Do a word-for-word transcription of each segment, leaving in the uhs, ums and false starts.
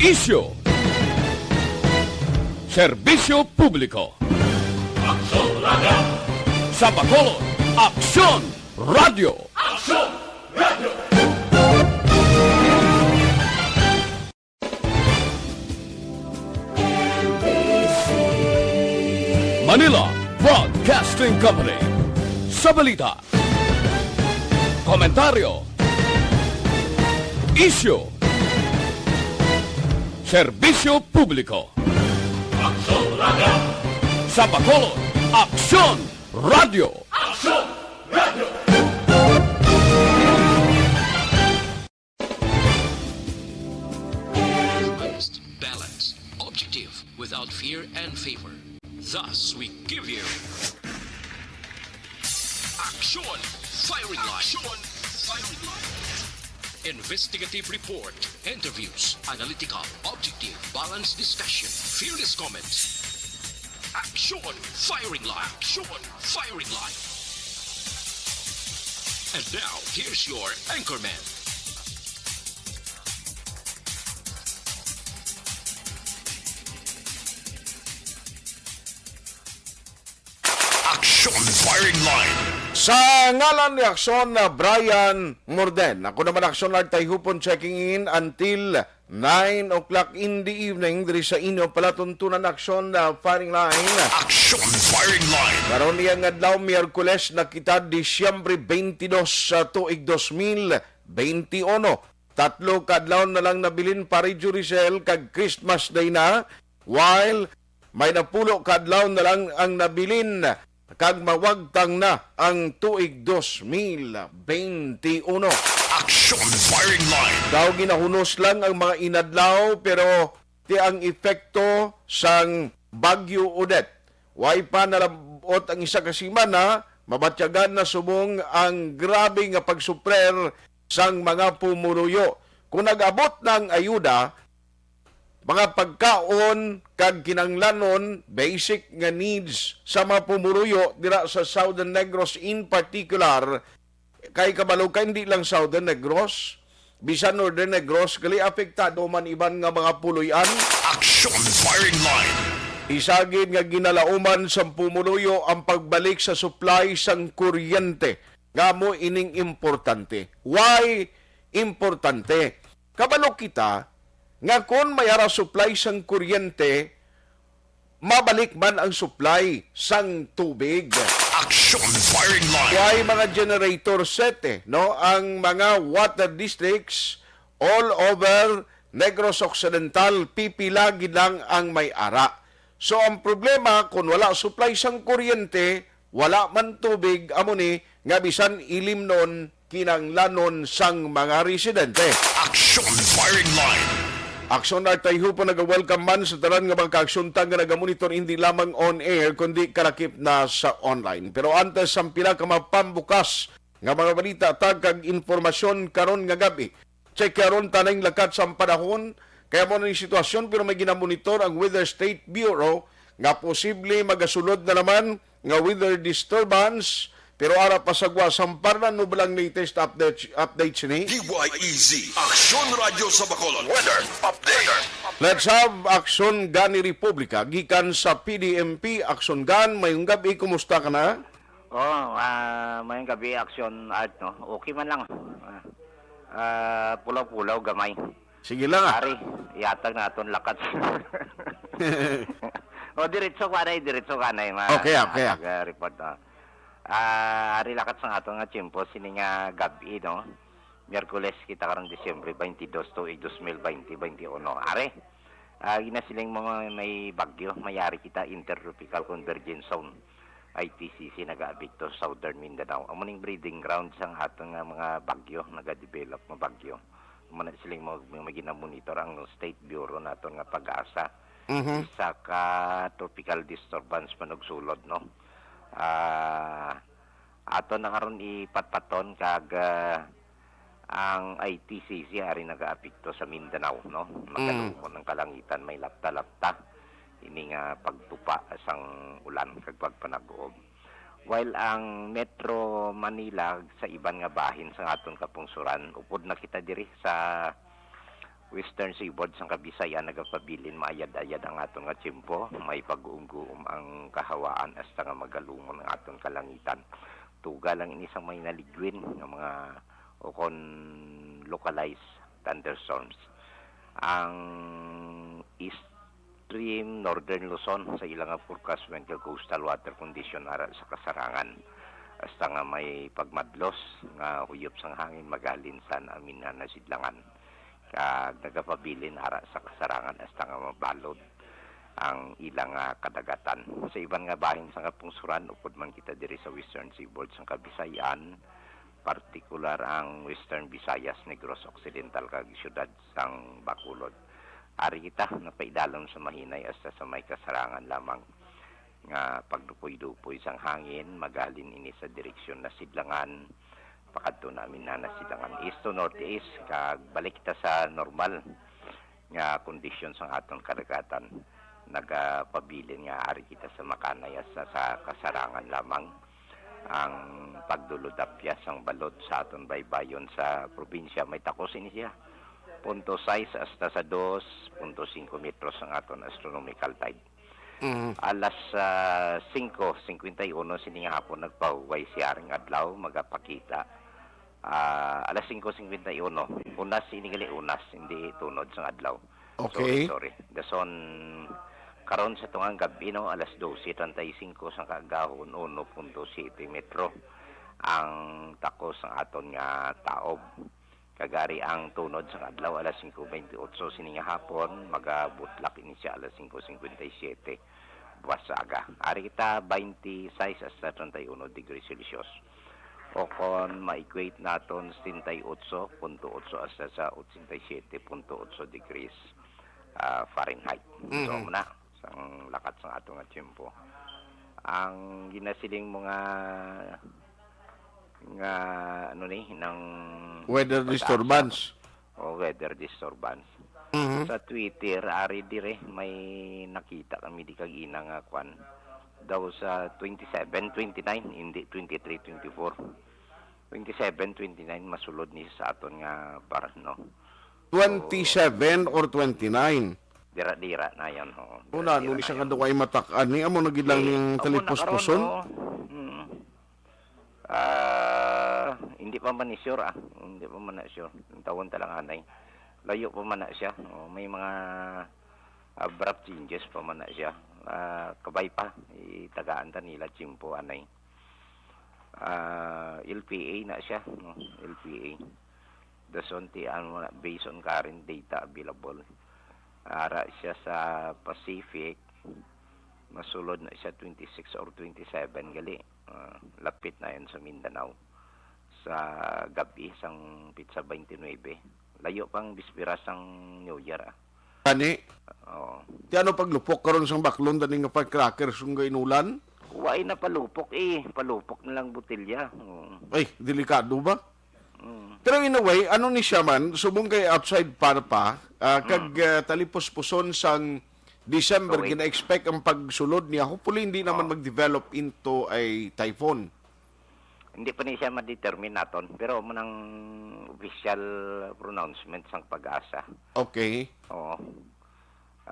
Isyu. Serbisyo publiko. Aksyon Radio. Sa Bacolod, Aksyon Radio. Aksyon Radio. Manila Broadcasting Company. Sa balita, komentaryo, isyu, serbisyo publiko. Aksyon Radio. Sa Bacolod, Aksyon Radio. Aksyon Radio. Honest, balanced, objective, without fear and favor. Thus, we give you Action Firing Line. Action Firing Line. Investigative report, interviews, analytical, objective, balanced discussion, fearless comments. Action Firing Line. Action Firing Line. And now, here's your anchorman. Action Firing Line. Sa ngalan ni Aksyon, uh, Brian Morden. Ako naman, Aksyon Art Tayhupon, checking in until nine o'clock in the evening diri sa inyo palatuntunan, Aksyon, uh, Firing Line. Action Firing Line. Karon, iyang adlaw, Miyerkules na kita, Disyembre twenty-two sa tuig dos mil twenty-one. Tatlo ka adlaw na lang nabilin, Pare Juricel, kag Christmas Day na, while may napulo ka adlaw na lang ang nabilin, kag mawagtang na ang tuig dos mil twenty-one. Action Firing Line. Daw ginahunos lang ang mga inadlaw, pero ti ang epekto sang Bagyo Odette. Way pa nalab-ot ang isa ka semana, mabatyagan na subong ang grabe nga pagsuprer sang mga pumuluyo. Kung nag-abot na ang ayuda, mga pagkaon kag kinahanglanon, basic nga needs sa mga pumuluyo dira sa Southern Negros in particular, kay kabalo ka, hindi lang Southern Negros, bisan Northern Negros, gali apektado man iban nga mga puloy-an. Action Firing Line. Isa gid nga ginalauman sang pumuluyo ang pagbalik sa supply sang kuryente, nga amo ining importante. Why importante? Kabalo kita nga kon may ara supply sang kuryente, mabalik man ang supply sang tubig. Action Firing Line. Way mga generator set, eh, no? Ang mga water districts all over Negros Occidental, pipila gid lang ang may ara. So, ang problema, kung wala supply sang kuryente, wala man tubig, amo ni nga bisan ilimnon, kinahanglanon sang mga residente. Action Firing Line. Aksyon Art Tayhupon naga-welcome man sa tanan nga mga kaaksyon ta nga nagamonitor, hindi lamang on air, kundi kalakip na sa online. Pero antes, ang pila ka mapambukas nga mga balita, tag kag impormasyon karon nga gab-i. Check karon ta ning lakat sang panahon, kaya mo na yung sitwasyon, pero may ginamonitor ang Weather State Bureau nga posible magasulod na naman nga weather disturbance, pero ara pa sa gwa sang parlan, no, balang latest update, update sini. D Y E Z, Aksyon Radyo sa Bacolod. Weather update. Let's have Aksyon Gani Republika gikan sa P D M P. Aksyon Gan, mayong gabi, kumusta ka na? Oh, ah, mayong gabi, Action Art, no? Okay man lang. Ah, ah, pulaw-pulaw, gamay. Sige lang, ah. Ari, ihatag na aton lakat. O, diretso ka na, diretso ka na, ma-, Okay, okay, ah. Hatag, ah, report, ah. Ah, ari lakat sa aton nga tiyempo, sini nga gab-i, no? Miyerkules kita karong Disyembre twenty-two, tuig dos mil twenty, twenty-one. Ari, ah, ginasiling mo nga may bagyo, may ari kita intertropical convergence zone. I T C C nagaapekto sa Southern Mindanao. Amo ning breeding ground sang aton nga mga bagyo, nagadevelop nga bagyo. Amo na siling mo, may ginamonitor ang State Bureau naton nga PAGASA. Mhm. Isa ka tropical disturbance man og sulod, no? Ah, ato na karon ipatpaton kag, ah, ang I T C C ari nagaapekto sa Mindanao, no? Mm. Makalumon ang kalangitan, may lapta-lapta. Ini nga pagtupa sang ulan kag pagpanag-uob. While ang Metro Manila sa iban nga bahin sa aton kapungsuran, upod na kita diri sa Western Seaboard sang Kabisayan nagapabilin maayad-ayad ang aton nga tiyempo. May pag-uumguom ang kahawaan hasta nga magalumon ang aton kalangitan. Tuga lang ini sang may naligwin nga mga ukon localized thunderstorms. Ang East Stream, Northern Luzon, sa ila nga forecast wind kag coastal water condition ara sa kasarangan. Hasta nga may pagmadlos nga huyop sang hangin magalin sa aminhan nga sidlangan. Kag nagapabilin ara sa kasarangan hasta nga mabalod ang ila nga kadagatan. Sa iban nga bahin sa nga pungsuran, upod man kita diri sa Western Seaboard sang Kabisayan, partikular ang Western Visayas, Negros Occidental, kag siyudad sang Bacolod. Ari kita napaidalom sa mahinay hasta sa may kasarangan lamang nga pagdupoy-dupoy sang hangin, magalin ini sa direksyon na sidlangan, pakadto namin na sidlangan east to northeast, kag balik kita sa normal nga kondisyon sang aton kadagatan. Nagapabilin nga ari kita sa makanay hasta sa kasarangan lamang. Ang pagdulod-apyas sang balod sa aton baybayon sa probinsya, may takos ini siya. Punto sais hasta sa dos punto singko metros ang aton astronomical tide. Mhm. Alas, ah, singko singkwenta y uno sini nga hapon nagpahuway siya ring adlaw, magapakita. Ah, alas singko singkwenta y uno. Unas ini gali, unas, hindi tunod sang adlaw. Okay. Sorry, sorry. Dason, karon sa tungang gab-i, no, alas dose treinta y cinco sang kaagahon, uno punto siete metro ang takos sang aton nga taob. Kag ari ang tunod sang adlaw, alas singko bente otso sini nga hapon, magabutlak ini siya alas singko singkwenta y siyete buwas sa aga. Ari kita, twenty-six hasta treinta y uno degrees Celsius. O kon ma-equate naton, setenta y ocho punto ocho hasta sa ochenta y siete punto ocho degrees, ah, Fahrenheit. So, Mhm. Muna, sang lakat sang ato nga tiyempo. Ang ginasiling mo nga, nga, ano ni, nang Weather pag-asa. Disturbance. O, weather disturbance. Mhm. Sa Twitter, ari dire, may nakita kami di kag ina nga kwan. Daw sa twenty-seven, twenty-nine, hindi twenty-three, twenty-four. Twenty-seven, twenty-nine, masulod ni sa aton nga bar, no? Twenty-seven or twenty-nine? Dira-dira na yan, ho. Una, Dira-dira ano ni na siya yan. Nga duway matak-an ni, amo na gid lang Eh, ning amo na talipos karon, puson? No? Mm. Ah, hindi pa man ni sure, ah. Hindi pa man na sure. Ang tawon ta lang anay. Layo pa man na siya. Oh, may mga abrupt changes pa man na siya. Ah, kabay pa. Itagaan ta nila tiyempo anay. Ah, L P A na siya, no? L P A. Dason ti, ano na, based on current data available. Ara siya sa Pacific, masulod na siya twenty-six or twenty-seven gali. Ah, lapit na yan sa Mindanao. Sa gabi, sang pitsa twenty-nine. Layo pang bispera sang New Year, ah. Gani? Oo. Ti ano paglupok karon sang baklon, dani nga firecrackers kung gainulan? Wa na palupok, eh. Palupok na lang botelya. Oo. Ay, delikado ba? Mm. Pero in a way, ano ni siya man, subong kay outside par pa, ah, kag, Mm. ah, talipos-puson sang December, Tuig. Gina-expect ang pagsulod niya. Hopefully, hindi naman Oh. mag-develop into a typhoon. Hindi pa ni siya ma-determine naton, pero mo nang official pronouncement sang PAGASA. Okay. Oo.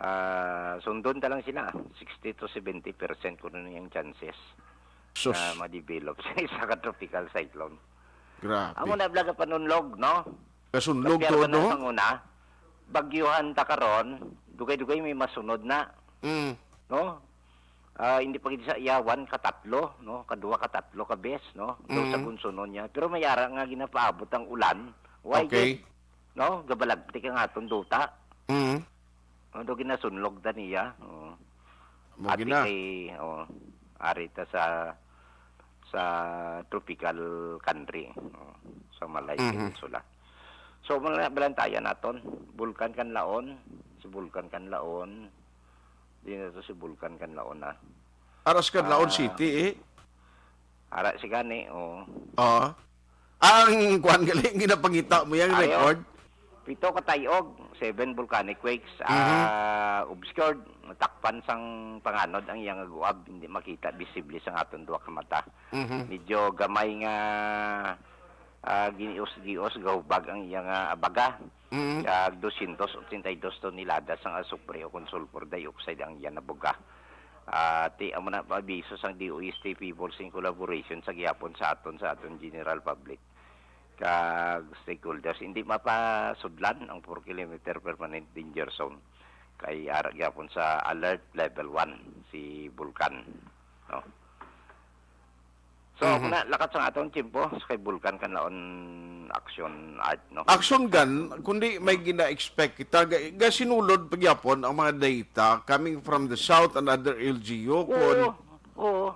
Ah, sundon ta lang sila, sixty to seventy percent kuno niyang chances Sus. Na ma-develop sa isa ka tropical cyclone. Grabe. Amo na bala ka panunlog, no? Kasunlog Kapyar to, ba na no? Sang una, bagyuhan ta karon, dugay-dugay may masunod na, Mm. no? Ah, hindi pa gid sa iyawan, katatlo, no? Kadua, katatlo ka bes, no? Daw sa Mm. gunsunon niya. Pero may ara nga ginapaabot ang ulan. Why Okay. gid? No? Gabalagtik ang aton duta. Mm. Ano ginasunlog ta niya? Oo. Mo Ati gina. Kay, oh, ari ta sa, sa tropical country, oh, sa Malay Mhm. Peninsula. So, mga balantayan naton, Bulkan Kanlaon, si Bulkan Kanlaon, di na to si Bulkan Kanlaon na. Aras Kanlaon Ah, City, eh. Ara si gani, oh. Oo. Ang kuwan gali, ang ginapangita mo yang Ayo. Record? Pito ka tayog, seven volcanic quakes, Mhm. ah, obscured, natakpan sang panganod ang iyang guab, hindi makita, visible sang aton duha ka mata. Mhm. Medyo gamay nga, ah, ginios-gios, gahubag ang iyang, ah, abaga. Mm. Kag dosyentos otsenta y dos tonelada sang azufre o kon sulfur dioxide ang iya nabuga. Ah, ti, amo na, paabiso sang D O S T Peoples in collaboration sa gihapon sa aton, sa aton general public kag stakeholders. Hindi mapasudlan ang four kilometer permanent danger zone kay ara gihapon sa alert level one si Bulkan, no? So, Mhm. Ako na, lakat sa atong tiyempo, sa kay Bulkan kan laon action art, no? Action gun, kundi may Oo. gina-expect kita. Ga-, gasinulod pagyapon ang mga data coming from the south and other L G U. Oo, kun oo.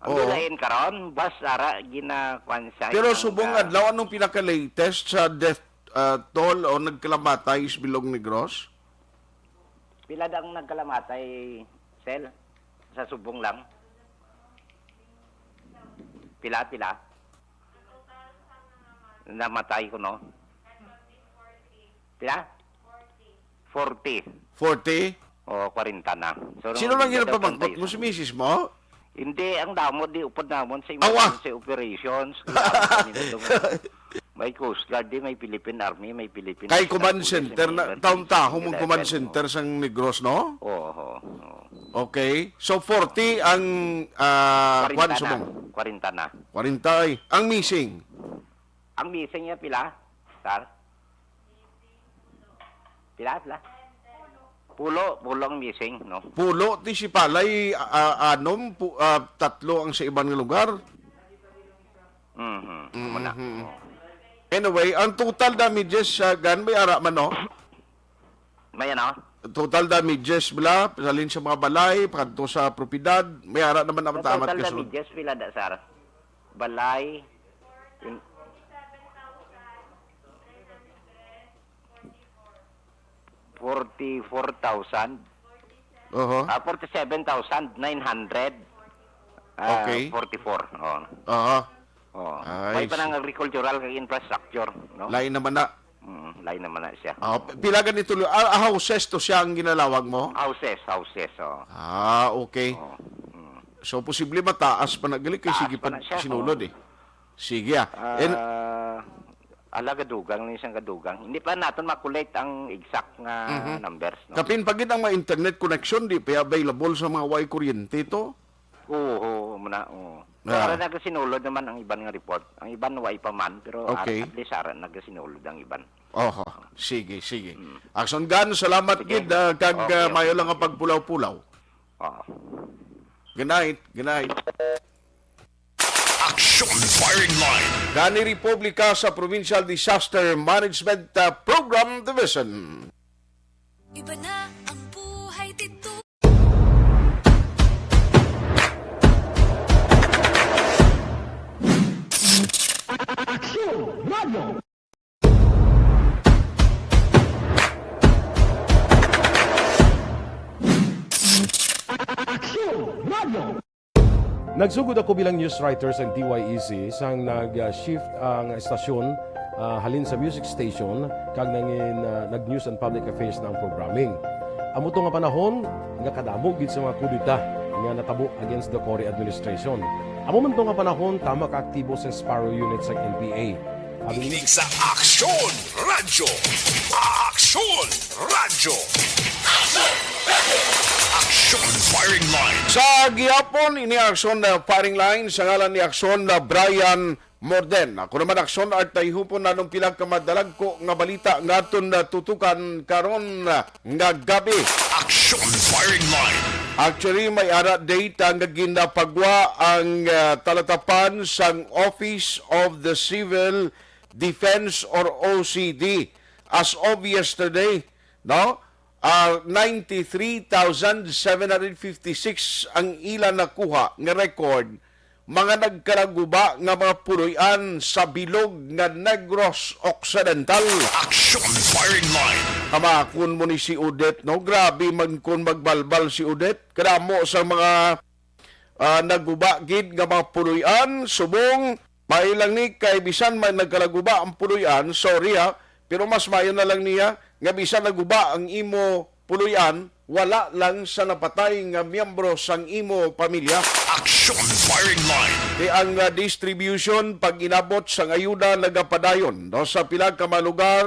Ang Oo. Lain karon, bas ara, ginakuan siya Pero ng, subong ah, adlaw, anong pinaka-latest sa death, ah, toll o nagkalamatay sa Bilog Negros? Pila da ang nagkalamatay, Sel? Sa subong lang? Pila, pila? Namatay ko, no? Pila? Forty. Forty? O, kwarenta na. So, Sino lang nung ginapamangkot mo? Si misis mo? Hindi, ang damo di upod namon sa Awa! Emergency operations. Kailangan kami na dun. May Coast Guard, di, may Philippine Army, may Philippine Kay National Command Police, Center may na, Emergency taon-taon mong Command Level, Center no? Sang Negros, no? Oo, oo, oo. Okay. So, forty ang, ah, Kwarenta kwan na. Subong? Kwarenta na. Kwarenta, eh. Ang missing? Ang missing niya pila, sir? Pila, pila? Pulo, pulo ang missing, no? Pulo, ti si Palay, a-, a-, anom, pu-, ah, tatlo ang sa iban nga lugar. Mhm, amo na. Mhm. Oo. Anyway, ang total damages sa gun, may ara man, no? May ano? Total damages, bala, salin sa mga balay, pagkadto sa propiedad, may ara naman Ang amat-amat total kasunod. Damages, pila da, sir? Balay, in- Forty-four thousand. Oho. Ah, forty-seven thousand nine hundred, ah, Okay. forty-four. Oh. Aha. Oh. Ay, May pa nang si- agricultural kag infrastructure, no? Lain naman na. Mm, lain naman na siya. Ah, p-, pila ganito lo-, ah, ah, houses to siya ang ginalawag mo? Houses, houses, oh. Ah, okay. Oh. Mm. So, posible mataas pa na gali kay Taas sige pa pa na siya, sinulod oh. Eh. Sige, ah. Ah, And ala, gadugang ni siyang gadugang. Hindi pa naton makulate ang exact nga Mhm. numbers, no? Kapin pa gid ang mga internet connection, di pa available sa mga way kuryente to? Oo, oo, muna, oo. Ah. Para nagasinulod naman ang iban nga report. Ang iban way pa man, pero ar-, Okay. at least ara nagasinulod ang iban. Oho. Sige, sige. Mm. Action gun, salamat Sige. gid, ah, kag, Okay, ah, mayo okay, lang ang okay. pagpulaw-pulaw. Oo. Good night, good night. Action Firing Line. Gani Republika sa Provincial Disaster Management, ah, Program Division. Iba na ang buhay dito. Action Radio. Action Radio. Nagsugod ako bilang news writer sa D Y E C sang nag-shift ang estasyon, ah, halin sa music station kag nangin, ah, nag-news and public affairs na ang programming. Amo to nga panahon nga kadamo gid sa mga kudeta nga natabo against the Cory administration. Amo man to nga panahon tama ka aktibo sang Sparrow Unit sang N P A. Abi ni Inig sa Aksyon Radyo. Aksyon Radyo. Aksyon Firing Line. Sa gihapon, ini Aksyon, uh, Firing Line sa ngalan ni Aksyon, uh, Brian Morden. Ako naman, Aksyon Art, tayhupon naton pila ka madalagko nga balita nga aton, uh, tutukan karon, uh, nga gabi. Aksyon Firing Line. Actually, may ara data nga ginapagwa ang, uh, talatapan sang Office of the Civil Defense or O C D. As of yesterday, no? Ah, ninety-three thousand seven hundred fifty-six ang ila nakuha nga record, mga nagkalaguba nga mga puloy-an sa bilog nga Negros Occidental. Action Firing Line. Kamakon mo ni si Odette, no? Grabe man kun magbalbal si Odette. Kadamo sa mga ah, naguba gid nga mga puloy-an, subong, maayo lang ni kay bisan may nagkalaguba ang puloy-an, sorry ha, pero mas maayo na lang niya nga bisan naguba ang imo puloy-an, wala lang sa napatay nga miyembro sang imo pamilya. Action Firing Line. Kay ang, ah, distribution pag-inabot sang ayuda nagapadayon, no, sa pila ka mga lugar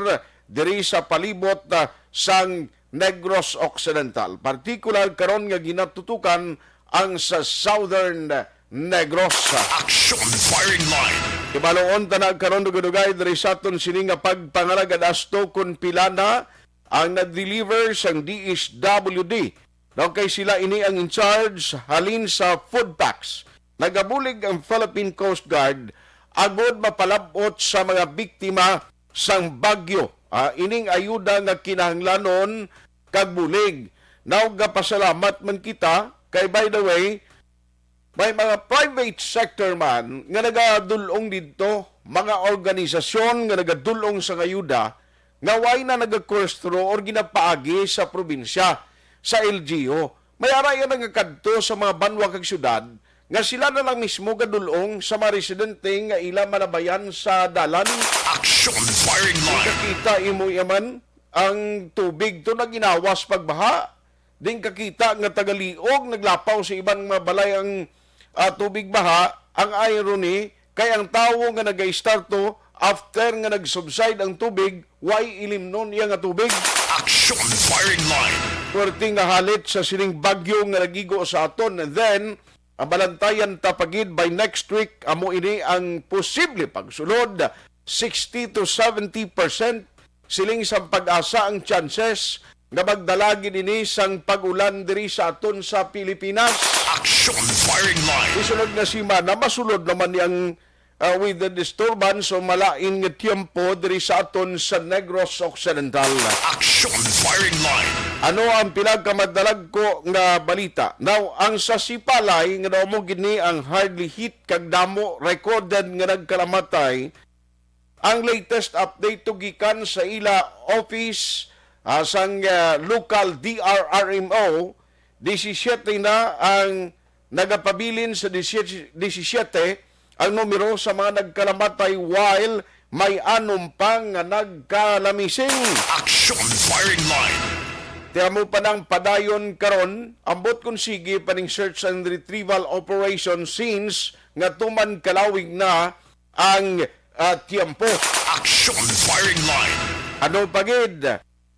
diri sa palibot, ah, sang Negros Occidental. Partikular karon nga ginatutukan ang sa Southern Negros. Action Firing Line. Ibaloon ta na karon dugay-dugay diri sa aton sini nga pagpangalagad asto kung pila na ang na-deliver sang D S W D. Daw kay sila ini ang in charge halin sa food packs. Nagabulig ang Philippine Coast Guard agod mapalab-ot sa mga biktima sang bagyo. Ah, ining ayuda nga kinahanglanon kag bulig. Now, gapasalamat man kita kay, by the way, may mga private sector man nga nagadul-ong didto, mga organisasyon nga nagadul-ong sa ayuda nga way na nagakurstro or ginapaagi sa probinsya, sa L G U. May ara iya nagakadto sa mga banwa kag syudad nga sila na lang mismo gadul-ong sa mga residente nga ila malabayan sa dalan. Action Firing Line. Kakita imo yaman ang tubig to naginawas pagbaha. Din kakita nga tagaliog naglapaw sa iban nga balay ang, ah, tubig baha. Ang irony kay ang tawo nga nagaistarto after nga nag-subside ang tubig, way ilimnon iya nga tubig. Action Firing Line. Puwerte nga halit sa sining bagyo nga nagigo sa aton. And then, ang balantayan ta pa gid by next week, amo ini ang posible pagsulod, sixty to seventy percent siling sang PAGASA ang chances nga magdala gid ini sang pag-ulan diri sa aton sa Pilipinas. Action Firing Line. Isunod nga semana, masulod naman ni ang, ah, weather disturbance o malain nga tiyempo diri sa aton sa Negros Occidental. Action Firing Line. Ano ang pinakamadalagko nga balita? Now, ang sa Sipalay nga daw mo gid ni ang hardly hit kag damo recorded nga nagkalamatay, ang latest update to gikan sa ila office, ah, sang, ah, local D R R M O, disisiete na ang nagapabilin sa disisyete, disisyete ang numero sa mga nagkalamatay, while may anom pa nga nagkalamising. Action Firing Line. Ti amo pa nang padayon karon, ambot kon sige pa ning search and retrieval operation since nga tuman kalawig na ang, ah, tiyempo. Action Firing Line. Ano pa gid?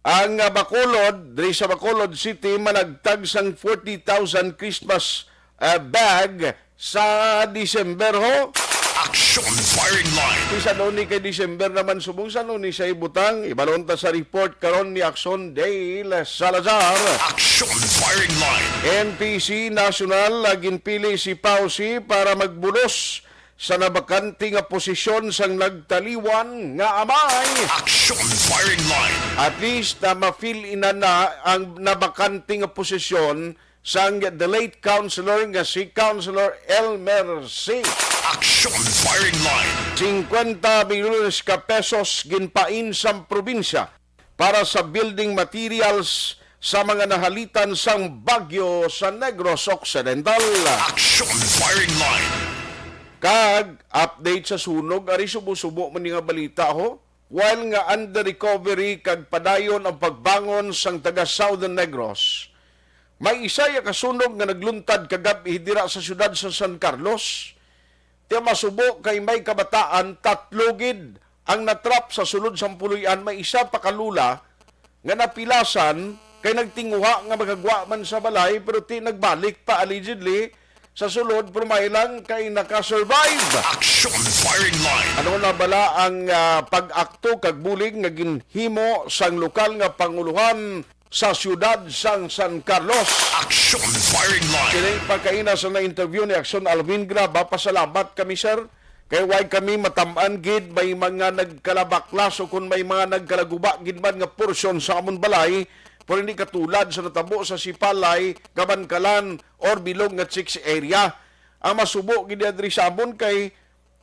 Ang, ah, Bacolod, diri sa Bacolod City, managtag sang forty thousand Christmas, ah, bag sa December, ho. Action Firing Line. Bisan uni kay December naman subong, san uni siya ibutang? Ibalon ta sa report karon ni Action Dale Salazar. Action Firing Line. N P C National, ah, ginpili si Pausi para magbulos sa nabakante nga posisyon sang nagtaliwan nga amay. Action Firing Line. At least, ah, ma-fill in na, na ang nabakante nga posisyon sang the late councilor nga si Councilor Elmer C. Action Firing Line. Singkwenta milyones ka pesos ginpain sang probinsya para sa building materials sa mga nahalitan sang bagyo sa Negros Occidental. Action Firing Line. Kag update sa sunog, ari subo-subo man ni nga balita, ho. While nga under recovery kag padayon ang pagbangon sang taga Southern Negros, may isa ya ka sunog nga nagluntad kagab-i dira sa siyudad sa San Carlos. Ti masubo kay may kabataan, tatlo gid ang natrap sa sulod sang puloy-an. May isa pa ka lola nga napilasan kay nagtinguha nga makagwa man sa balay, pero ti nagbalik pa allegedly sa sulod, pero may lang kay nakasurvive. Action Firing Line. Ano na bala ang, ah, pag-akto kag bulig nga ginhimo sang lokal nga panguluhan sa siyudad sang San Carlos? Action Firing Line. Kini pagkaina sa na-interview ni Action Alvin Graba, pasalamat kami, sir. Kay way kami matam-an gid may mga nagkalabaklas o kung may mga nagkalaguba gid man nga porsyon sa amon balay, pero hindi katulad sa natabo sa Sipalay, Kabankalan, or Bilog nga Chicks area. Ang masubo gid diri sa amon kay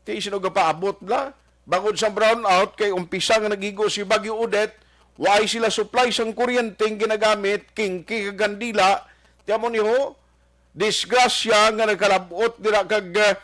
ti sino gapaabot bla. Bangod sa brownout kay umpisa nga nagigo si Bagyo Odette, way sila supply sang kuryente nga ginagamit, kingki kag kandila. Ti amo ni ho, disgrasya nga nagkalab-ot dira kag, ah,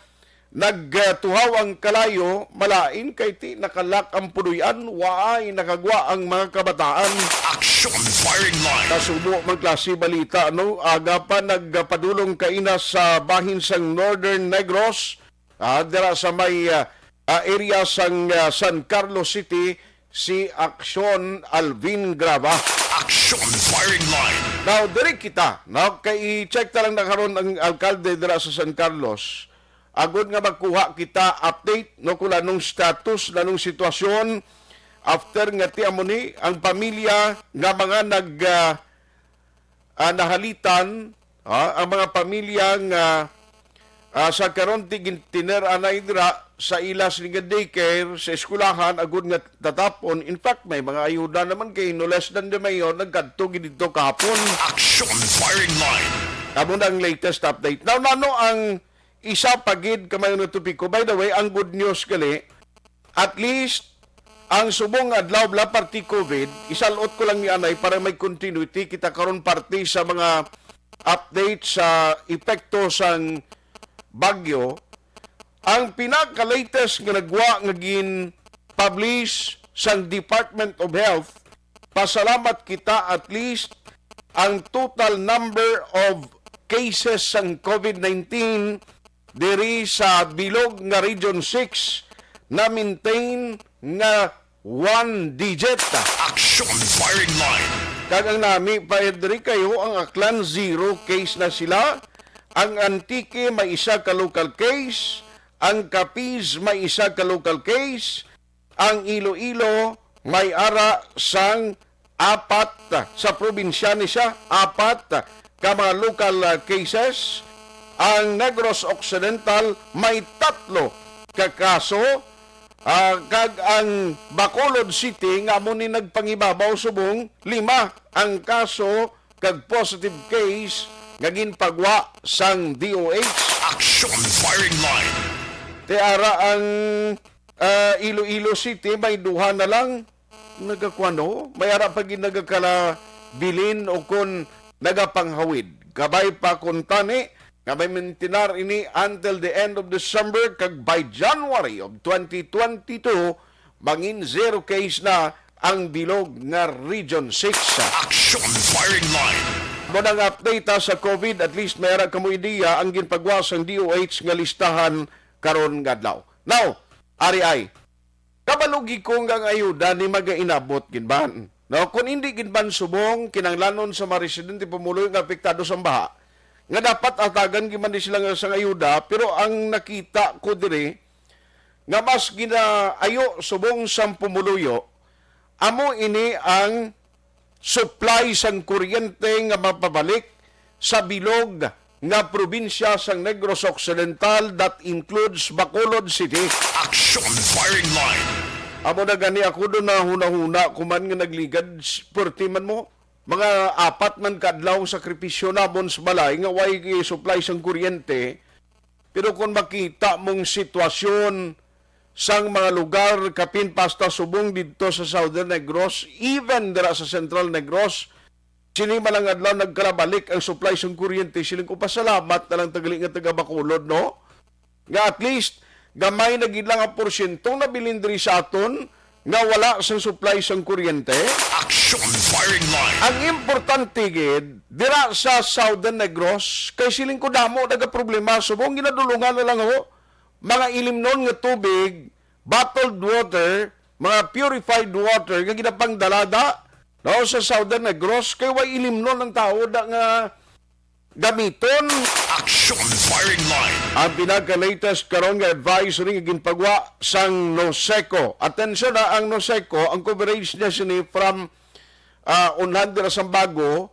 nagtuhaw ang kalayo, malain kay ti nakalak ang puloy-an, waay nakagwa ang mga kabataan. Action Firing Line. Kasubo man klase balita, no? Aga pa nagpadulong kaina sa bahin sang Northern Negros, ah, dira sa may, ah, ah, area sang, ah, San Carlos City, si Aksyon Alvin Graba. Action Firing Line. Now, diri kita, no? Kay i-check ta lang na karon ang alkalde dira sa San Carlos. Agod nga magkuha kita update, no, kung anong status, anong sitwasyon after nga ti amo ni ang pamilya nga mga nag, ah, ah, nahalitan, ah, ang mga pamilya nga, ah, sa karon ti gin-, tiner-anay dira sa ila sini nga daycare, sa eskwelahan, agud nga tatapon. In fact, may mga ayuda naman kay no less than the mayor nagkadto gid didto kahapon. Action Firing Line. Amo na ang latest update. Now, nano ang isa pa gid ka may nga topiko? By the way, ang good news gali, at least, ang subong nga adlaw, wala parti COVID, isalot ko lang ni anay para may continuity kita karon, parte sa mga update sa epekto sang bagyo. Ang pinaka-latest nga nagwa nga gin-publish sang Department of Health, pasalamat kita, at least ang total number of cases sang COVID nineteen diri sa bilog nga Region six na-maintain nga one digit. Action Firing Line. Kag ang nami pa diri kayo, ang Aklan, zero case na sila. Ang Antique may isa ka local case, ang Capiz may isa ka local case, ang Iloilo may ara sang apat, sa probinsya ni siya, apat ka mga local, ah, cases. Ang Negros Occidental may tatlo ka kaso, ah, kag ang Bacolod City nga amo ni nagpangibabaw subong lima ang kaso kag positive case nga ginpagwa sang D O H. Action Firing Line. Ti ara ang, ah, Iloilo City may duha na lang nagakuan, no? May ara pa gid nagakalabilin o kon nagapanghawid. Kabay pa kuntani nga may mintinar ini until the end of December, kag by January of twenty twenty-two, mangin zero case na ang bilog nga Region six. Action Firing Line. Mo nang update, ha, sa COVID, at least may ara kamo ideya ang ginpagwa sang D O H nga listahan karon nga adlaw. Now, ari ay, kabalo gid ko nga ang ayuda ni magainabot gid man. No, kung hindi gid man subong kinahanglanon sa mga residente pumuluyo nga apektado sang baha, nga dapat atagan gid man ni sila nga sang ayuda, pero ang nakita ko diri nga mas ginaayo subong sang pumuluyo, amo ini ang supply sang kuryente nga mapabalik sa bilog nga probinsya sang Negros Occidental, that includes Bacolod City. Action Firing Line. Amo na gani, ako do na hunahuna ko man nga nagligad, s-, perti man mo. Mga apat man ka adlaw ang sakripisyo namon sa balay nga way supply sang kuryente. Pero kung makita mong sitwasyon sang mga lugar, kapin pa hasta subong didto sa Southern Negros, even dira sa Central Negros, sini man lang adlaw nagkalabalik ang supply sang kuryente. Siling ko, pasalamat na lang ta gali nga taga Bacolod, no? Nga at least gamay na gid lang ang porsyentong nabilin diri sa aton nga wala sang supply sang kuryente. Action Firing Line. Ang importante gid dira sa Southern Negros, kay siling ko damo nagaproblema, subong ginadulungan na lang ho, mga ilimnon nga tubig, bottled water, mga purified water nga ginapangdalada, no, sa Southern Negros, kay way ilimnon ang tao da nga gamiton. Action Firing Line. Ang pinaka-latest karon nga advisory nga ginpagwa sang NOSECO. Atensyon na, ang NOSECO, ang coverage niya sini from, ah, unhan dira sa Bago,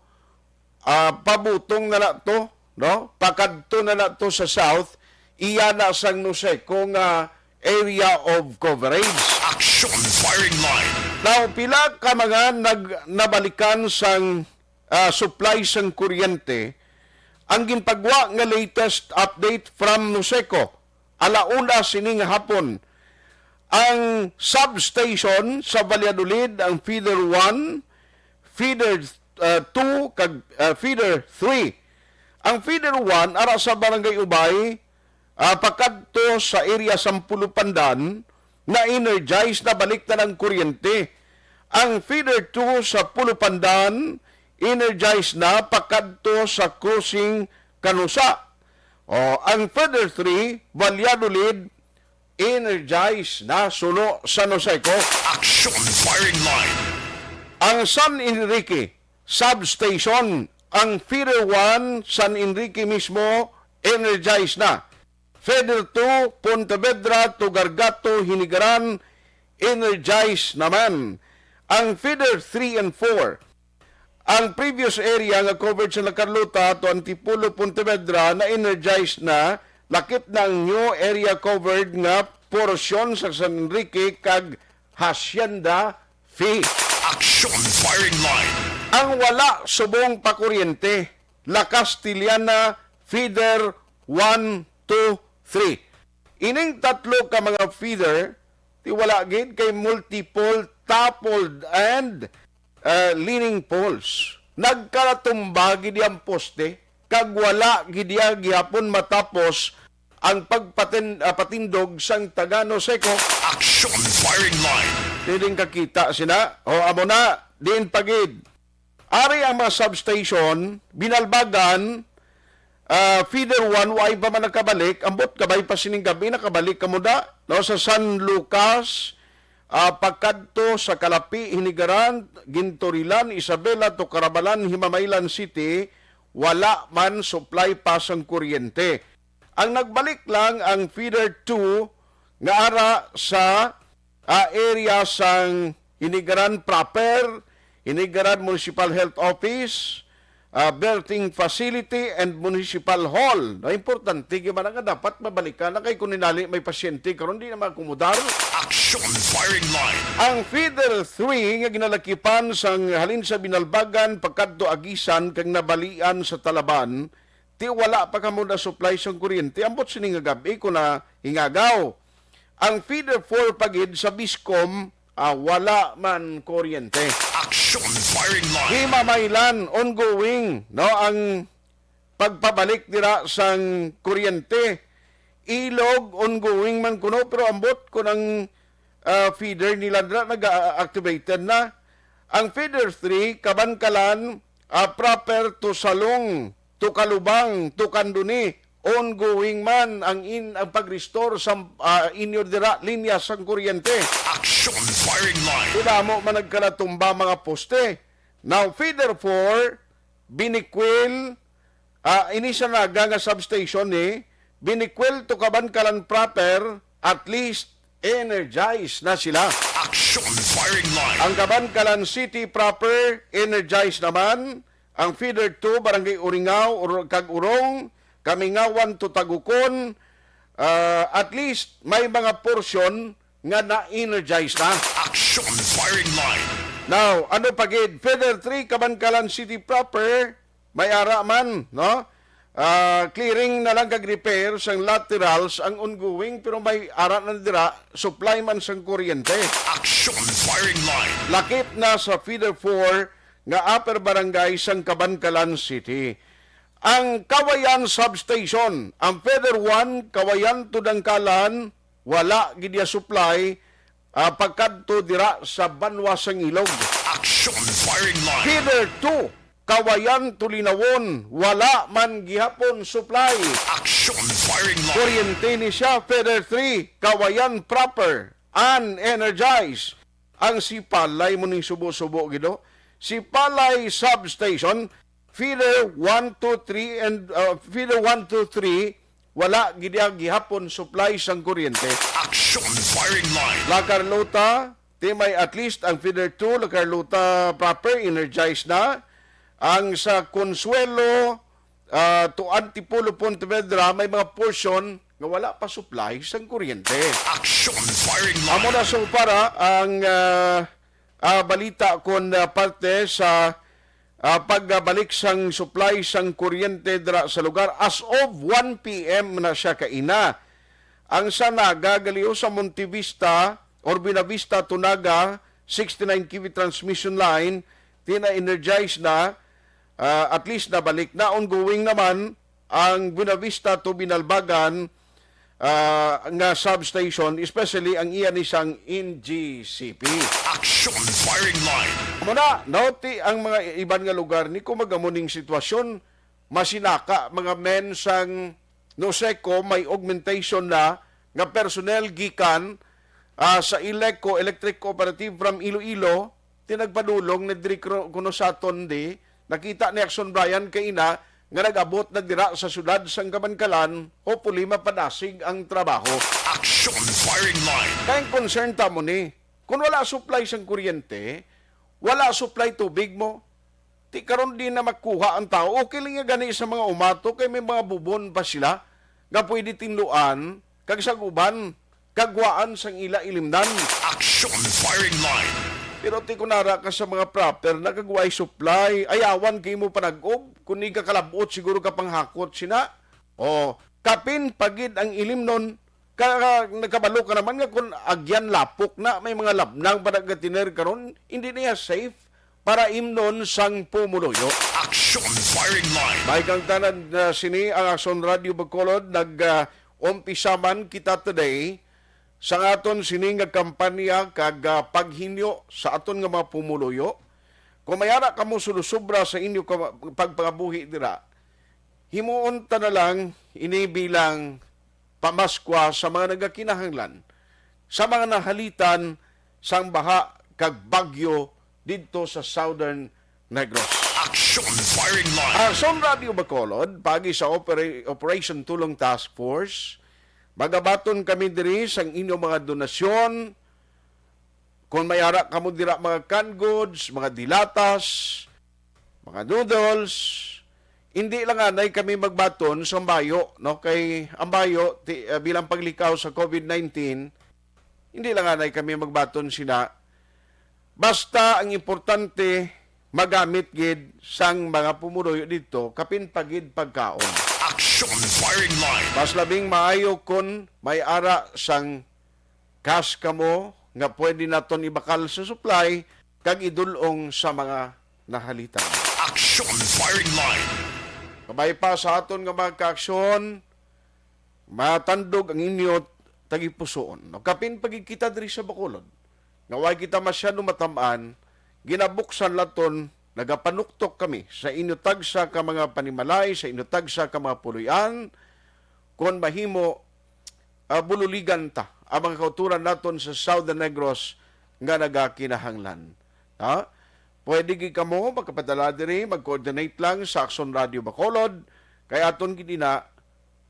ah, pabutong na na to, no? Pakadto na na to sa south, iya na sang NOSECO nga area of coverage. Action Firing Line. Now, pila ka mga nag-, nabalikan sang, ah, supply sang kuryente, ang ginpagwa nga latest update from NOSECO, alauna sini nga hapon, ang substation sa Valladolid, ang feeder one, feeder, ah, two, kag, ah, feeder three. Ang feeder one, ara sa Barangay Ubay, ah, pakadto sa area sang Pulupandan, na-energize na, balik na ang kuryente. Ang feeder two sa Pulupandan, energize na pakadto sa crossing Canosa. O, ang feeder three, Valladolid, energized na suno sa Noseco. Action firing line. Ang San Enrique Substation, ang Feeder one, San Enrique mismo, energized na. Feeder two, Pontevedra to Gargato, Hinigaran, energized naman. Ang Feeder three and four, ang previous area nga covered sa La Carlota to Antipolo, Pontevedra, na-energized na, lakip na ang new area covered nga porsyon sa San Enrique kag Hacienda Fee. Action firing line. Ang wala subong pa kuryente, La Castellana Feeder one, two, three. Ining tatlo ka mga feeder, ti wala gid kay multiple toppled and, uh, leaning poles. Nagkalatumba gid ang poste, kag wala gid iya gihapon matapos ang pagpatin-, ah, patindog sang taga Noseco. Action firing line. Diin kakita sina? O, amo na, diin pa gid. Ari ang mga substation, Binalbagan, ah, Feeder one, wa pa man nakabalik. Ambot kabay pa sining gabi, nakabalik kamo da, no? Sa San Lucas, ah, pagkadto sa Calapi, Hinigaran, Ginturilan, Isabela, to Carabalan, Himamaylan City, wala man supply pa sang kuryente. Ang nagbalik lang ang Feeder two nga ara sa, ah, area sang Hinigaran proper, Hinigaran Municipal Health Office, ah, berthing facility, and municipal hall. No, importante gyud man nga dapat mabalikan na kay kung inali may pasyente karon di na maakomodar. Action firing line. Ang Feeder three nga ginalakipan sang halin sa Binalbagan pagkadto Aguisan kag nabalian sa Talaban, ti wala pa kamo na-supply sang kuryente. Ambot sini nga gab-i ko na hingagaw. Ang Feeder four pa gid sa Biscom, ah, wala man kuryente. Action firing line. Himamaylan, ongoing, no, ang pagpabalik dira sang kuryente. Ilog, ongoing man kuno, pero ambot ko nang, ah, feeder nila dira, nag-activated na. Ang Feeder three, Kabankalan, ah, proper to Salong, to Kalubang, to Candoni, ongoing man ang in-, ang pag-restore sa, ah, inyo dira linya sang kuryente. Action firing line. Ti damo man nagkalatumba mga poste. Now, Feeder four, Binicuil, ah, ini sa Naga nga substation ni Binicuil to Kabankalan proper, at least energized na sila. Action firing line. Ang Kabankalan City proper, energized naman. Ang Feeder two, Barangay Uringao, Ur-, kag Urong, Kamingawan to Tagukon, ah, at least may mga portion nga na-energize na. Action firing line. Now, ano pa gid? Feeder three, Kabankalan City proper, may ara man, no? Ah, clearing na lang kag repair sang laterals ang ongoing, pero may ara na dira, supply man sang kuryente. Action firing line. Lakip na sa Feeder four nga upper barangay sang Kabankalan City. Ang Kawayan Substation, ang Feeder one, Kawayan to Dangkalan, wala gid iya supply, ah, pagkadto dira sa banwa sang Ilog. Action firing line. Feeder two, Kawayan to Linawon, wala man gihapon supply. Action firing line. Kuryente ni siya, Feeder three, Kawayan proper, unenergized. Ang Sipalay mo ning subo-subo gid, oh. Sipalay Substation, feeder one, two, three, and, uh, feeder one, two, three, wala gid iya gihapon supply sang kuryente. Action firing line. La Carlota, ti may at least ang feeder two, La Carlota proper, energized na. Ang sa Consuelo, ah, to Antipolo, Pontevedra, may mga portion nga wala pa supply sang kuryente. Action firing line. Amo na so para ang, ah, ah, balita kon, ah, parte sa, ah, pagbalik sang supply sang kuryente dira sa lugar. As of one P M na siya kaina. Ang sa Naga, gali sa Montevista or Buenavista to Naga, sixty-nine K V transmission line, ti na-energize na, ah, at least nabalik na. Ongoing naman ang Buenavista to Binalbagan, ah, nga substation, especially ang iya ni sang N G C P. Action firing line. Amo na, no, ti ang mga iban nga lugar ni kung magamuning sitwasyon, masinaka, mga men sang Noseco, may augmentation na nga personnel gikan, ah, sa Eleco Electric Cooperative from Iloilo, ti nagpadulong na diri kro-, kuno sa aton di, nakita ni Action Brian kaina nga nag-abot na dira sa siyudad sang Kamankalan, hopefully mapadasig ang trabaho. Action Firing Line. Kay ang concern ta mo ni, kung wala supply sang kuryente, wala supply tubig mo, ti karon di na makuha ang tao. Okay lang nga gani sa mga umato kay may mga bubon pa sila nga pwede tinluan, kag sa uban, kagwaan sang ila ilimnan. Action Firing Line. Pero ti kunara ka sa mga proper na kag way supply, ayawan kay mo panag-ob, kung di ka kalabot, siguro ka panghakot sina. O, kapin pagid ang ilimnon, ka, ka, nagkabalo ka naman nga kung agyan lapok na, may mga labnang pa nagatiner karon, hindi niya safe para imnon sang pumuluyo. Action Firing Line. May kang tanan na sini ang Action Radio Bacolod. Nag, ah, umpisa man kita today sa aton sini nga kampanya kag, ah, paghinyo sa aton nga mga pumuluyo. Kung may ara kamo sulusubra sa inyo ka-, pagpangabuhi dira, himuon ta na lang ini bilang pamaskwa sa mga nagakinahanglan sa mga nahalitan sang baha kag bagyo didto sa Southern Negros. Action Firing Line. Action Radio Bacolod, pagi sa Opera-, Operation Tulong Task Force, magabaton kami diri sang inyong mga donasyon. Kung may ara kamo dira, mga canned goods, mga dilatas, mga noodles, hindi lang anay kami magbaton sa bayo, no? Kay ang bayo, ti-, ah, bilang paglikaw sa COVID nineteen, hindi lang anay kami magbaton sina. Basta ang importante, magamit gid sang mga pumuluyo didto, kapin pagid pagkaon. Action Firing Line. Mas labing maayo kung may ara sang cash kamo nga pwede naton ibakal sa supply kag idul-ong sa mga nahalitan. Action Firing Line. Kabay pa sa aton nga mga kaaksyon, matandog ang inyo tagipusoon. No, kapin pagid kita diri sa Bacolod, nga way kita masyado matam-an, ginabuksan laton, nagapanuktok kami sa inyo tagsa ka mga panimalay, sa inyo tagsa ka mga puloy-an, kon mahimo, ah, bululigan ta ang mga kauturan naton sa Southern Negros nga nagakinahanglan. Ha? Pwede gid kamo magkapadala diri, mag-coordinate lang sa Action Radio Bacolod, kay aton gid ina,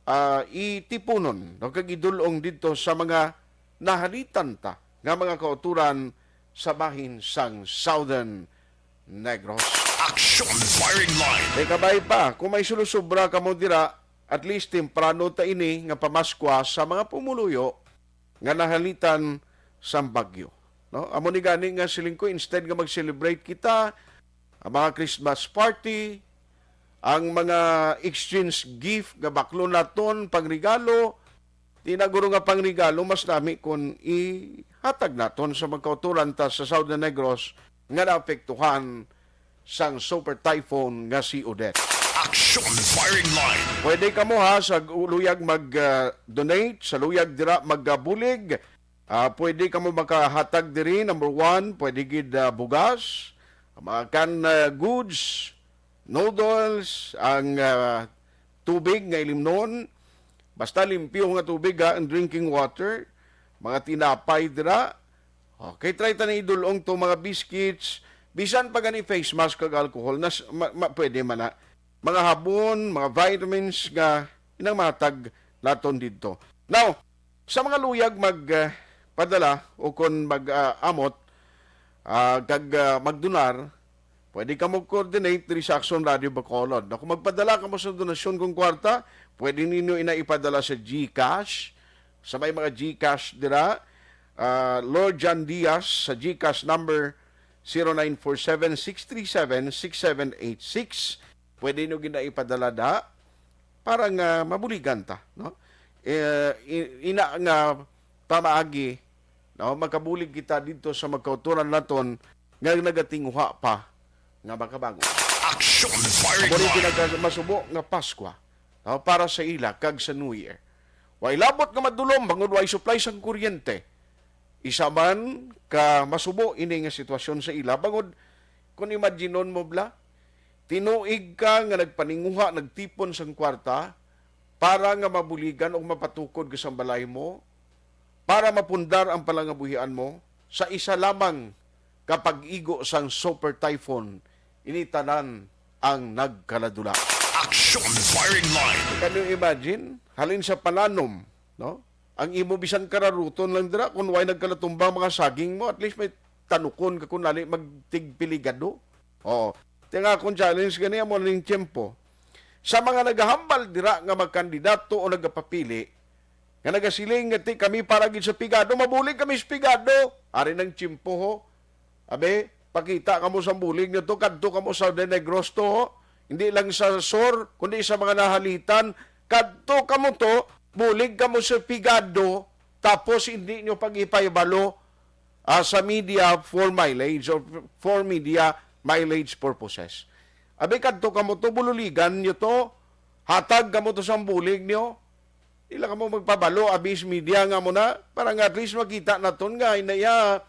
ah, itipunon, no, kag idul-ong didto sa mga nahalitan ta nga mga kauturan sa bahin sang Southern Negros. Action Firing Line. May kabay pa, kung may sulusubra kamo dira, at least temprano ta ini nga pamaskwa sa mga pumuluyo nga nahalitan sang bagyo. No? Amo ni gani nga siling ko, instead nga mag-celebrate kita, ang mga Christmas party, ang mga exchange gift nga baklo naton, pangregalo, di na guro nga pangregalo, mas nami kon ihatag naton sa mga kauturan ta sa Southern Negros nga naapektuhan sang super typhoon nga si Odette. Action Firing Line. Pwede kamo ha sa luyag mag, ah, donate, sa luyag dira magabulig. Ah, pwede kamo makahatag diri, number one, pwede gid, ah, bugas, mga canned, ah, goods, noodles, ang, ah, tubig nga ilimnon, basta limpyo nga tubig, ha, ang drinking water, mga tinapay dira. Okay, try ta na idul-ong to, mga biscuits, bisan pa gani face mask kag alcohol, nas, ma, ma, pwede man na. Mga habon, mga vitamins nga inang matag naton didto. Now, sa mga luyag mag, ah, padala o kon mag, ah, amot, ah, kag, ah, magdonar, pwede kamo coordinate diri sa Action Radio Bacolod. Na kung magpadala kamo sa donasyon kung kwarta, pwede ninyo ina ipadala sa GCash, sa may mga GCash dira, ah, Lord John Diaz sa GCash number zero nine four seven, six three seven, six seven eight six. Pwede nyo gina ipadala da para nga mabuligan ta, no? Eh, i-, ina nga pamaagi, no? Makabulig kita didto sa magkauturan naton nga nagatinguha pa nga makabangon. Action Firing Line. Amo ni pinakamasubo nga Paskwa, no? Para sa ila kag sa New Year. Way labot nga madulom bangod way supply sang kuryente. Isa man ka masubo ini nga sitwasyon sa ila, bangod kung imaginon mo bala, tinuig ka nga nagpaninguha, nagtipon sang kwarta para nga mabuligan o mapatukod ka sang balay mo, para mapundar ang palangabuhian mo sa isa lamang ka pag-igo sang super typhoon, ini tanan ang nagkaladula. Action firing line. Can you imagine? Halin sa palanom, no? Ang imo bisan kararuton lang dira, kung way nagkalatumba mga saging mo, at least may tanukon ka kung nali magtigpiligado. Oo. Ti nga akong challenge gani amo ning tiyempo. Sa mga nagahambal dira nga magkandidato o nagapapili, nga nagasiling nga ti kami para gid sa pigado, mabulig kami sa pigado. Ari nang tiyempo, ho. Abi, pakita kamo sa bulig na to, kadto kamo sa De Negros to, ho. Hindi lang sa sur, kundi sa mga nahalitan. Kadto kamo to, bulig kamo sa pigado, tapos hindi nyo pag-ipahibalo, ah, sa media for mileage or for media mileage purposes. Abi, kadto kamo to, bululigan nyo to, hatag kamo to sa bulig nyo. Ila kamo magpabalo, abi, sa media nga mo na, para nga at least makita naton nga inaya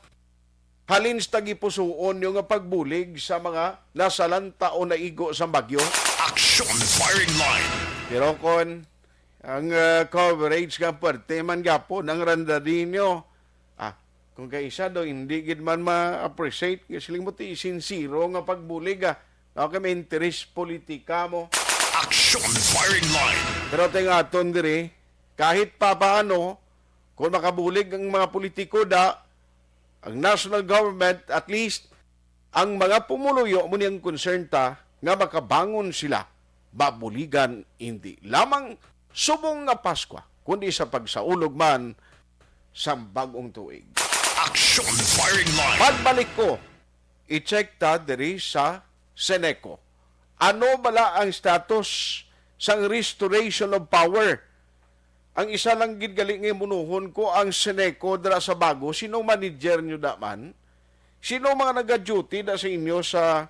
halin sa tagipusuon nyo nga pagbulig sa mga nasalanta o naigo sa bagyo. Action firing line. Pero kon ang, ah, coverage nga puwerte man gyapon ang randa ninyo, ah, kung kay isa daw hindi gid man ma-appreciate, nga siling mo ti sinsero nga pagbulig, ah, nga kay may interes politika mo. Action firing line. Pero ti nga aton diri, kahit pa paano, kung makabulig ang mga politiko da, ang national government, at least, ang mga pumuluyo mo niyang concern ta nga makabangon sila, mabuligan hindi lamang subong nga Paskwa, kundi sa pagsaulog man sa bagong tuig. Action firing line. Pagbalik ko, i-check ta diri sa Seneco. Ano bala ang status sang restoration of power? Ang isa lang gid gali nga himunohon ko, ang Seneco dira sa Bago, sino manager nyo da man? Sino mga nagaduty da sa inyo sa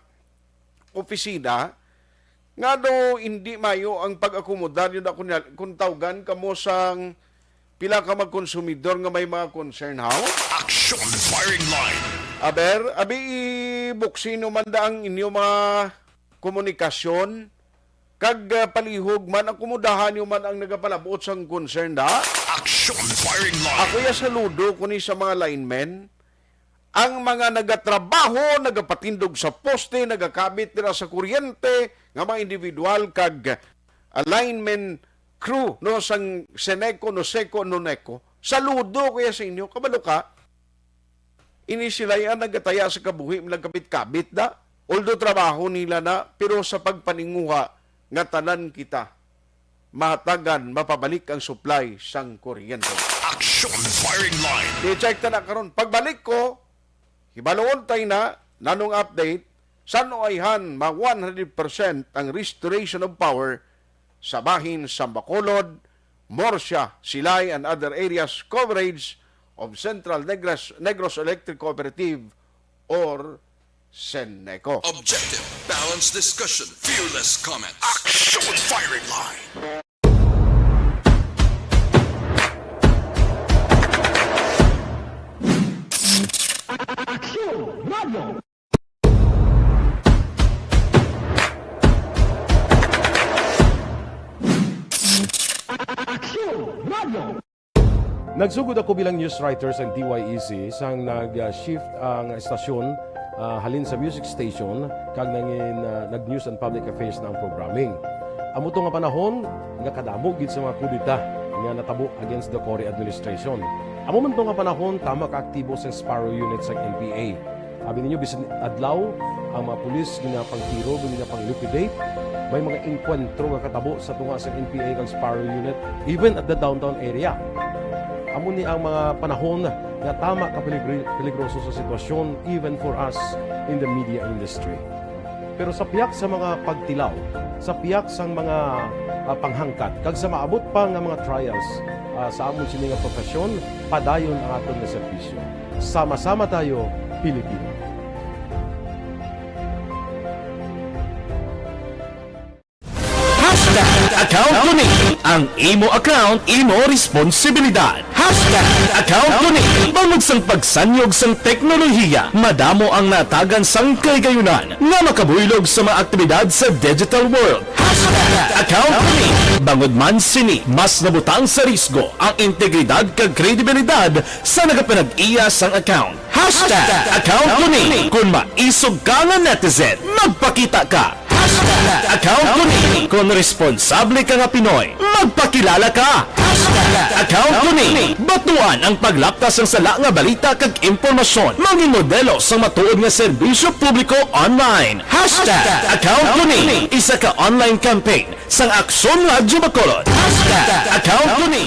opisina? Nga daw hindi mayo ang pag-akomodar nyo da kung, kung tawgan kamo sang pila ka magkonsumidor nga may mga concern, haw? Action firing line. Aber, abi, ibuksi nyo man da ang inyo mga komunikasyon, kag, ah, palihog man, akomodahan nyo man ang nagapalabot sang concern, da. Action firing line. Ako ya saludo ko ni sa mga linemen, ang mga nagatrabaho, nagapatindog sa poste, nagakabit dira sa kuryente, nga mga individual kag, ah, linemen crew, no, sang Seneco, no, Seco, no, Neco. Saludo ko ya sa inyo. Kabalo ka, ini silay ang nagataya sa kabuhi, nagkabit-kabit da. Although trabaho nila na, pero sa pagpaninguha nga tanan kita mahatagan, mapabalik ang supply sang kuryente. Action firing line. I-check ta na karon. Pagbalik ko, hibaluon tay na nanong update, san-o ayhan ma one hundred percent ang restoration of power sa bahin sa Bacolod, Murcia, Silay, and other areas coverage of Central Negros, Negros Electric Cooperative or Seneco. Objective, balanced discussion, fearless comments. Action firing line. Action Radio. Action Radio. Nagsugod ako bilang news writer sang D Y E C sang nag-shift ang estasyon, ah, halin sa music station kag nangin, ah, nag-news and public affairs na ang programming. Amo to nga panahon nga kadamo gid sa mga kudeta nga natabo against the Cory administration. Amo man to nga panahon tama ka aktibo sang Sparrow Unit sang N P A. Abi ninyo, bisan adlaw, ang mga pulis ginapangtiro, ginapang-liquidate. May mga engkwentro nga katabo sa tunga sa N P A kag Sparrow Unit, even at the downtown area. Amo ni ang mga panahon nga tama ka peligri-, peligroso sa sitwasyon, even for us in the media industry. Pero sa pihak sa mga pagtilaw, sa pihak sang mga, ah, panghangkat, kag sa maabot pa nga mga trials, ah, sa amon sini nga profesyon, padayon ang aton nga serbisyo. Sama-sama tayo, Pilipino. Hashtag account ko ni. Ang imo account, imo responsibilidad. Hashtag account ko ni. Bangod sang pagsanyog sang teknolohiya, madamo ang natagan sang kaligayunan nga makabuylog sa mga aktibidad sa digital world. Account ko ni. Bangod man sini, mas nabutang sa risgo ang integridad kag kredibilidad sa nagapanag-iya sang account. Hashtag account ko ni. Kung maisog ka nga netizen, magpakita ka. Hashtag account ko ni. Kung responsable ka nga Pinoy, magpakilala ka. Hashtag account ko ni. Batuan ang paglapta sang sala nga balita kag impormasyon. Mangin modelo sang matuod nga serbisyo publiko online. Hashtag account ko ni. Isa ka online campaign sang Aksyon Radyo Bacolod. Hashtag account ko ni.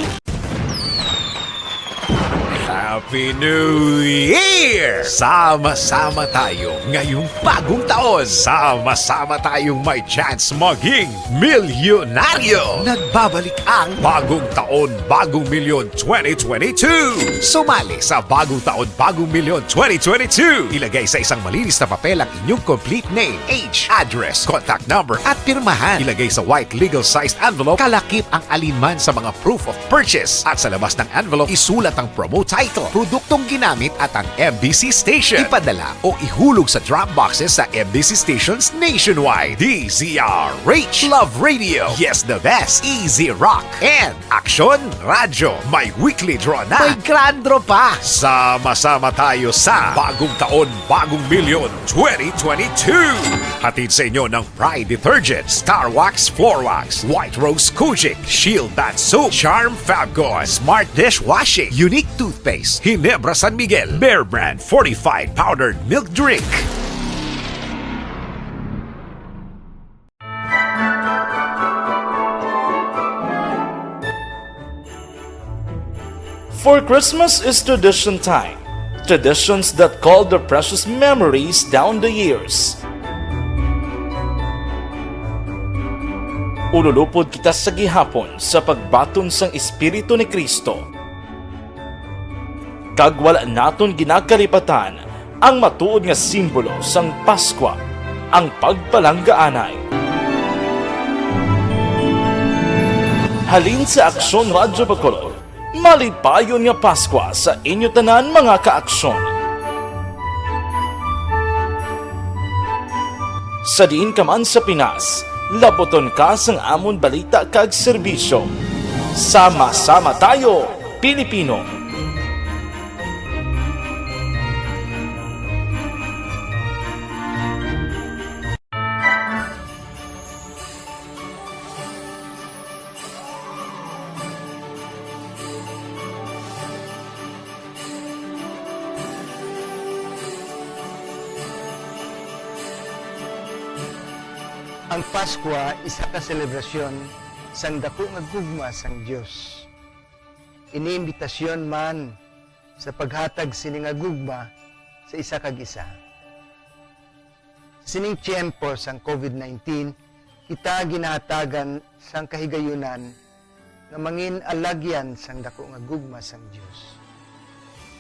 Happy New Year! Sama-sama tayo ngayong bagong taon. Sama-sama tayong may chance maging milyonaryo. Nagbabalik ang Bagong Taon, Bagong Milyon twenty twenty-two. Sumali sa Bagong Taon, Bagong Milyon twenty twenty-two. Ilagay sa isang malinis na papel ang inyong complete name, age, address, contact number, at pirmahan. Ilagay sa white legal sized envelope, kalakip ang alinman sa mga proof of purchase. At sa labas ng envelope, isulat ang promo title, produktong ginamit at ang M B C station. Ipadala o ihulog sa drop boxes sa M B C stations nationwide. D Z R H, Love Radio, Yes the Best, Easy Rock, and Aksyon Radyo, may weekly draw na. May grand draw pa. Sama-sama tayo sa Bagong Taon, Bagong Milyon twenty twenty-two. Hatid sa inyo ng Pride Detergent, Star Wax Floor Wax, White Rose Kojic, Shield Bath Soap, Charm Fabcon, Smart Dishwashing, Unique Toothpaste, Ginebra San Miguel, Bear Brand Fortified Powdered Milk Drink. For Christmas is tradition time, traditions that call their precious memories down the years. Ululupod kita sa gihapon sa pagbaton sang Espiritu ni Cristo. Kag wala naton ginakalipatan ang matuod nga simbolo sang Paskwa, ang pagpalanggaanay. Halin sa Aksyon Radyo Bacolod, malipayon nga Paskwa sa inyo tanan, mga ka-aksyon. Sa diin ka man sa Pinas, labuton ka sang amon balita kag serbisyo. Sama-sama tayo, Pilipino! Ang Paskwa isa ka selebrasyon sang daku nga gugma sang Dios. Ini imbitasyon man sa paghatag sini nga gugma sa isa kag isa. Sa sining tiyempo sang covid nineteen, kita ginahatagan sang kahigayunan nga mangin alagyan sang daku nga gugma sang Dios,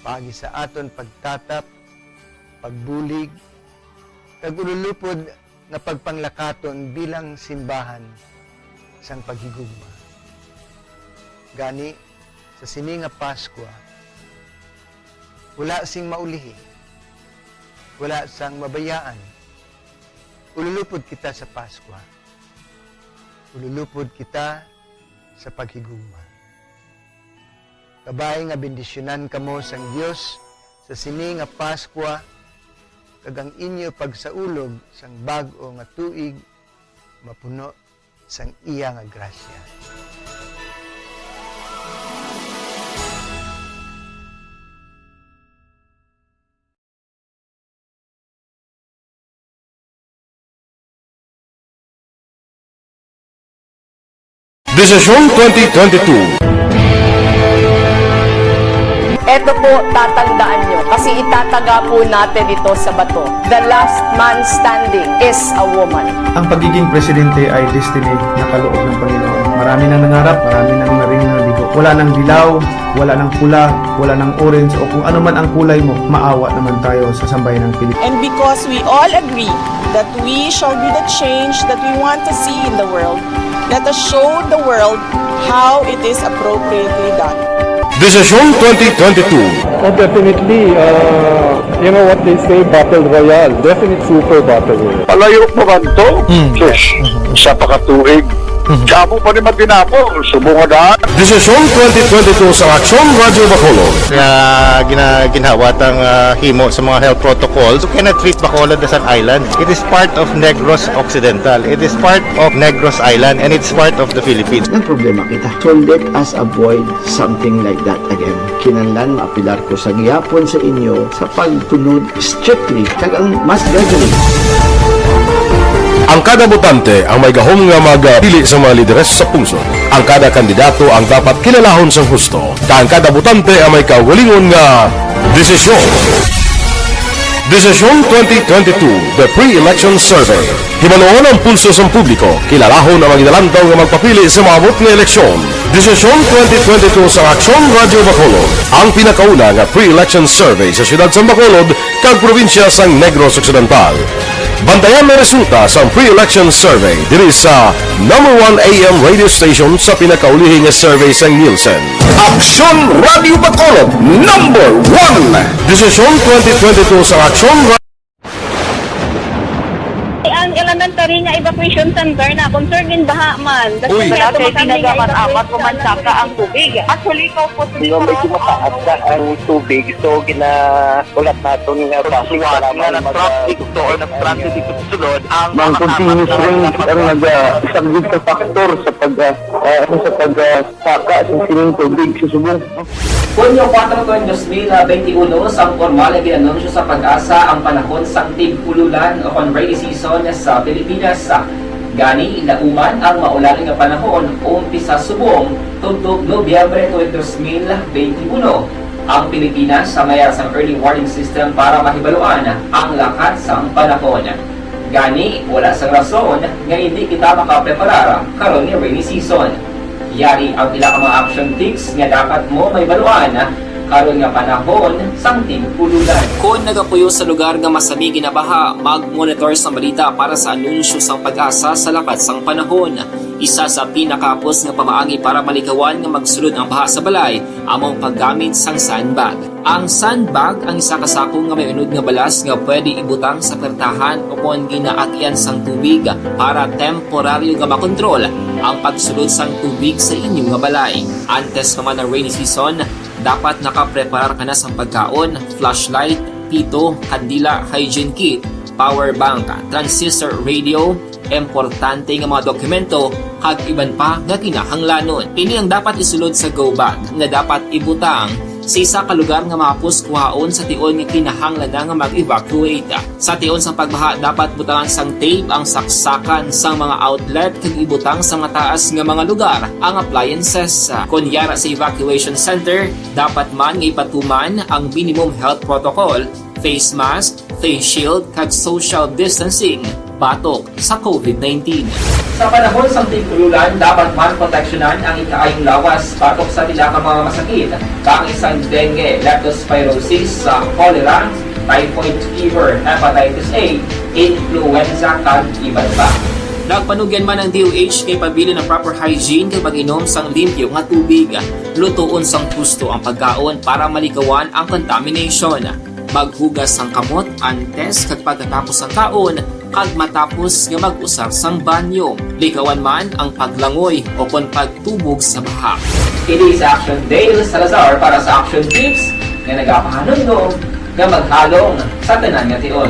paagi sa aton pagtatap, pagbulig, kag ululupod nga pagpanglakaton bilang simbahan sang paghigugma. Gani, sa sini nga Paskwa, wala sing maulihi, wala sang mabayaan. Ululupod kita sa Paskwa. Ululupod kita sa paghigugma. Kabay nga bendisyonan kamo sang Dios sa sini nga Paskwa, kag ang inyo pagsaulog sang bag-o nga tuig mapuno sang iya nga grasya. Desisyon twenty twenty-two. Eto po, tatandaan nyo, kasi itataga po natin ito sa bato. The last man standing is a woman. Ang pagiging presidente ay destiny na kaloob ng Panginoon. Marami nang nangarap, marami nang naring nabigo. Wala nang dilaw, wala nang pula, wala nang orange, o kung ano man ang kulay mo, maawa naman tayo sa sambayanang Pilipino. And because we all agree that we shall be the change that we want to see in the world, let us show the world how it is appropriately done. Desisyon twenty twenty-two. Oh, definitely. Uh, you know what they say, battle royale. Definite super battle royale. Palayo pa man to? Hmm. Sus, isa pa ka tuig. Mhm. Kamo pa ni matinapol, subong nga daan. Desisyon twenty twenty-two sa Aksyon Radyo Bacolod. Nga gina-, ginhawat ang, ah, himo sa mga health protocols. You cannot treat Bacolod as an island. It is part of Negros Occidental. It is part of Negros Island, and it's part of the Philippines. Ang problema kita. So let us avoid something like that again. Kinahanglan maapilar ko sa gihapon sa inyo sa pagsunod strictly kag ang mass gathering. Ang kada botante ang may gahom nga magpili sa mga lideres sa pungsod. Ang kada kandidato ang dapat kilalahon sang husto, kag ang kada botante ang may kaugalingon nga desisyon. Desisyon twenty twenty-two, The Pre-Election Survey. Hibaluon ang pulso sang publiko, kilalahon ang mga ginalantaw nga magpapili sa maabot nga eleksyon. Desisyon twenty twenty-two sa Aksyon Radyo Bacolod, ang pinakauna nga pre-election survey sa siyudad sang Bacolod kag probinsya sang Negros Occidental. Bantayan ang resulta sang pre-election survey diri sa number one A M radio station sa pinakaulihi nga survey sang Nielsen. Aksyon Radyo Bacolod, number one. Desisyon twenty twenty-two sa Aksyon Ra- Ang elementary nga evacuation center na concern in baha man. Uy. Wala kay tinaga man amat ko man saka ang tubig. Actually, ikaw po sa Di ba medyo mataas na ang tubig, so gina-, ulat naton nga Ulat nga na mag-, traffic to or nag-traffic dito sa sulod, ang Mang continuous rain ang nagasaglit sa factor sa pag, ah, ah, ano, sa pag, ah, saka sa sining tubig sa subong. Hunyo kuwatro, dos mil benti uno, sang pormal nga gin-anunsyo sa PAGASA ang panahon sang tig-ululan o kon rainy season sa Pilipinas. Gani, nauman ang maulan nga panahon umpisa subong tubtob Nobyembre tuig dos mil benti uno. Ang Pilipinas sa may ara sang early warning system para mahibaluan ang lakat sang panahon. Gani, wala sang rason nga indi kita makapreparar karon nga rainy season. Yari ang pila ka mga action tips nga dapat mo mahibaluan karon nga panahon sang tig-ululan. Kon nagapuyo sa lugar nga masami ginabaha, mag-monitor sang balita para sa anunsyo sang PAGASA sa lakat sang panahon. Isa sa pinakahapos nga pamaagi para malikawan nga magsulod ang baha sa balay amo ang paggamit sang sandbag. Ang sandbag ang isa ka sako nga may unod nga balas nga pwede ibutang sa pertahan o kon ginaagian sang tubig para temporaryo nga makontrol ang pagsulod sang tubig sa inyo nga balay. Antes pa man ang rainy season, dapat nakapreparar ka na sang pagkaon, flashlight, pito, kandila, hygiene kit, power bank, transistor radio, importante nga mga dokumento, kag iban pa nga kinahanglanon. Ini ang dapat isulod sa go bag nga dapat ibutang sa isa ka lugar nga mahapos kuhaon sa tion nga kinahanglan na nga mag-evacuate. Sa tion sang pagbaha, dapat butangan sang tape ang saksakan sang mga outlet kag ibutang sa mataas nga mga lugar ang appliances. Kon yara sa evacuation center, dapat man nga ipatuman ang minimum health protocol, face mask, face shield, kag social distancing batok sa COVID nineteen. Sa panahon sang tig-ululan, dapat man proteksyonan ang ikaayong lawas batok sa pila ka mga masakit, kaangay sang dengue, leptospirosis, sa cholera, typhoid fever, hepatitis A, influenza, kag iban pa. Nagpanugyan man ang D O H nga ipabilin ang proper hygiene kag pag-inom sang limpyo nga tubig. Lutoon sang husto ang pagkaon para malikawan ang contamination. Maghugas sang kamot antes kag pagkatapos sang kaon, kag matapos nga mag-usar sang banyo. Likawan man ang paglangoy o kon pagtubog sa baha. Kini si Action Dale Salazar para sa Action Tips nga nagapahanumdom nga maghalong sa tanan nga tion.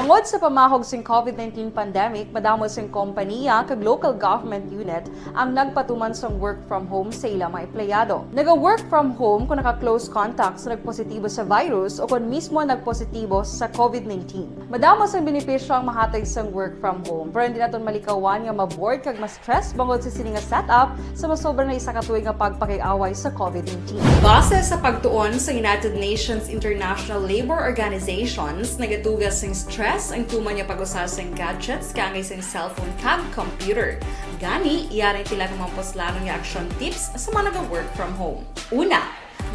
Bangod sa pamahog sing COVID nineteen pandemic, madamo sing kompanya kag local government unit ang nagpatuman sang work from home sa ila mga empleyado. Naga-work from home kung naka-close contact sa nagpositibo sa virus o kon mismo nagpositibo sa COVID nineteen. Madamo sang benepisyo ang mahatag sang work from home, pero hindi naton malikawan nga ma-bored kag ma-stress bangod sa sini nga setup sa masobra na isa ka tuig nga pagpakig-away sa COVID nineteen. Base sa pagtuon sa United Nations International Labour Organizations, nagatuga sing stress ang tuman nga pag-usa sing gadgets kaangay sing cellphone kag computer. Gani, yari ang pila ka mga puslanon nga action tips sa mga naga-work from home. Una,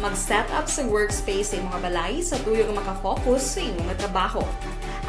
mag-set up sa workspace sa imong balay sa tuyo nga makafocus sa imong trabaho.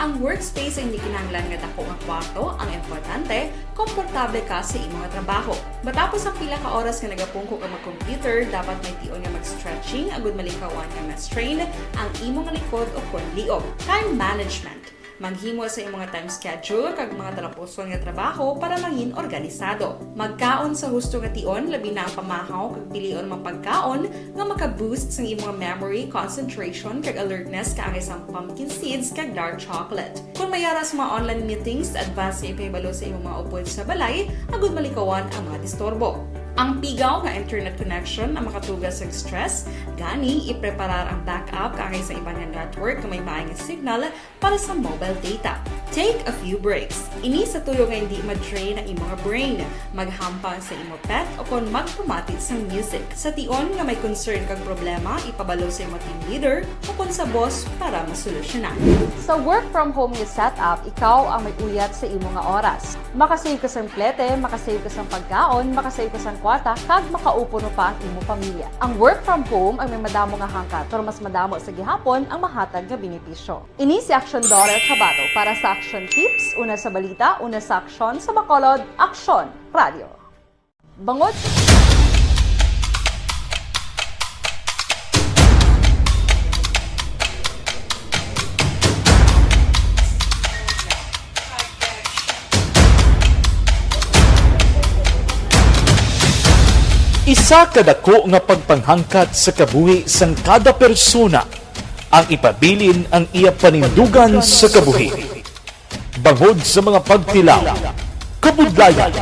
Ang workspace ay hindi kinahanglan nga dako nga kwarto, ang importante, komportable ka sa imo nga trabaho. Matapos ang pila ka oras nga nagapungko ka mag-computer, dapat may tion nga mag-stretching agud malikawan nga ma-strain ang imo nga likod o kon liog. Time management. Maghimo sa imo nga time schedule kag mga talapuson nga trabaho para mangin organisado. Magkaon sa husto nga tion, labi na ang pamahaw kag pilion mga pagkaon nga maka-boost sang imo nga memory, concentration, kag alertness kaangay sang pumpkin seeds kag dark chocolate. Kung may ara sa mga online meetings, advance nga ipahibalo sa imong mga upod sa balay agud malikawan ang mga disturbo. Ang pigaw nga internet connection ang makatuga sa stress, gani ipreparar ang backup kaangay sa iban nga network nga may maay nga signal para sa mobile data. Take a few breaks. Ini sa tuyo nga hindi ma-drain ang imo nga brain. Maghampang sa imo pet o kon magpamati sang music. Sa tion nga may concern kag problema, ipabalo sa imo team leader o kon sa boss para masolusyonan. Sa work from home nga setup, ikaw ang may uyat sa imo nga oras. Makasave ka sang plete, makasave ka sang pagkaon, makasave ka sang kwarta, kag makaupo pa ang imo pamilya. Ang work from home ang may madamo nga hangkat, pero mas madamo sa gihapon ang mahatag nga benepisyo. Ini si Aksyon Daughter Kabato para sa Aksyon Tips, una sa balita, una sa aksyon, sa Bacolod, Aksyon Radio. Bangod. Isa ka dako nga pagpanghangkat sa kabuhi sang kada persona ang ipabilin ang iya panindugan sa kabuhi. Bangod sa mga pagtilaw, kabudlayan,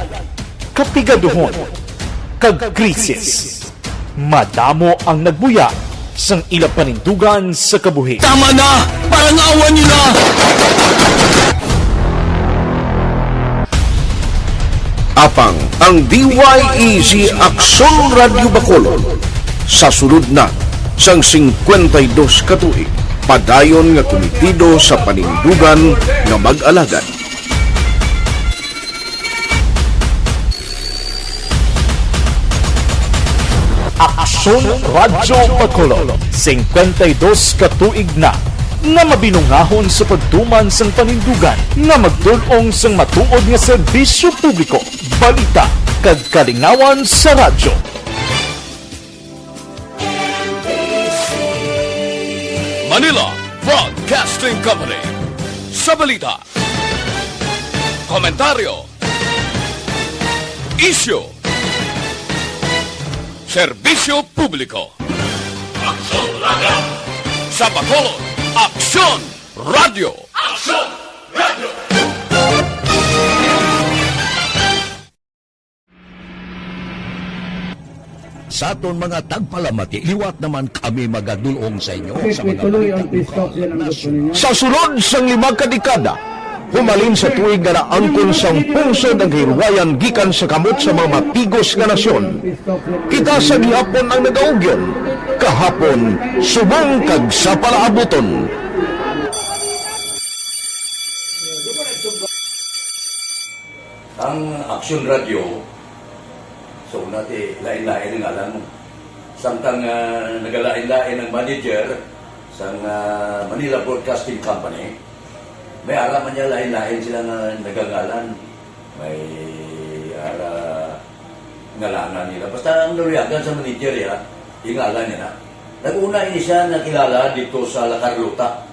kapigaduhon, kag krisis, madamo ang nagbuya sang ila panindugan sa kabuhi. Tama na! Parangawan niyo na! Apang ang D Y E Z Aksyon Radyo Bacolod sa sulod na sang singkwenta y dos ka tuig, padayon nga kumitido sa panindugan nga mag-alagad. Aksyon Radyo Bacolod, singkwenta y dos ka tuig na nga mabinungahon sa pagtuman sang panindugan nga magtul-ong sang matuod nga serbisyo publiko, balita, kag kalingawan sa radyo. Manila Broadcasting Company. Sa balita, komentaryo, isyu, serbisyo publiko. Aksyon Radyo. Sa Bacolod, Aksyon Radyo. Aksyon Radyo. Sa aton mga tagpalamati, liwat naman kami magadul-ong sa inyo sa mga balita lokal, nasyonal. Sa sulod sang lima ka dekada, humalin sa tuig nga naangkon sang pungsod ang kahilwayan gikan sa kamot sa mga mapigos nga nasyon, kita sa gihapon ang nagaugyon, kahapon, subong kag sa palaabuton. Ang Aksyon Radyo, sa una ti, lain-lain ang ngalan mo. Samtang, ah, nagalain-lain ang manager sang, ah, Manila Broadcasting Company, may ara man niya lain-lain sila nga nagangalan. May ara ngalanan nila. Basta ang naluyagan sa manager, ya, yung ngalan niya na. Nag-una ini siya nakilala dito sa La Carlota.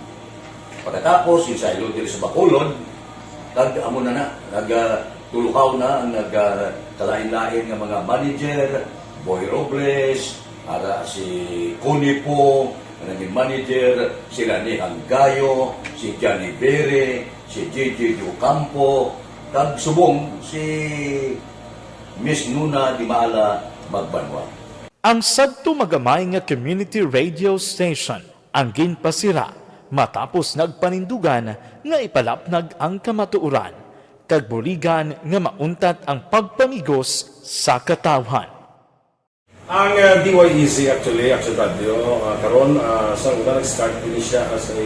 Pagkatapos, insaylo diri sa Bacolod, kag amo na na, nag, ah, tulukaw na ang nag, ah, kalain-lain nga mga manager, Boy Robles, ara si Connie Po, nga naging manager, si Rani Hanggayo, si Johnny Bere, si J J Ocampo, kag subong si Miss Nuna Dimala Magbanwa. Ang sadto magamay nga community radio station ang ginpasira matapos nagpanindugan nga ipalapnag ang kamatuoran kag buligan nga mauntat ang pagpamigos sa katawhan. Ang, ah, D Y E Z actually, Action Radio, ah, karon, ah, sa una nag-start ini siya as a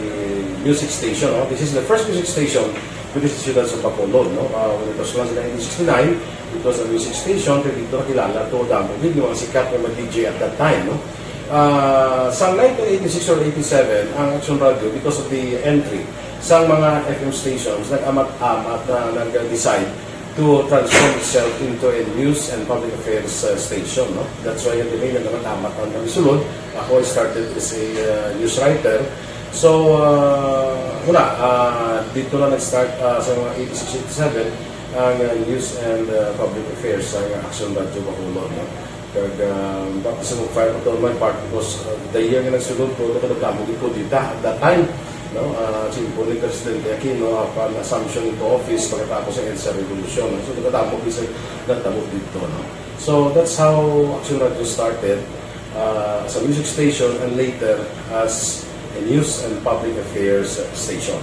music station, no? This is the first music station dito sa siyudad sa Bacolod, no? Ah, when it was launched in nineteen sixty-nine, it was a music station, kaya dito nakilala to damo gid yung mga sikat nga mga D J at that time, no? Ah, sa nineteen eighty-six or eighty-seven, ang Action Radio, because of the entry Sang mga F M stations, nag-amat-amat na nag-decide to transform itself into a news and public affairs, uh, station, no? That's why yung delay na naman amat ang kami sulod. Ako, I started as a, uh, news writer. So, uh, wala, uh, dito na nag-start, uh, sa mga eighty-six, eighty-seven, ang, uh, news and, uh, public affairs sa Aksyon Radyo Bacolod, no? Kag, ah, tapos sa mag-file ko to my part because, ah, the year nga nagsulod ko, nakadamo gid ko dita at that time, no? Ah, simple ni Presidente Aquino, upon assumption into office pagkatapos sa EDSA Revolution, no? So, nakadamo gid sa natabo dito, no? So, that's how Action Radio started, ah, as a music station and later as a news and public affairs station.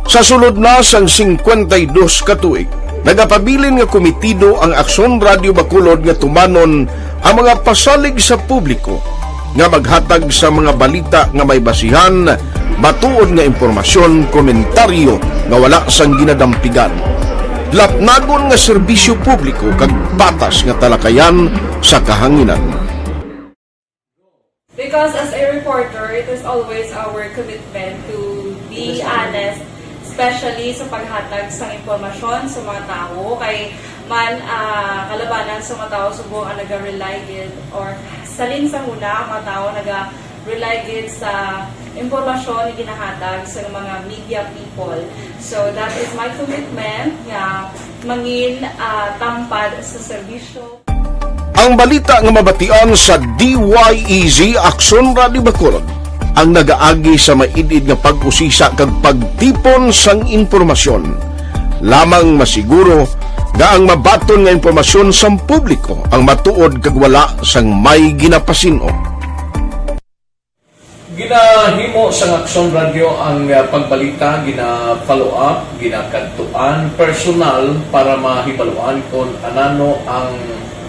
Sa sulod na sang singkwenta y dos ka tuig, nagapabilin nga komitido ang Aksyon Radio Bacolod nga tumanon ang mga pasalig sa publiko nga maghatag sa mga balita nga may basihan, matuod nga impormasyon, komentaryo nga wala sang ginadampigan, lapnagon nga serbisyo publiko kag patas nga talakayan sa kahanginan. Because as a reporter, it is always our commitment to be honest, especially sa paghatag sang impormasyon sa mga tawo. Kay man, ah, kalabanan sa mga tawo subong ang naga-rely gid or salin sa huna ang mga tawo naga-rely gid sa impormasyon nga ginahatag sa mga media people. So that is my commitment nga mangin, ah, tampad sa serbisyo. Ang balita nga mabatian sa D Y E Z Aksyon Radio Bacolod ang nagaagi sa maid-id nga pag-usisa kag pagtipon sang impormasyon. Lamang masiguro nga ang mabaton nga impormasyon sang publiko ang matuod kag wala sang may ginapasin-o. Ginahimo sang Aksyon Radio ang, ah, pagbalita, gina-follow up, ginakadtuan personal para mahibaluan kon anano ang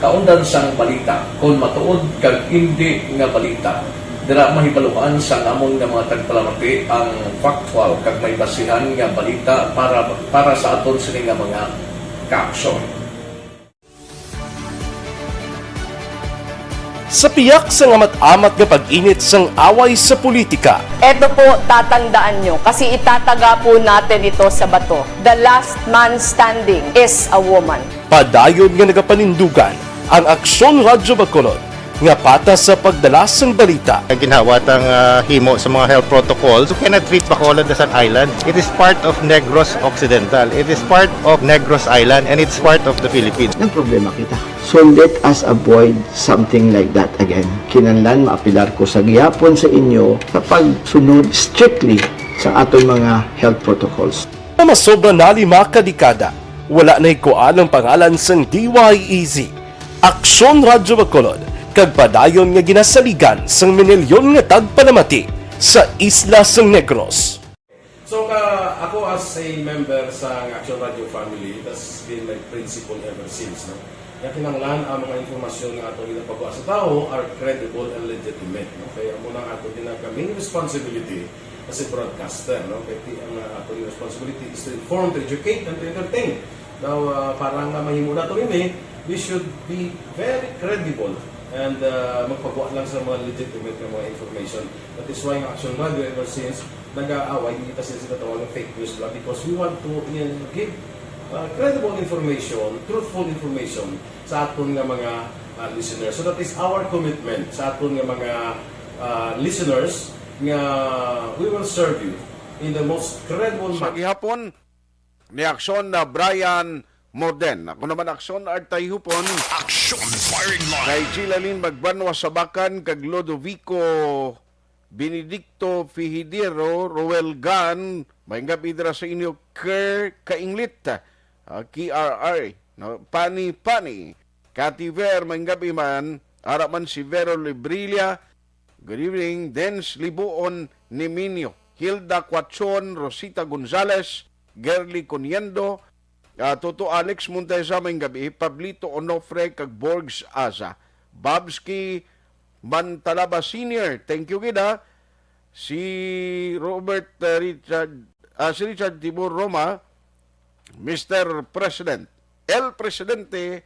kaundan sang balita, kon matuod kag indi nga balita. Dira mahibaluan sang amon nga mga tagpalamati ang factual kag may basihan nga balita para, para sa aton sini nga mga kaaksyon. Sa piyak sang amat-amat nga pag-init sang away sa politika, Eto po, tatandaan nyo, kasi itataga po natin ito sa bato. The last man standing is a woman. Padayon nga nagapanindugan ang Aksyon Radyo Bacolod nga patas sa pagdala sang balita. Ginhawa tang, ah, himo sa mga health protocols. You cannot treat Bacolod as an island. It is part of Negros Occidental. It is part of Negros Island, and it's part of the Philippines. Nagproblema kita. So let us avoid something like that again. Kinahanglan maapelar ko sa gihapon sa inyo sa pagsunod strictly sa aton mga health protocols. Nga masobra na lima ka dekada, wala na hikuan ang pangalan sang D Y E Z, Aksyon Radyo Bacolod, kag padayon nga ginasaligan sang minilyon nga tagpalamati sa isla sang Negros. So, ka, ako as a member sa Action Radio family, that's been my principle ever since, no? Nga kinahanglan ang mga impormasyon nga ato ginapagawa sa tawo are credible and legitimate, no? Kaya amo na ang ato ginag-, main responsibility as a broadcaster, no? Kaya ti-, ang, uh, ato responsibility is to inform, to educate, and to entertain. Now, uh, para nga mahimo nato ini, we should be very credible and, uh, magpagawa lang sa mga legitimate nga mga information. That is why ang Action Radio ever since nag-aaway, hindi ta sila ginatawag nga fake news lang because we want to, uh, give, uh, credible information, truthful information sa aton nga mga, uh, listeners. So that is our commitment sa aton nga mga, uh, listeners nga we will serve you in the most credible manner. Sa gihapon ni Aksyon na Brian Morden. Ako naman, Aksyon Artay Hupon. Action Firing Line. Kay Jilalin Magbanwa Sabakan kag Lodovico Benedicto Fijidero, Roel Gan, maayong gab-i dira sa inyo, Ker Kainglit, ah, K R R, no? Pani, Pani, Cathy Ver, maayong gab-i man, ara man si Vero Librilla, good evening, Dens Libuon, Niminio, Hilda Cuachon, Rosita Gonzales, Gerly Coniendo, ah, Toto Alex Montesa, maayong gab-i, Pablito Onofre, kag Borgs Aza, Babski, Mantalaba Senior, thank you gid, ha. Si Robert, uh, Richard, ah, si Richard Tibor Roma, Mister President, El Presidente,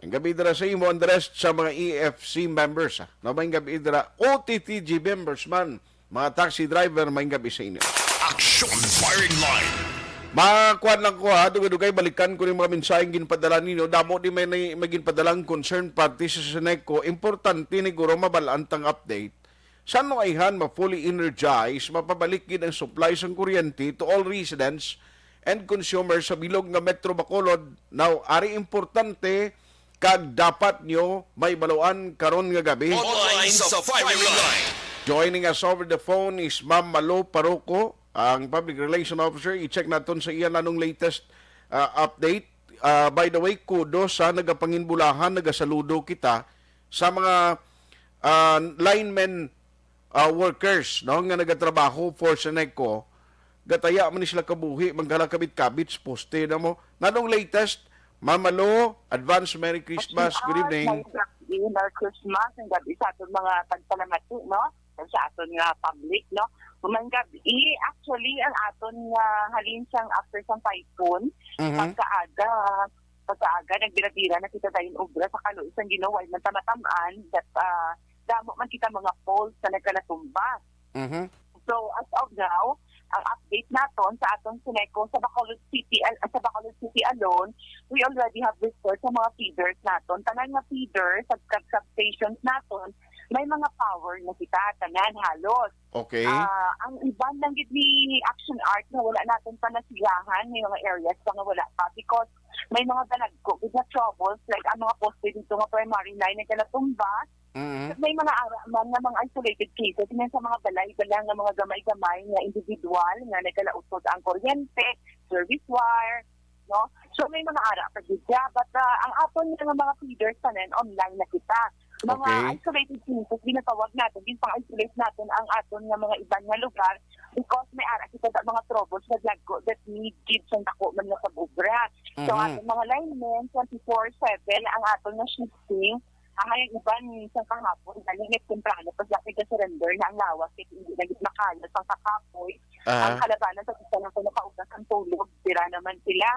Ang gabi dira sa imo, and the rest sa mga E F C members, ah. No, may gabi dira, O T T G members man, mga taxi driver, may gabi sa inyo. Action Firing Line. Makuan lang ko, ha, dugay-dugay balikan ko yung mga mensaheng ginpadala ninyo. Damo di may, may ginpadalang concern party sa Seneco. Importante ni guro mabalaan tang update. Sa nuayhan ma-fully energize, mapabalik gid ang supply sang kuryente to all residents and consumers sa bilog nga Metro Bacolod. Now, ari importante kag dapat nyo maibaluan karon nga gabi. Online sa Firing Line. Joining us over the phone is Ma'am Malo Paroco, ang Public Relation Officer. I-check naton sa iya nanong latest, ah, update. Ah, by the way, kudos sa nagapanginbulahan, nagasaludo kita sa mga, ah, linemen, ah, workers, no, nga nagatrabaho for Seneco. Gataya man ni sila kabuhi, maghalakabit-kabit sa poste na mo. Nanong latest, Ma'am Malo, advance Merry Christmas. Good evening. Merry Christmas, ang gabi sa aton mga tagpalamati, no? Sa aton nga public, no? Maayong gabi. Actually, ang aton nga halin sang after sang typhoon, Mhm. pagkaaga, pagkaaga, nagbira-bira na kita dayon obra sa kaluoy sang Ginoo, way man ta matam-an, that, ah, damo man kita mga poles na nagkalatumba. Mhm. So, as of now, ang update naton sa aton Seneco sa Bacolod City, al-, sa Bacolod City alone, we already have reports sa mga feeders naton. Tanan nga feeders, sub-, sub-, substations naton, may mga power na kita, tanan halos. Okay. Ah, ang iban lang gid ni Action Art na wala naton pa nasiyahan, may mga areas pa nga wala pa because may mga dalagko gid nga troubles, like ang mga poste dito nga primary line nagkalatumba, Mm-hmm. May mga ara man nga mga isolated cases nga sa mga balay-balay nga mga gamay-gamay nga individual nga nagkalautod ang kuryente, service wire, no? So may mga ara pa gid siya. But, ah, ang aton nga mga feeders tanan, online na kita. Mga Okay. isolated cases, ginatawag natin, ginpang-isolate natin ang aton nga mga iban nga lugar because may ara kita sa mga troubles nga dagko that need gid sang dako man nga pag-obra. So, Mhm. aton mga linemen, twenty-four seven ang aton nga shifting. Ang iban, minsan kahapon, galing at temprano pa siya nagka-surrender na ang lawas, kaya hindi na gid makaya sang kakapoy. Aha. Ang kalabanan sa isa lang ko nakaugas ang tulog, sira naman sila.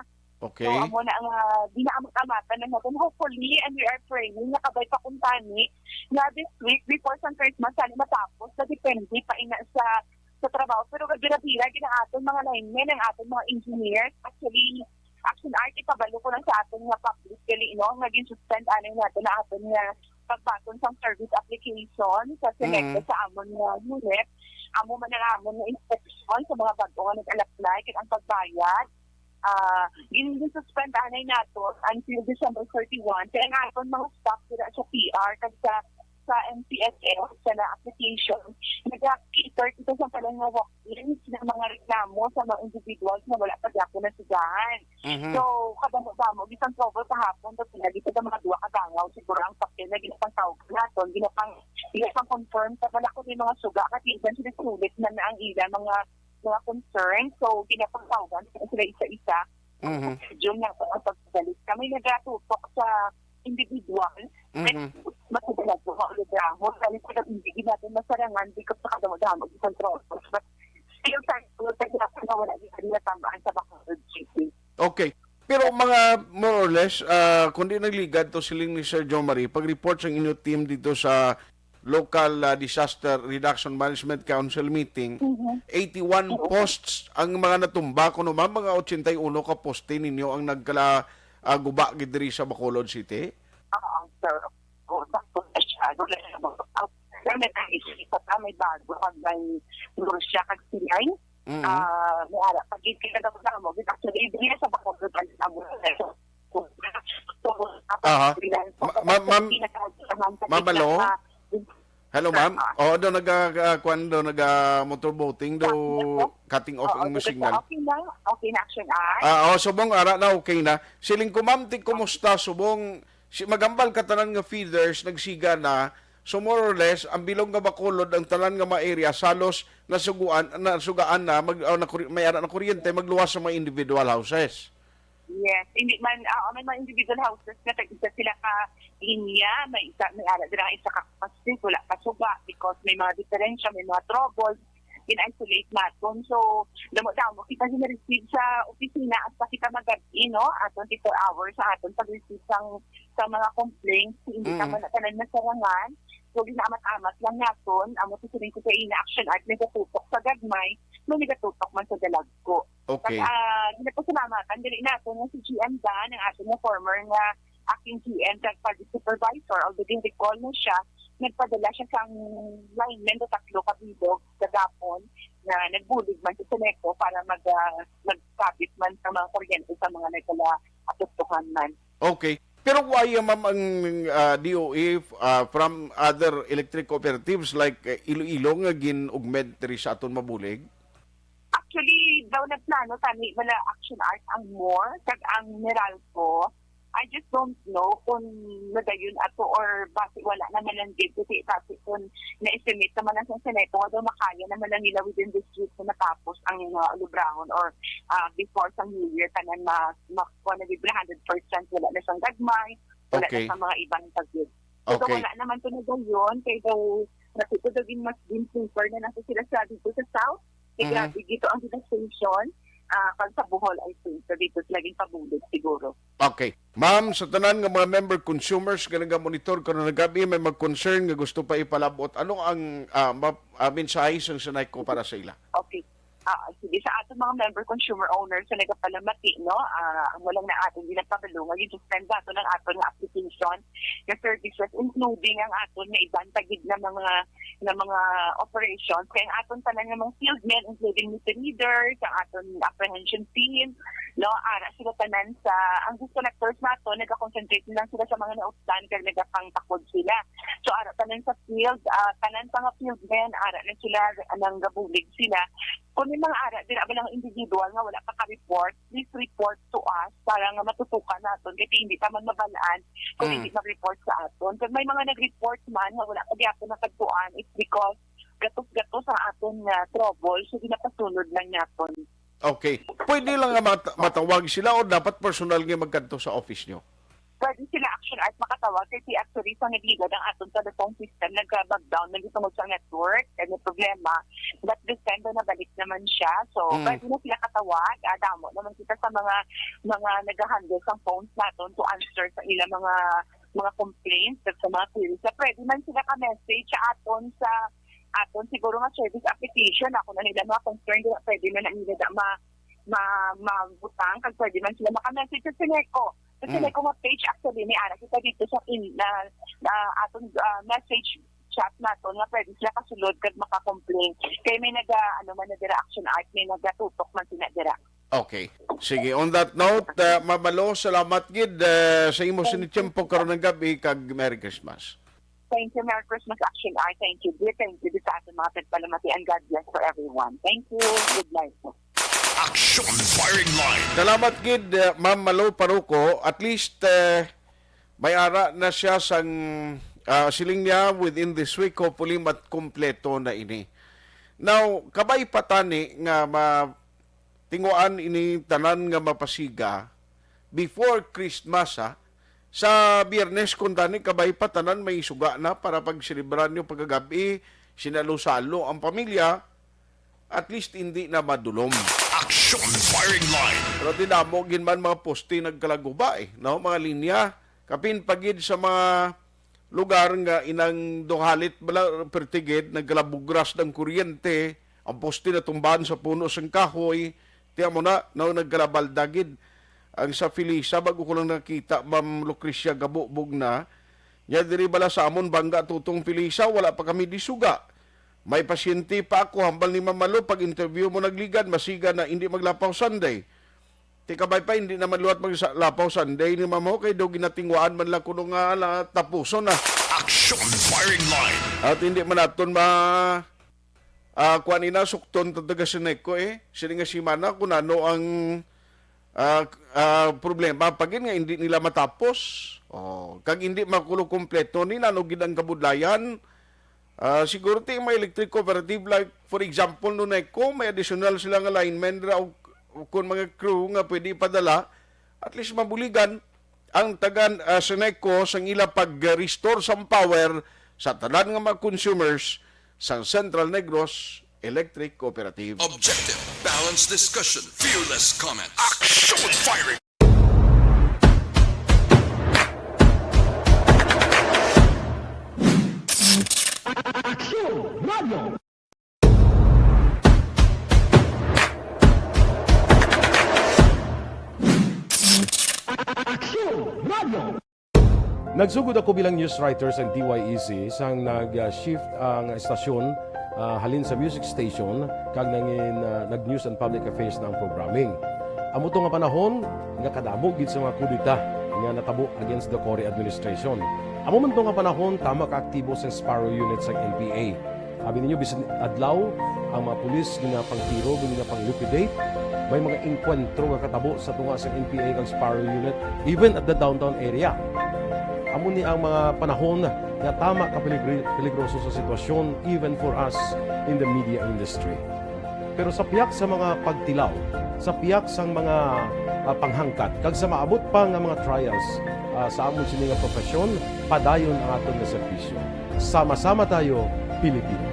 Okay. So, amo na ang, ah, di na ang kamatan na natin. Hopefully, and we are praying, nakabay pa kuntani, nga this week, before sang Christmas, sana matapos, na depende pa ina sa, sa trabaho. Pero gabira-bira, gina aton mga linemen, ang aton mga engineers, actually, Action Art, ipabalo ko lang sa aton nga public gali, no, nga gin-suspend anay nato na aton nga pagbaton sang service application sa Seneco Mm. sa amon nga unit. Amo man ang amon nga inspeksyon sa mga bag-o nga nag-apply kag ang pagbayad. Ah, gin-, gin-suspend anay nato until December thirty-one. Kaya ang aton mga staff dira sa P R kag sa sa M P S S sa na application, nag-cater ito sa pala nga walk-ins ng mga reklamo sa mga individuals na wala pa gyapon nasugahan. Mhm. So, kadamo-damo, bisan cover kahapon, tapos na dito sa mga duwa ka dangaw, siguro ang papel na ginapangtawag naton, ginapang, ginapang-confirm sa pala kung may mga suga, kasi iban sila sulit na, na ang ila mga, mga concern. So, ginapangtawagan sila isa-isa. Mhm. June na ang pagbalik. Kami nagatutok sa individual. Mhm. Mas madalas ko mauligrahon. Kaya sa hindi natin masarangan, di ko sa kadamo-damo di control. But still, thankful sa Diyos na wala di kami natamaan sa Bacolod City. Okay. Pero mga more or less, ah, kung di nagligad to siling ni Sir John Marie, pag-report sa inyo team dito sa Local, ah, Disaster Reduction Management Council meeting, Mhm. eighty-one Oo. posts ang mga natumba. Kuno, ma'am, mga ochenta y uno ka poste ninyo ang nagkala, ah, guba gid diri sa Bacolod City? Oo, sir. Oo, sakto na siya. Wala na mo. Ang, ang may isa pa, may bago, kag may Russia, kag Sinay. Mm-hmm. Ah, may ara pa gid kita daw sa mo. Actually, dili sa Bacolod, ang, ang, so, so, Aha. Ma-, ma-, ma'am, Ma'am Malo? Hello, ma'am. Ah. Oo, do naga, ah, kwan, do naga motorboating, do cutting off ang signal. Okay na? Okay na, Action Art? Ah, oh, subong ara na, okay na. Siling ko, ma'am, ti kumusta? Subong, si, magambal ka tanan nga feeders, nagsiga na. So, more or less, ang bilog nga Bacolod, ang tanan nga mga area, salos nasuguan, nasugaan na, mag, oh, nakuri-, may ara na kuryente, magluwas sa mga individual houses. Yes, hindi man, ah, may mga individual houses nga tag-isa sila ka linya, may isa, may ara dira isa ka street, wala pa suga because may mga diferensya, may mga troubles. gin-isolate naton. So, damo-damo kita gina-receive sa opisina hasta kita magab-i, no? Ah, twenty-four hours sa aton pag-receive sang, sa mga complaints. Hindi Mm. Naman na tanan masarangan. So, ginaamat-amat lang naton. Amo to siling ko sa ina action art, nagatutok sa gagmay, no, nagatutok man sa dalagko. Okay. Kag, ah, ginapasalamatan diri naton nga si G M Dan, ang aton nga former nga acting G M kag project supervisor, although gin-recall na siya, nagpadala siya sang linemen do tatlo ka bilog kagapon nga nagbulig man sa Seneco para mag, ah, magkabit man sa mga kuryente sa mga nagkalaapektuhan man. Okay. Pero why, ma'am, ang, ah, D O E, ah, from other electric cooperatives like, eh, Iloilo nga gin-augment diri sa aton mabulig? Actually, daw nagplano tani wala action art ang more kag ang Meralco. I just don't know kung nadayon ato or basi wala naman ang gid, kasi basi kung na-estimate naman ang Seneco nga daw makaya naman ang nila within this week na matapos ang mga ulubrahon or, ah, before sa New Year tanan ma-, makuha na libre hundred percent, wala na sang gagmay, wala Okay. na sa mga ibang tagid. So, Okay. Wala naman to nadayon, kay daw, nakita daw din mas din prefer na nasa sila sa dito sa South. Kay Mhm. Grabe dito ang devastation, ah, pag sa Bohol, I think. So, dito sila din pabulig siguro. Okay. Ma'am, sa tanan nga mga member consumers nga nagamonitor karon nga gabi, may mag-concern nga gusto pa ipalabot. Ano ang, ah, ma-, ah, mensahe sang Seneco para sa ila? Okay. Ah, sige, sa aton mga member consumer owners sa nagapalamati, no? Ah, ang mo lang na aton ginapabalo nga i-suspend nato ang aton nga application nga services, including ang aton nga iban pa gid nga mga, nga mga operations. Kay ang aton tanan nga mga field men, including meter readers, ang aton apprehension team, no? Ara sila tanan sa, ang disconnectors nato, nagaconcentrate lang sila sa mga nautlan kag nagapangtakod sila. So, ara tanan sa field, ah, tanan pa nga field men, ara na sila nang gabulig sila. Kung may mga ara, dira ba lang individual nga wala pa ka-report, please report to us para nga matutukan naton. Kasi hindi pa man mabalaan kung Mm. hindi mag-report sa aton. Kag may mga nag-report man nga wala pa gyapon nakadtuan, it's because gatos-gatos ang aton nga trouble. So, ginapasunod lang naton. Okay. Pwede lang nga mat-, matawag sila o dapat personal nga magkadto sa office nyo? Pwede sila action art makatawag kay si actually sa nagligad ang aton telephone system, nagka-back down na tungod sa network, and may problema. But December na balik naman siya. So, Mm. Pwede na sila katawag. Ah, damo naman kita sa mga, mga nag-handle sa phones naton to answer sa ilang mga, mga complaints at sa mga queries. So, pwede man sila ka-message sa aton sa aton siguro nga service application. Ako na nila mga concern, di ba, pwede na na nila da ma-, ma-, mabutang, kag pwede man sila maka-message sa Seneco. Sa Mm. Seneco nga page, actually, may ara kita dito sa in-, na, na aton, ah, message chat naton nga pwede sila kasulod kag maka-complain. Kay may naga, ano man na dira, action art, may nagatutok man sila dira. Okay. Sige, on that note, uh, Ma'am Malo, salamat gid, uh, sa imo Thank you. Sinitiyempo karon nga gabi, kag Merry Christmas. Thank you, Merry Christmas, Action Art. Thank you, dear. Thank you, dear, sa ating mga tagpalamati. And God bless for everyone. Thank you. Good night. Action Firing Line. Salamat gid, uh, Ma'am Malo Paruco. At least, uh, may ara na siya sang, uh, siling niya within this week. Hopefully, mat-, kompleto na ini. Now, kabay pa tani nga ma-, tinguan ini tanan nga mapasiga before Christmas, ha. Sa Biyernes, kuntani, kabay pa tanan may suga na para pagselebrar niyo pagkagabi, sinalo-salo ang pamilya, at least hindi na madulom. Action Firing Line. Pero tinamo gid man mga poste nagkalaguba, eh, no? Mga linya, kapin pa gid sa mga lugar nga inang duhalit bala pertigid, nagkalabugras ng kuryente, ang poste natumbahan sa puno sang kahoy, tiyan mo na, no, nagkalabalda gid. Ang sa Felisa, bago ko lang nakita, Ma'am Lucrecia, gabubog na. Nya diri bala sa amon, bangga tutong Felisa, wala pa kami disuga. May pasyente pa ako, hambal ni Ma'am Malo, pag-interview mo nagligad, masiga na hindi maglapaw Sunday. Ti kabay pa, hindi naman liwat maglapaw Sunday ni Ma'am Ho, kay daw ginatingwaan man lang kuno nga ala, tapuson na. Action Firing Line. At hindi man naton ma-, ah, kuan ina, sukton ta taga Seneco, eh. Sini nga semana kung ano ang, ah, ah, problema, pagin nga hindi nila matapos. Oh, kag hindi makulo kompleto ni nano gid ang kabudlayan. Ah, siguro ti mga electric cooperative, like, for example, no, Neco, may additional sila nga linemen dira o, o kung mga crew nga pwede ipadala, at least mabuligan ang taga, ah, Seneco sang ila pag-restore sang power sa tanan nga mga consumers sa Central Negros Electric Cooperative. Objective, balanced discussion, fearless comments. Action firing! Aksyon Radio! Aksyon Radio! Nagsugod ako bilang news writer sa D Y E C sang nag-shift ang estasyon, ah, halin sa music station kag nangin, ah, nag-news and public affairs na ang programming. Amo to nga panahon nga kadamo gid sa mga kudeta nga natabo against the Cory administration. Amo man to nga panahon tama ka aktibo sa Sparrow Unit sang N P A. Abi ninyo, bisan adlaw, ang mga pulis ginapangtiro, ginapang-liquidate. May mga engkwentro nga katabo sa tunga sa N P A kag Sparrow Unit, even at the downtown area. Amo ni ang mga panahon nga tama ka peligri-, peligroso sa sitwasyon, even for us in the media industry. Pero sa pihak sa mga pagtilaw, sa pihak sang mga, ah, panghangkat, kag sa maabot pa nga mga trials, ah, sa amon sini nga profesyon, padayon ang aton nga serbisyo. Sama-sama tayo, Pilipino.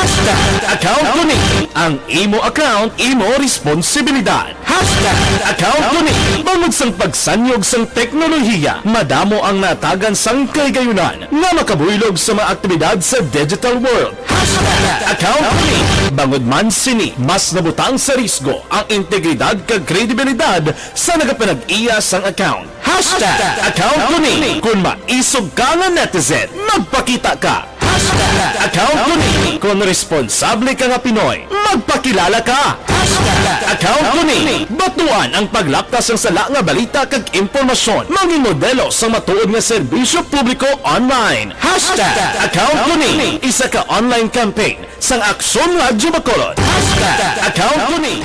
Hashtag account ko ni. Ang imo account, imo responsibilidad. Hashtag account ko ni. Bangod sang pagsanyog sang teknolohiya, madamo ang natagan sang kahigayunan nga makabuylog sa mga aktibidad sa digital world. Hashtag account ko ni. Bangod man sini, mas nabutang sa risgo ang integridad kag kredibilidad sa nagapanag-iya sang account. Hashtag account ko ni. Kung maisog ka nga netizen, magpakita ka. Hashtag account ko ni. Kung responsable ka nga Pinoy, magpakilala ka. Hashtag account ko ni. Batuan ang paglapkas sang sala nga balita kag impormasyon. Mangin modelo sang matuod nga serbisyo publiko online. Hashtag account ko ni. Isa ka online campaign sang Aksyon Radyo Bacolod. Hashtag account ko ni.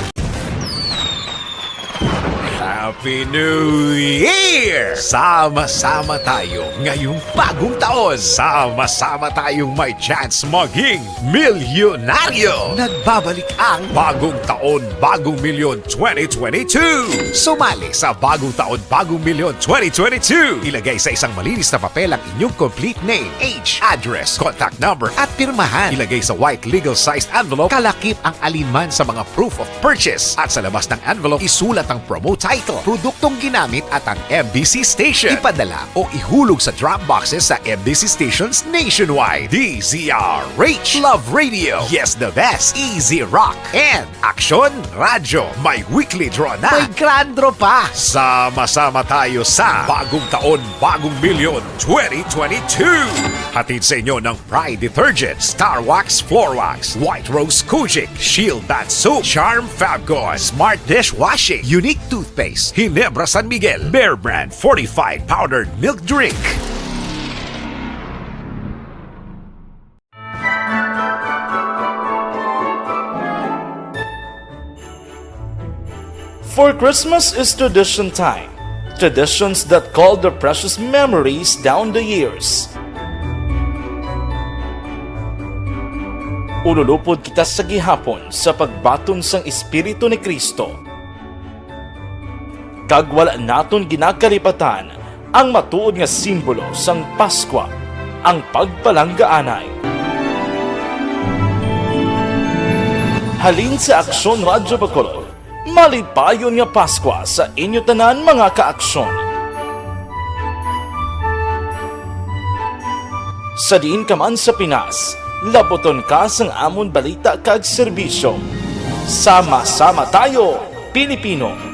Happy New Year! Sama-sama tayo ngayong bagong taon. Sama-sama tayong may chance maging milyonaryo. Nagbabalik ang Bagong Taon, Bagong Milyon twenty twenty-two. Sumali sa Bagong Taon, Bagong Milyon twenty twenty-two. Ilagay sa isang malinis na papel ang inyong complete name, age, address, contact number, at pirmahan. Ilagay sa white legal-sized envelope, kalakip ang alinman sa mga proof of purchase. At sa labas ng envelope, isulat ang promo title, produktong ginamit, at ang M B C station. Ipadala o ihulog sa drop boxes sa M B C stations nationwide. D Z R H, Love Radio, yes, the best, Easy Rock, and Aksyon Radyo, may weekly draw na. May grand draw pa. Sama-sama tayo sa Bagong Taon, Bagong Milyon twenty twenty-two. Hatid sa inyo ng Pride Detergent, Star Wax Floor Wax, White Rose Kojic, Shield Bath Soap, Charm Fabcon, Smart Dishwashing, Unique Toothpaste, Ginebra San Miguel, Bear Brand Fortified Powdered Milk Drink. For Christmas is tradition time. Traditions that call their precious memories down the years. Ululupod kita sa gihapon sa pagbaton sang Espiritu ni Cristo. Kag wala naton ginakalipatan ang matuod nga simbolo sang Paskwa, ang pagpalanggaanay. Halin sa Aksyon Radyo Bacolod, malipayon nga Paskwa sa inyo tanan, mga ka-Aksyon. Sa diin ka man sa Pinas, labuton ka sang amon balita kag serbisyo. Sama-sama tayo, Pilipino!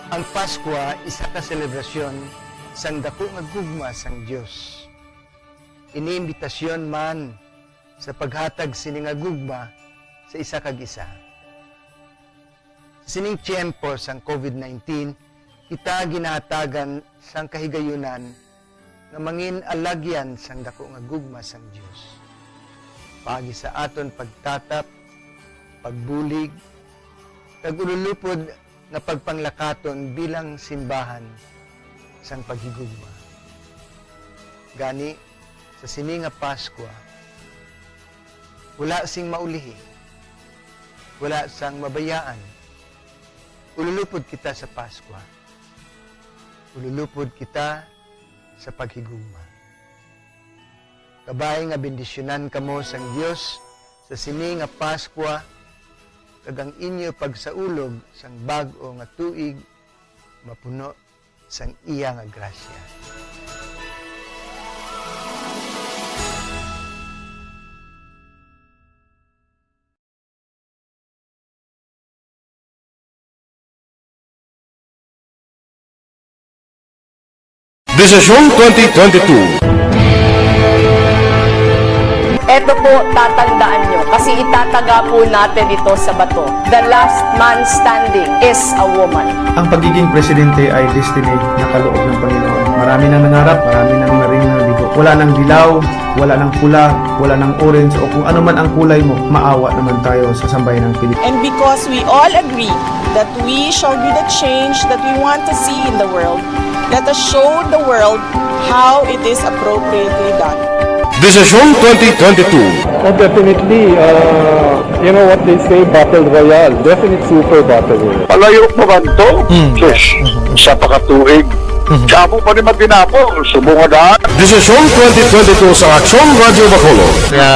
Ang Paskwa isa ka selebrasyon sang daku nga gugma sang Dios. Ini imbitasyon man sa paghatag sini nga gugma sa isa kag isa. Sa sining tiyempo sang COVID nineteen, kita ginahatagan sang kahigayunan nga mangin alagyan sang daku nga gugma sang Dios. Paagi sa aton pagtatap, pagbulig, kag ululupod nga pagpanglakaton bilang simbahan sang paghigugma. Gani, sa sini nga Paskwa, wala sing maulihi, wala sang mabayaan. Ululupod kita sa Paskwa. Ululupod kita sa paghigugma. Kabay nga bendisyonan kamo sang Dios sa sini nga Paskwa, kag ang inyo pagsaulog sang bag-o nga tuig mapuno sang iya nga grasya. Desisyon twenty twenty-two. Eto po, tatandaan nyo, kasi itataga po natin ito sa bato. The last man standing is a woman. Ang pagiging presidente ay destiny na kaloob ng Panginoon. Marami nang nangarap, marami nang naring nabigo. Wala nang dilaw, wala nang pula, wala nang orange, o kung ano man ang kulay mo, maawa naman tayo sa sambayanang Pilipino. And because we all agree that we shall be the change that we want to see in the world, let us show the world how it is appropriately done. Desisyon twenty twenty-two. Oh, definitely. Uh, you know what they say, battle royale. Definite super battle royale. Palayo pa man to? Hmm. Sus, isa pa ka tuig. Sa amo pa ni matinapol, subong nga daan. Desisyon twenty twenty-two sa Aksyon Radyo Bacolod. Nga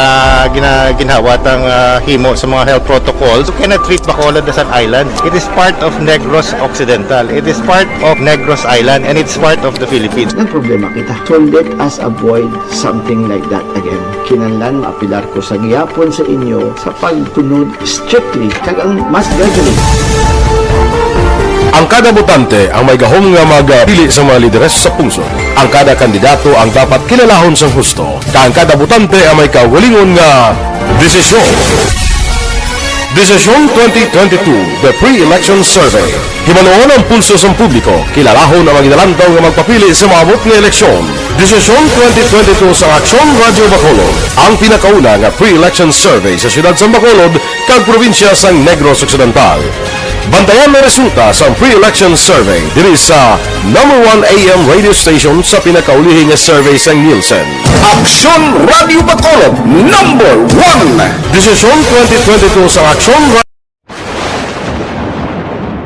gina-, ginhawa tang, ah, himo sa mga health protocols. You cannot treat Bacolod as an island. It is part of Negros Occidental. It is part of Negros Island, and it's part of the Philippines. Nagproblema kita. So let us avoid something like that again. Kinahanglan maapelar ko sa gihapon sa inyo sa pagtunod strictly kag ang mass gathering. Ang kada botante ang may gahom nga magpili sa mga lideres sa pungsod. Ang kada kandidato ang dapat kilalahon sang husto, kag ang kada botante ang may kaugalingon nga desisyon. Desisyon twenty twenty-two, The Pre-Election Survey. Himanuon ang pulso sang publiko, kilalahon ang mga ginalantaw nga magpapili sa maabot nga eleksyon. Desisyon twenty twenty-two sa Aksyon Radyo Bacolod, ang pinakauna nga pre-election survey sa siyudad sang Bacolod kag probinsya sang Negros Occidental. Bantayan ang resulta sang pre-election survey diri sa number one A M radio station sa pinakaulihi nga survey sang Nielsen. Aksyon Radyo Bacolod, number one. Desisyon twenty twenty-two sa Aksyon Ra-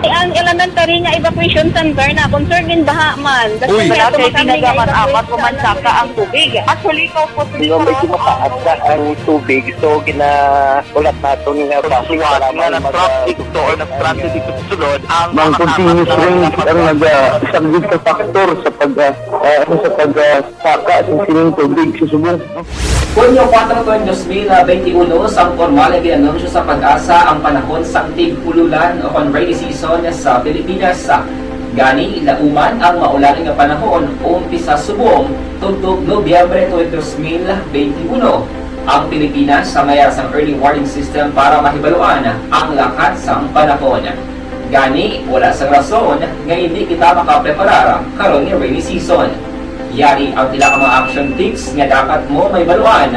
Ang elementary nga evacuation center na concern din baha man. Uy. Wala kay pinagaman amat ko man saka ang tubig. Actually, ikaw po, Di ba, medyo mataas na ang tubig, so ginahulat naton nga Suwat nga na-stranded to or na-stranded dito sa sulod ang Ang mga continuous kasama rain ang naga-, isa gid ka factor sa pag, ah, ah, ano, sa pag, ah, saka sa sining tubig sa subong. Hunyo kuwatro, dos mil benti uno, sang pormal nga gin-anunsyo sa PAGASA ang panahon sang tig-ululan o kon rainy season sa Pilipinas. Gani, lauman ang maulan nga panahon, umpisa subong tubtob Nobyembre tuwing dos mil benti uno. Ang Pilipinas sa may ara sang early warning system para mahibaluan ang lakat sang panahon. Gani, wala sang rason nga indi kita makapreparar karon nga rainy season. Yari ang pila ka mga action tips nga dapat mo mahibaluan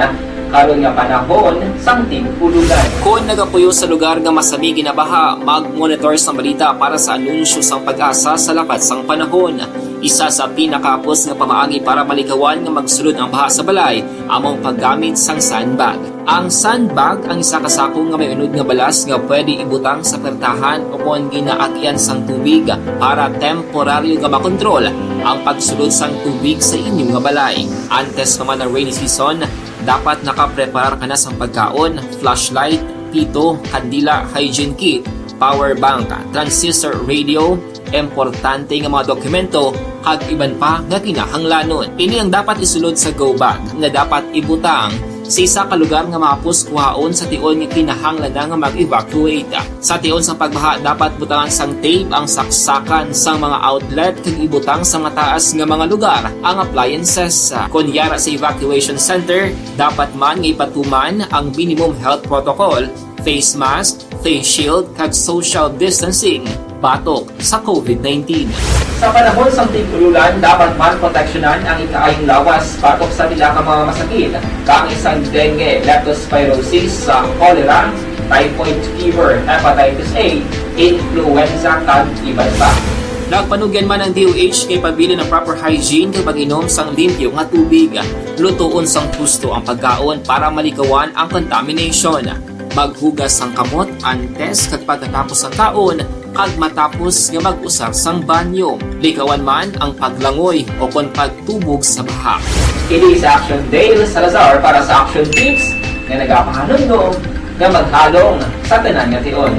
karon nga panahon sang tig-ululan. Kon nagapuyo sa lugar nga masami ginabaha, mag-monitor sang balita para sa anunsyo sang PAGASA sa lakat sang panahon. Isa sa pinakahapos nga pamaagi para malikawan nga magsulod ang baha sa balay amo ang paggamit sang sandbag. Ang sandbag ang isa ka sako nga may unod nga balas nga pwede ibutang sa pertahan o kon ginaagyan sang tubig para temporaryo nga makontrol ang pagsulod sang tubig sa inyo nga balay. Antes pa man ang rainy season, dapat nakapreparar ka na sang pagkaon, flashlight, pito, kandila, hygiene kit, power bank, transistor radio, importante nga mga dokumento, kag iban pa nga kinahanglanon. Ini ang dapat isulod sa go bag nga dapat ibutang sa isa ka lugar nga mahapos kuhaon sa tion nga kinahanglan na nga mag-evacuate. Sa tion sang pagbaha, dapat butangan sang tape ang saksakan sang mga outlet kag ibutang sa mataas nga mga lugar ang appliances. Kon yara sa evacuation center, dapat man nga ipatuman ang minimum health protocol, face mask, face shield, kag social distancing batok sa COVID nineteen. Sa panahon sang tig-ululan, dapat man proteksyonan ang ikaayong lawas batok sa pila ka mga masakit, kaangay sang dengue, leptospirosis, sa cholera, typhoid fever, hepatitis A, influenza, kag iban pa. Nagpanugyan man ang D O H nga ipabilin ang proper hygiene kag pag-inom sang limpyo nga tubig. Lutoon sang husto ang pagkaon para malikawan ang contamination. Maghugas sang kamot antes kag pagkatapos sang kaon, kag matapos nga mag-usar sang banyo. Likawan man ang paglangoy o kon pagtubog sa baha. Kini si Action Dale Salazar para sa Action Tips nga nagapahanumdom nga maghalong sa tanan nga tion.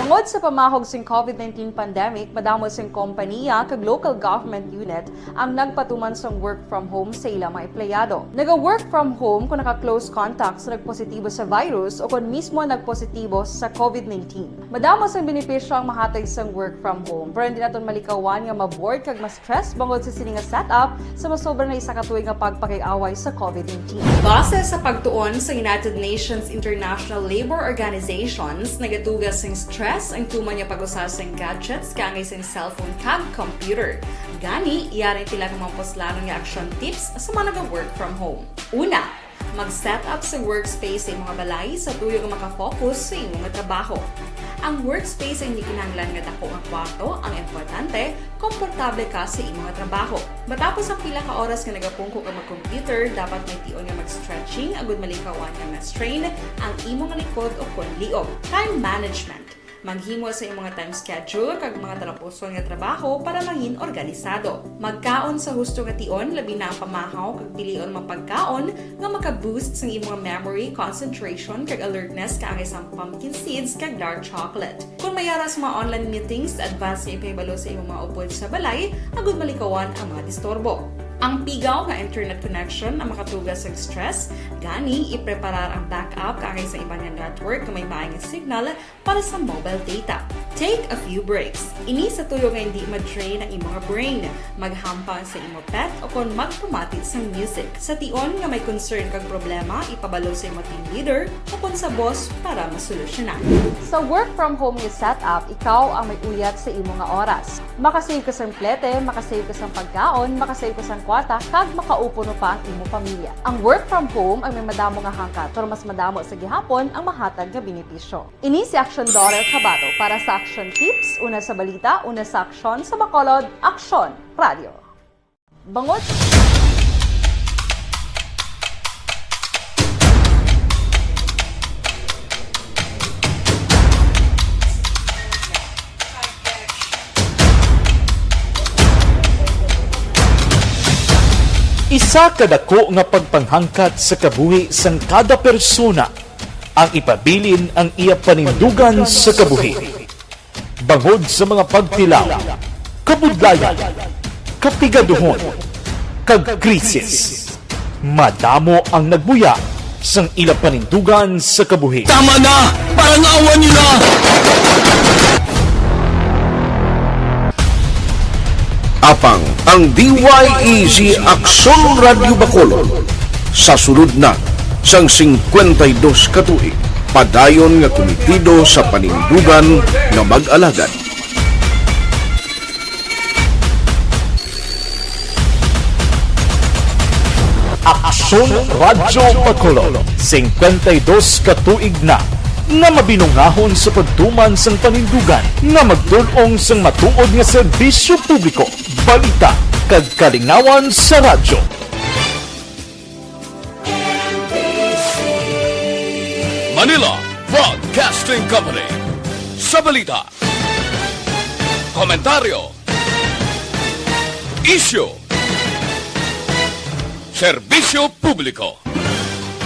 Bangod sa pamahog sing covid nineteen pandemic, madamo sing kompaniya kag local government unit ang nagpatuman sang work from home sa ila mga empleyado. Naga-work from home kung naka-close contact sa nagpositibo sa virus o kon mismo nagpositibo sa covid nineteen. Madamo sang benepisyo ang mahatag sang work from home, pero hindi naton malikawan nga ma-bored kag ma-stress bangod sa sini nga setup sa masobra na isa ka tuig nga pagpakig-away sa covid nineteen. Base sa pagtuon sa United Nations International Labor Organizations, nagatuga sing stress ang tuman nga pag-usa sing gadgets kaangay sing cellphone kag computer. Gani, yari sila nga mga puslanon nga action tips sa mga naga-work from home. Una, mag-set up sa workspace sa imong balay sa tuyo nga makafocus sa imong trabaho. Ang workspace ay hindi kinahanglan nga dako nga kwarto, ang importante, komportable ka sa imong trabaho. Matapos ang pila ka oras nga nagapungko ka mag-computer, dapat may tion nga mag-stretching agud malikawan nga ma-strain ang imong likod o kon liog. Time management. Maghimo sa imong time schedule kag mga talapuson nga trabaho para mangin organisado. Magkaon sa husto nga tion, labi na ang pamahaw kag pilion mga pagkaon nga maka-boost sang imong memory, concentration, kag alertness kaangay sang pumpkin seeds kag dark chocolate. Kon may ara sa mga online meetings, advance nga ipahibalo sa imong mga upod sa balay agud malikawan ang mga disturbo. Ang pigaw nga internet connection ang makatuga sa stress, gani ipreparar ang backup kaangay sa iban nga network nga may maayong signal para sa mobile data. Take a few breaks. Ini sa tuyo nga hindi ma-drain ang imong brain. Maghampang sa imo pet o kon magpamati sang music. Sa tion nga may concern kag problema, ipabalo sa imo team leader o kon sa boss para masolusyonan. Sa work from home nga setup, ikaw ang may uyat sa imo nga oras. Makasave ka sang plete, makasave ka sang pagkaon, makasave ka sang kwarta, kag makaupo pa ang imo pamilya. Ang work from home ay may madamo nga hangkat, pero mas madamo sa gihapon ang mahatag nga benepisyo. Ini si Action Daughter Kabato para sa Action Tips, una sa balita, una sa aksyon, sa Bacolod, Aksyon Radio. Bangod Isa ka dako nga pagpanghangkat sa kabuhi sang kada persona ang ipabilin ang iya panindugan sa kabuhi. Bangod sa mga pagtilaw, kabudlayan, kapigaduhon, kag krisis, madamo ang nagbuya sang ila panindugan sa kabuhi. Tama na! Parangawan niyo na! Apang ang D Y E G Aksyon Radyo Bacolod sa sulod na sang singkwenta y dos ka tuig, padayon nga kumitido sa panindugan nga mag-alagad. Aksyon Radyo Bacolod, singkwenta y dos ka tuig na nga mabinungahon sa pagtuman sang panindugan nga magtul-ong sang matuod nga serbisyo publiko, balita, kag kalingawan sa radyo. Manila Broadcasting Company. Sa balita, komentaryo, isyu, serbisyo publiko.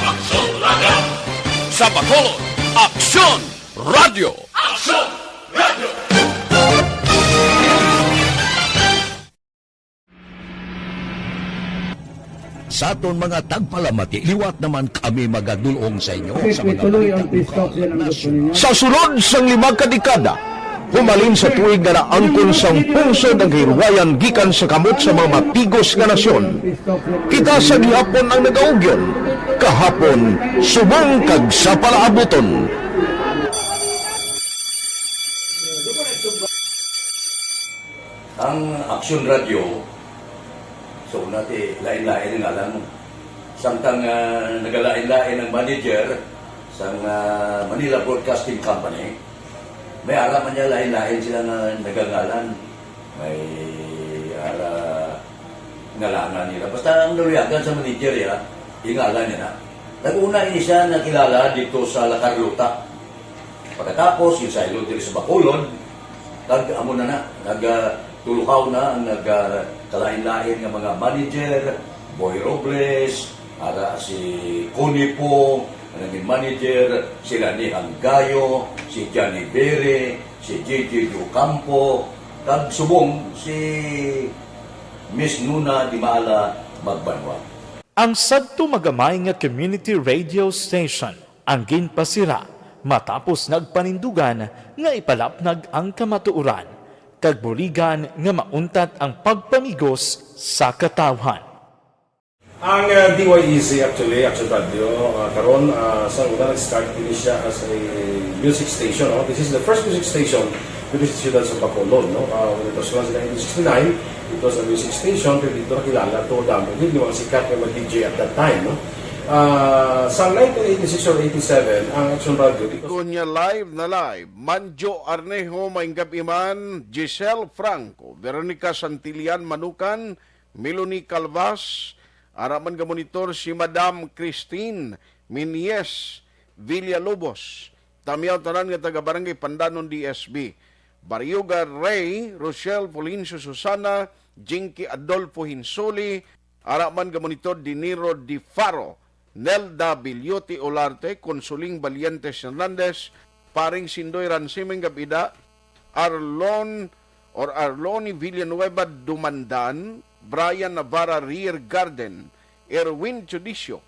Aksyon Radyo. Sa Bacolod, Aksyon Radyo. Aksyon Radyo. Sa aton mga tagpalamati, liwat naman kami magadul-ong sa inyo sa mga balita lokal, nasyonal. Sa sulod sang lima ka dekada, humalin sa tuig nga naangkon sang pungsod ang kahilwayan gikan sa kamot sa mga mapigos nga nasyon. Kita sa gihapon ang nagaugyon, kahapon, subong kag sa palaabuton. Ang Action Radio, so, nati, lain-lain ang ngalan mo. Samtang, ah, nagalain-lain ang manager sang, ah, Manila Broadcasting Company, may ara man niya lain-lain sila nga nagangalan. May ara ngalanan nila. Basta ang naluyagan sa manager, ya, ingalan niya na. Nag-una ini siya nakilala dito sa La Carlota. Pagkatapos, yung saylo diri sa Bacolod, kag amo na na, nag, ah, tulukaw na ang nag, ah, kalain-lain nga mga manager, Boy Robles, ara si Connie po, ang naging manager, sila ni Hanggayo, si Johnny Bere, si J J Ocampo, kag subong si Miss Nuna Dimala Magbanwa. Ang sadto magamay nga community radio station ang ginpasira matapos nagpanindugan nga ipalapnag ang kamatuoran kag buligan nga mauntat ang pagpamigos sa katawhan. Ang uh, D Y E C actually, Action Radio, uh, karon uh, sa una nag-start kini siya as a music station. No? This is the first music station dito sa siyudad sa Bacolod. No? Uh, when it was launched in nineteen sixty-nine, it was a music station, pero dito nakilala to damo gid yung mga sikat nga mga D J at that time. No? Uh, sa nineteen eighty-six or eighty-seven, ang Action Radio, it was Kunya live na live, Manjo Arnejo, Maing Gab-i man, Giselle Franco, Veronica Santillan Manukan, Melanie Calvas, ara man gamonitor si Madam Christine Minies Villalobos. Tamyaw tanan nga taga Barangay Pandanon D S B. Barioga Ray, Rochelle Fulgencio Susana, Jinky Adolfo Hinsuli, ara man gamonitor Dinero Di Faro, Nelda Bilioti Olarte, Consoling Valientes Hernandez, Paring Sindoy Ransiming Gabida, Arlon or Arloni Villanueva Dumandan, Brian Navarra Rear Garden, Erwin Judicio,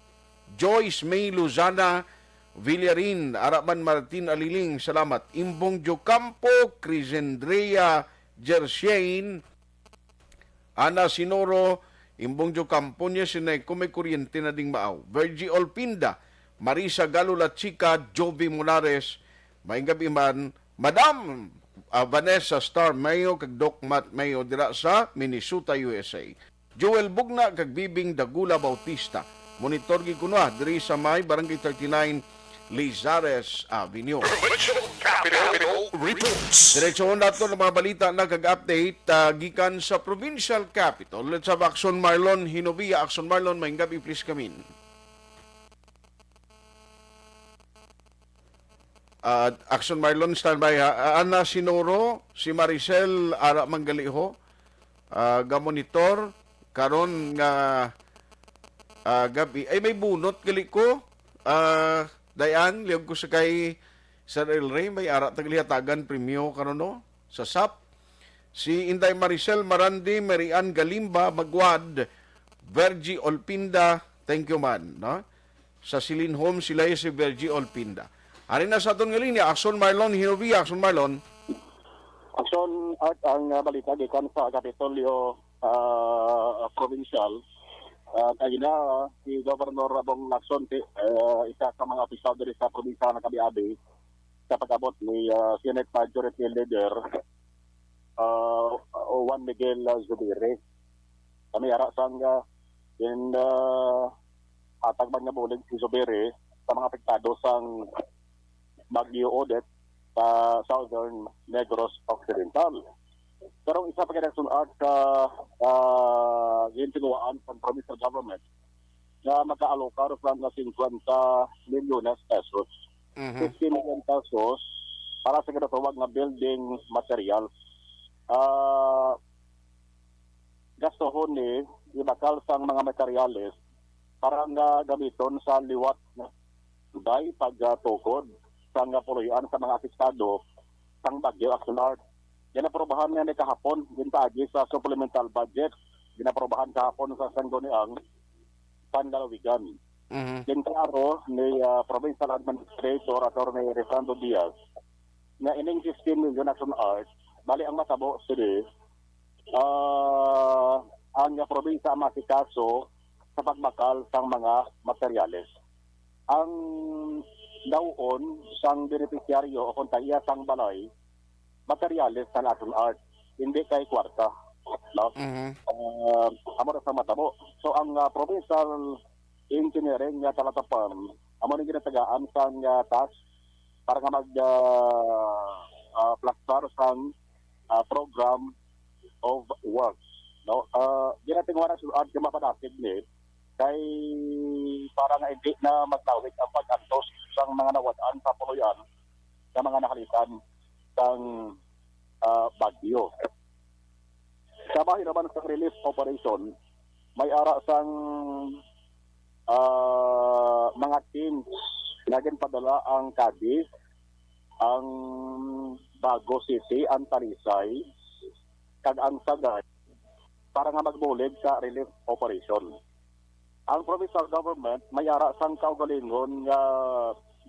Joyce May Luzana Villarin, ara man Martin Aliling, salamat. Imbong Jocampo, Crisendrea Jersiain, Ana Sinoro, Imbong Jocampo niya sinay ko may kuryente na ding maaw. Virgie Olpinda, Marisa Galo La Chica, Jovi Monares, Maing Gab-i man, Madam ah, Vanessa Star Mayo, kag Doc Matt Mayo dira sa Minnesota, U S A. Joel Bugna kag Bibing Dagula Bautista. Monitor gid kuno, ah, diri sa may Barangay thirty-nine Lizares Avenue. Provincial Capitol Reports. Diretsohon nato ang mga balita na kag update ah, gikan sa provincial capital. Let's have Action Marlon Hinovia. Action Marlon, maing gab-i, please come in. Ah, Action Marlon, standby ha. Ah, Ana Sinoro, si Maricel, ara man gali ho. Ah, gamonitor karon nga ah, gab-i. Ay, may bunot gali ko. Ah, Dayan, liyog ko sa kay Sir El Rey, may ara ta gali hatagan premyo karon, no? Sa sap. Si Inday Maricel Marandi, Mary Ann Galimba, Magwad, Virgie Olpinda, thank you man, no? Sa Silin Home, sila si Virgie Olpinda. Ari na sa aton nga linya, Action Marlon Hinovia. Action Marlon. Action Art ang ah, balita gikan sa Kapitolyo ah, Provincial. Ah, kagina, si Governor Bong Lacson, ti- ah, isa sa mga opisyal diri sa probinsya ng Kabiabi, sa pag-abot ni ah, Senate Majority Leader ah, Juan Miguel ah, Zubiri. Kami ara sang ah, in ah, hatag man nga bulig si Zubiri sa mga apektado sang Bagyo Odette sa Southern Negros Occidental. Pero ang isa pa kay Action Art sa ah, gintinuwaan sa provincial government nga makaaloka sang fifty milyones pesos. Mhm. Fifty million pesos para sa ginatawag nga building materials. Ah, gastuhon ni ibakal sang mga materyales para nga gamiton sa liwat nga day pagtukod sang puloy-an sa mga apektado sang bagyo. Action Art. Ginaprobahan nga ni kahapon, ginpaagi sa supplemental budget, ginaprobahan kahapon sa Sangguniang Panlalawigan. Mhm. Ginklaro ni ah, Provincial Administrator Attorney Risando Diaz nga ining fifteen million, Action Art, bali ang matabo sini ah, ang probinsya ang masikaso sa pagbakal sang mga materyales. Ang daw-on sang benepisyaryo o kung tag-iya sang balay, materyales sa Action Art, hindi kay kwarta. no? Mhm. Ah, amo ra sa matabo. So, ang, ah, provincial engineering nga kalatapan, amo ni ginatagaan sang, ah, task para nga mag, ah, ah, plastar sang, ah, program of works, no? Ah, ginatinguha na sulod nga mapadasig ni kay para nga hindi na maglawig ang pag-antos sang mga nawad-an sa puloy-an sa mga nahalitan sang, ah, bagyo. Sa bahin naman sa relief operation, may ara sang, ah, mga teams nga ginpadala ang Cadiz, ang Bago City, ang Talisay, kag ang Sagay para nga magbulig sa relief operation. Ang provincial government may ara sang kaugalingon nga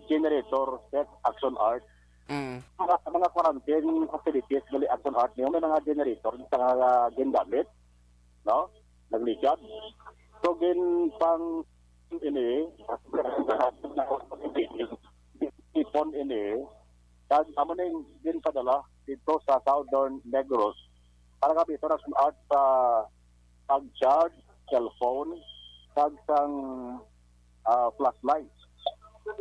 generator set, Action Art. Mm. Mga, mga quarantine facilities gali, Action Art, niyo may mga generator sa mga gingamit, no? Nagligad. So, gin pang ini, ipon ini, kag amo ning ginpadala dito sa Southern Negros para nga dito na sa, sa pag-charge cellphone, kag sang, ah, flashlight.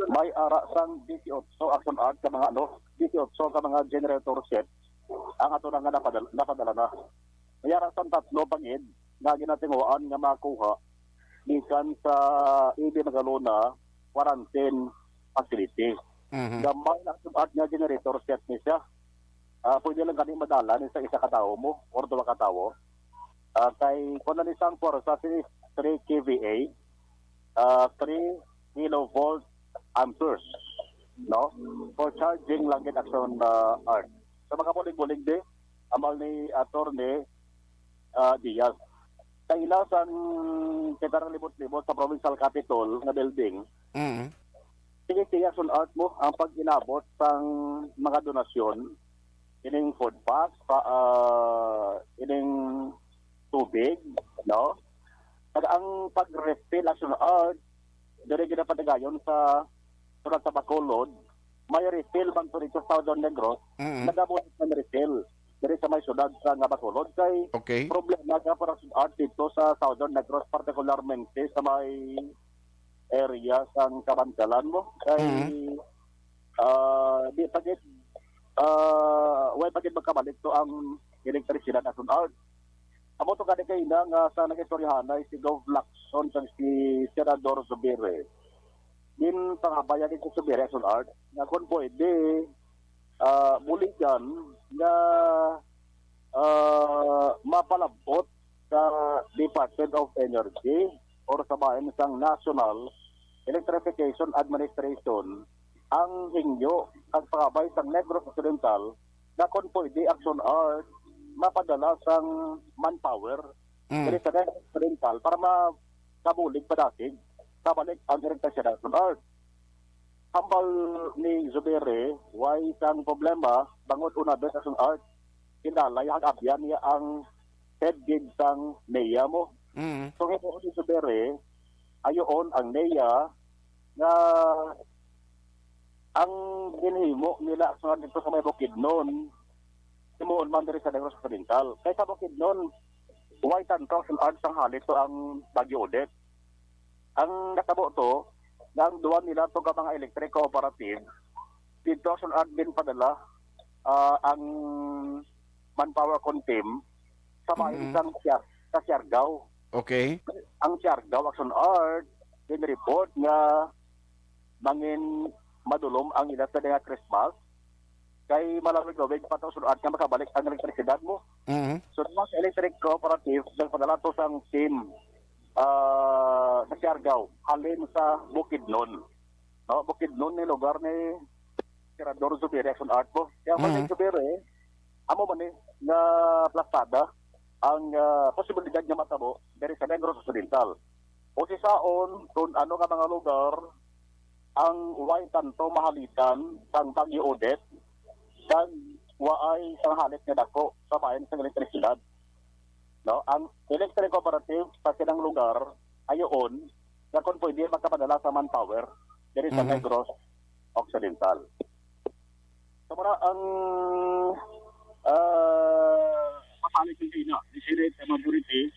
May ara sang disiotso, Action Art, ka mga, ano, disiotso ka mga generator sets ang ato na nga napadal-, napadala na. May ara sang tatlo pa gid nga ginatinguhaan nga makuha gikan sa A B Magalona quarantine facility. Mhm. Gamay lang sulod nga generator set ni siya. Ah, pwede lang gani madala ni sa isa ka tawo mo or duha ka tawo. Ah, kay kung ano ni sang pwersa si three K V A, ah, three kilovolt amperes, no? For charging lang gid, Action, ah, Art. Sa mga bulig-bulig di, amal ni Attorney, ah, Diaz. Sa ila sang kita libot-libot sa Provincial Capitol nga building, Mm. sige, sige, Action Art mo ang pag-inabot sang mga donasyon, ining food packs, pa, ah, ining tubig, no? Kag ang pag-refill, Action Art, diri ginapatigayon sa sulod sa Bacolod, may refill man to dito sa Southern Negros, Mm. nagabulig man refill diri sa may sulod sa nga Bacolod. Kay Okay. problema ka para sa Art dito sa Southern Negros, partikularmente sa may area sang Kabandalan mo. Kay, Mm. ah, di pa gid, ah, way pa gid magkabalik to ang elektrisidad, Action Art. Amo to gani kaina nga sa nag-istoryahanay si Gov Lacson kag si Senador Zubiri. Din pangabaya din sa Zubiri, Action Art, nga kung pwede, ah, buligan nga, ah, mapalabot sa Department of Energy or sa bahin sang National Electrification Administration ang hingyo kag pangabay sang Negros Occidental nga kon pwede, Action Art, mapadala sang manpower Mm. diri sa Negros Occidental para ma-, kabulig padasig sa balik ang elektrisida, Action Art. Hambal ni Zubiri, way sang problema, bangod una bes, Action Art, kinalay hag abyan niya ang head gig sang NEA mo. Mm. So, himuon ni Zubiri, ayoon ang NEA nga ang ginhimo nila sa dito sa may Bukidnon, himuon man diri sa Negros Occidental. Kay sa Bukidnon, way tanto, Action Art, sang halit to ang Bagyo Odette. Ang natabo to, nga ang duwa nila to ka mga electric cooperative, dito, Action Art, din padala, ah, ang manpower kon team sa bahin Mhm. sang Siar-, sa Siargao. Okay. Ang Siargao, Action Art, din report nga mangin madulom ang ila sa nga Christmas. Kay malawig-lawig pa to, Action Art, nga makabalik ang elektrisidad mo. Mhm. So, mga sa electric cooperative, nagpadala to sang team, ah, sa Siargao, halin sa Bukidnon. No, Bukidnon ni lugar ni Senador Zubiri, Action Art mo. Kaya ang Mhm. Zubiri, amo man ni nga plastada ang, ah, posibilidad nga matabo diri sa Negros Occidental. O si saon, kung ano nga mga lugar ang way tanto mahalitan sang Bagyo Odette, kag waay sang halit nga dako sa bahin sang elektrisidad. No, ang electric cooperative sa sinang lugar ayoon nga kung pwede makapadala sa manpower diri sa Mhm. Negros Occidental. So, mura ang, ah, Ina, the Senate majority,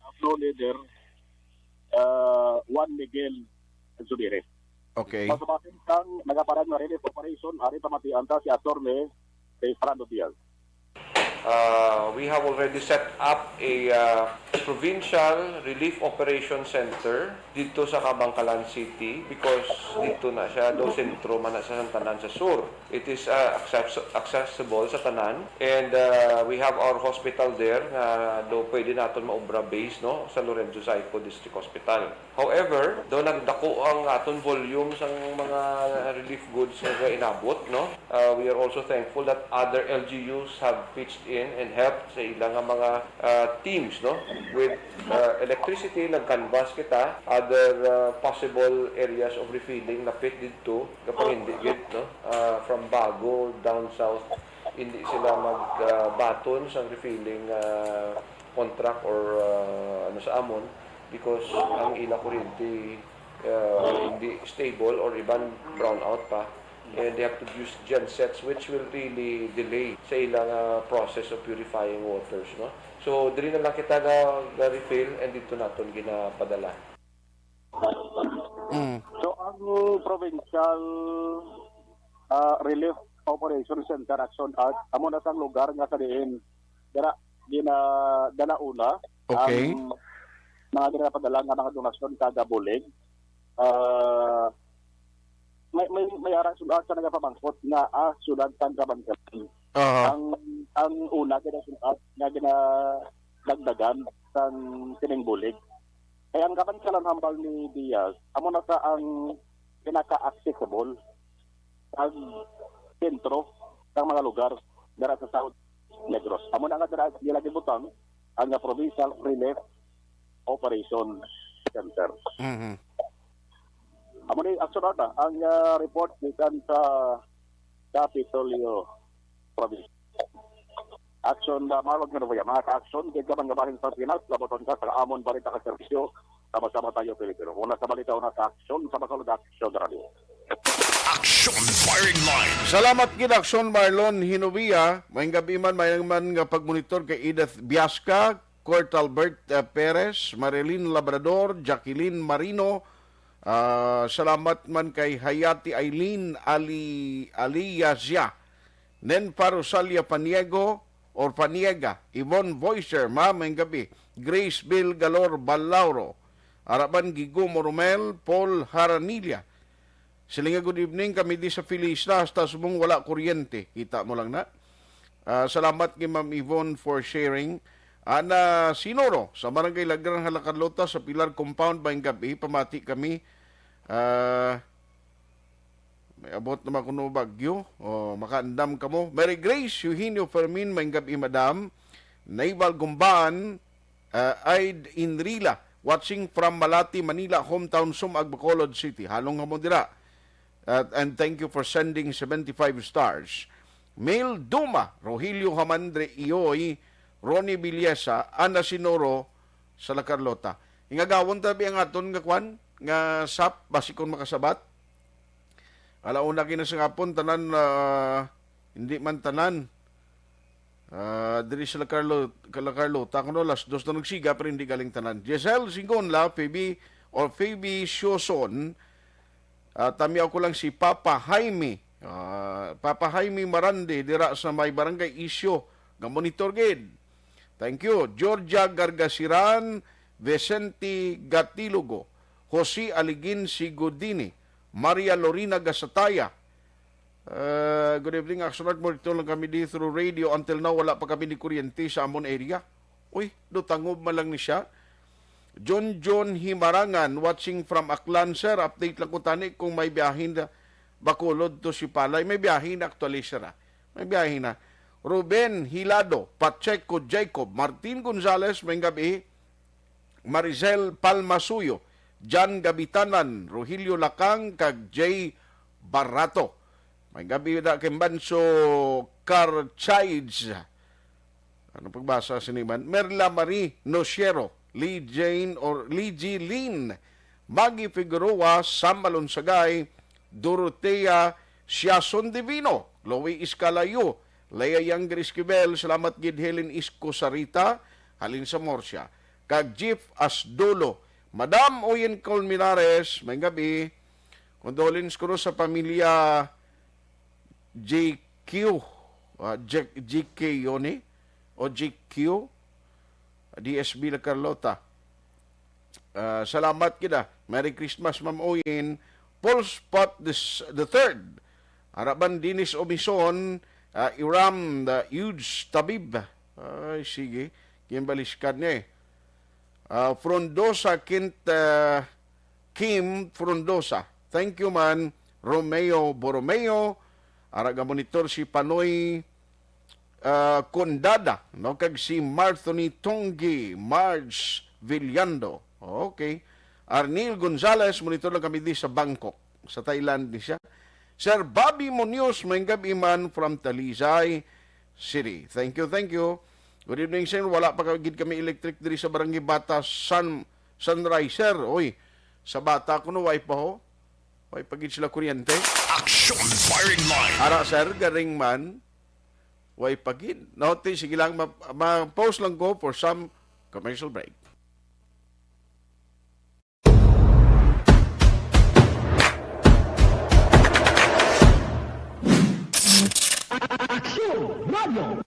uh, floor leader, uh, Juan Miguel Zubiri. Okay. Sa basin sang nagaparang nga relief operation, ari pamatian ta si Attorney Kay Fernando Diaz. Uh, we have already set up a uh, provincial relief operation center dito sa Kabankalan City because dito na siya, do sentro man na sa Santanan sa sur. It is uh, access- accessible sa tanan, and uh, we have our hospital there nga do pwede naton maobra base, no, sa Lorenzo Zayco District Hospital. However, do nagdako ang aton volume sang mga relief goods nga inabot, no? Uh, we are also thankful that other L G Us have pitched in and helped sa ilang nga mga uh, teams, no? With uh, electricity, nag-canvas kita, other uh, possible areas of refilling, napit didto, kapag hindi gid, no? Uh, from Bago down south, hindi sila mag uh, baton sang refilling uh, contract or uh, ano sa amon, because ang ila kuryente uh, hindi stable or iban brown out pa, and they have to use gensets, which will really delay sa ilang uh, process of purifying waters, no? So diri na lang kita ga, ga refill and dito naton ginapadala. Mm. So ang provincial uh, relief operation center, action art, amo na sang lugar nga sa diin dira ginadala una Okay. ang mga ginapadala nga mga donasyon kag bulig. Ah, may may may ara sila sa nagapamangkot nga ah, sila sang Kabankalan. Aha. Ang ang una gina sila nga ginadagdagan sang sining bulig. Kay ang Kabankalan hambal ni Diaz, amo na sa ang pinaka-accessible ang sentro sang mga lugar dira sa South Negros. Amo na nga dira nila gibutang ang nga Provincial Relief Operation Center. Mhm. Amo ni action art na ang ah, report gikan sa Kapitolyo Province. Action na Marlon Canaboya, mga ka-action, kay ka man nga bahin sa Pinas, labaton ka sa amon balita ka serbisyo, sama-sama tayo Pilipino. Una sa balita, una sa action, sa Bacolod Action Radio. Action Firing Line. Salamat gid, Action Marlon Hinovia. Maayong gabi man, maayong man nga pagmonitor kay Edith Biasca, Kurt Albert uh, Perez, Marilyn Labrador, Jacqueline Marino. Uh, salamat man kay Hayati Eileen Ali Aliyazia, Nenpa Rosalia Paniego or Paniega, Yvonne Voicer, maayong gabi, Grace Bill Galor Balauro, Araban Gigo Moromel, Paul Haranilla, Sila nga, "Good evening, kami di sa Feliz na, hasta subong wala kuryente." Kita mo lang na. Ah, salamat kay Ma'am Yvonne for sharing. Ana Sinoro, sa Barangay Lagran, Hala Carlota, sa Pilar Compound, maayong gabi, pamati kami. Ah, may abot naman kuno bagyo. O, makaandam kamo. Mary Grace, Eugenio Fermin, maayong gabi, madam. Naval Gumbaan, uh, Aid Inrila, watching from Malati, Manila, hometown Sumag, Bacolod City. Halong ha mo dira. At, and thank you for sending seventy-five stars. Mil Duma, Rogelio Hamandre Ioy, Ronnie Villesa, Ana Sinoro, sa La Carlota. Ingagawon tabi ang aton nga kwan, nga sap, basi kung makasabat. Alauna kina sa hapon, tanan, ah, hindi man tanan. Ah, diri sa La Carlo, La Carlota, kuno alas dos na nagsiga, pero hindi galing tanan. Giselle Singonla, Phoebe, or Phoebe Sioson, ah, tamiaw ko lang si Papa Jaime. Ah, Papa Jaime Marande, dira sa may barangay Isyo, nga monitor gid. Thank you. Georgia Gargasiran, Vicente Gatilogo, Jose Aligin Sigudini, Maria Lorina Gasataya. Uh, good evening, Axonart. Monitor lang kami di through radio. Until now, wala pa kami ni kuryente sa amon area. Uy, do tangob man lang ni siya. John John Himarangan, watching from Aklan, sir. Update lang ko tani kung may biyahin na Bacolod to si Palay. May biyahin na actually, sir, ah. May biyahin na. Ruben Hilado, Pacheco Jacob, Martin Gonzales, may gabi. Maricel Palmasuyo, Jan Gabitanan, Rogelio Lakang, kag Jay Barato. May gabi na kay Banso Carchides. Ano pagbasa sini man? Merla Marie Nociero, Lee Jane or Lee G. Lin, Maggie Figueroa, Sam Alonsagay, Dorotea Siason Divino, Chloe Escalayo, Lea Yang Esquivel, salamat gid. Helen Isko Sarita, halin sa Murcia. Kag Jeff Asdolo, Madam Oyen Colmenares, may gabi. Condolence kuno sa pamilya J Q, ah, J-, J K yun eh, o J Q, D S B La Carlota. Ah, salamat kita. Merry Christmas, Ma'am Oyen. Paul Spot the, the third. Araban Dennis Obison, ah, Iram, the huge Tabib. Ay, sige. Kimbaliskan niya eh. Ah, Frondosa, Kent, ah, Kim Frondosa. Thank you, man. Romeo Borromeo. Ara ga monitor si Panoy, ah, Condada, no? Kag si Marthony Tonggi, Marge Villando. Okay. Arnil Gonzalez, monitor lang kami di sa Bangkok, sa Thailand ni siya. Sir Bobby Munoz, may gabi man from Talisay City. Thank you, thank you. Good evening, sir. Wala pa ka-, gid kami electric diri sa Barangay Bata, San, Sunrise, sir. Oy, sa Bata kuno, way pa ho. Way pa gid sila kuryente. Action Firing Line. Ara, sir, garing man. Way pa gid. No, ti, sige lang, ma-, ma-pause lang ko for some commercial break. Aksyon Radio.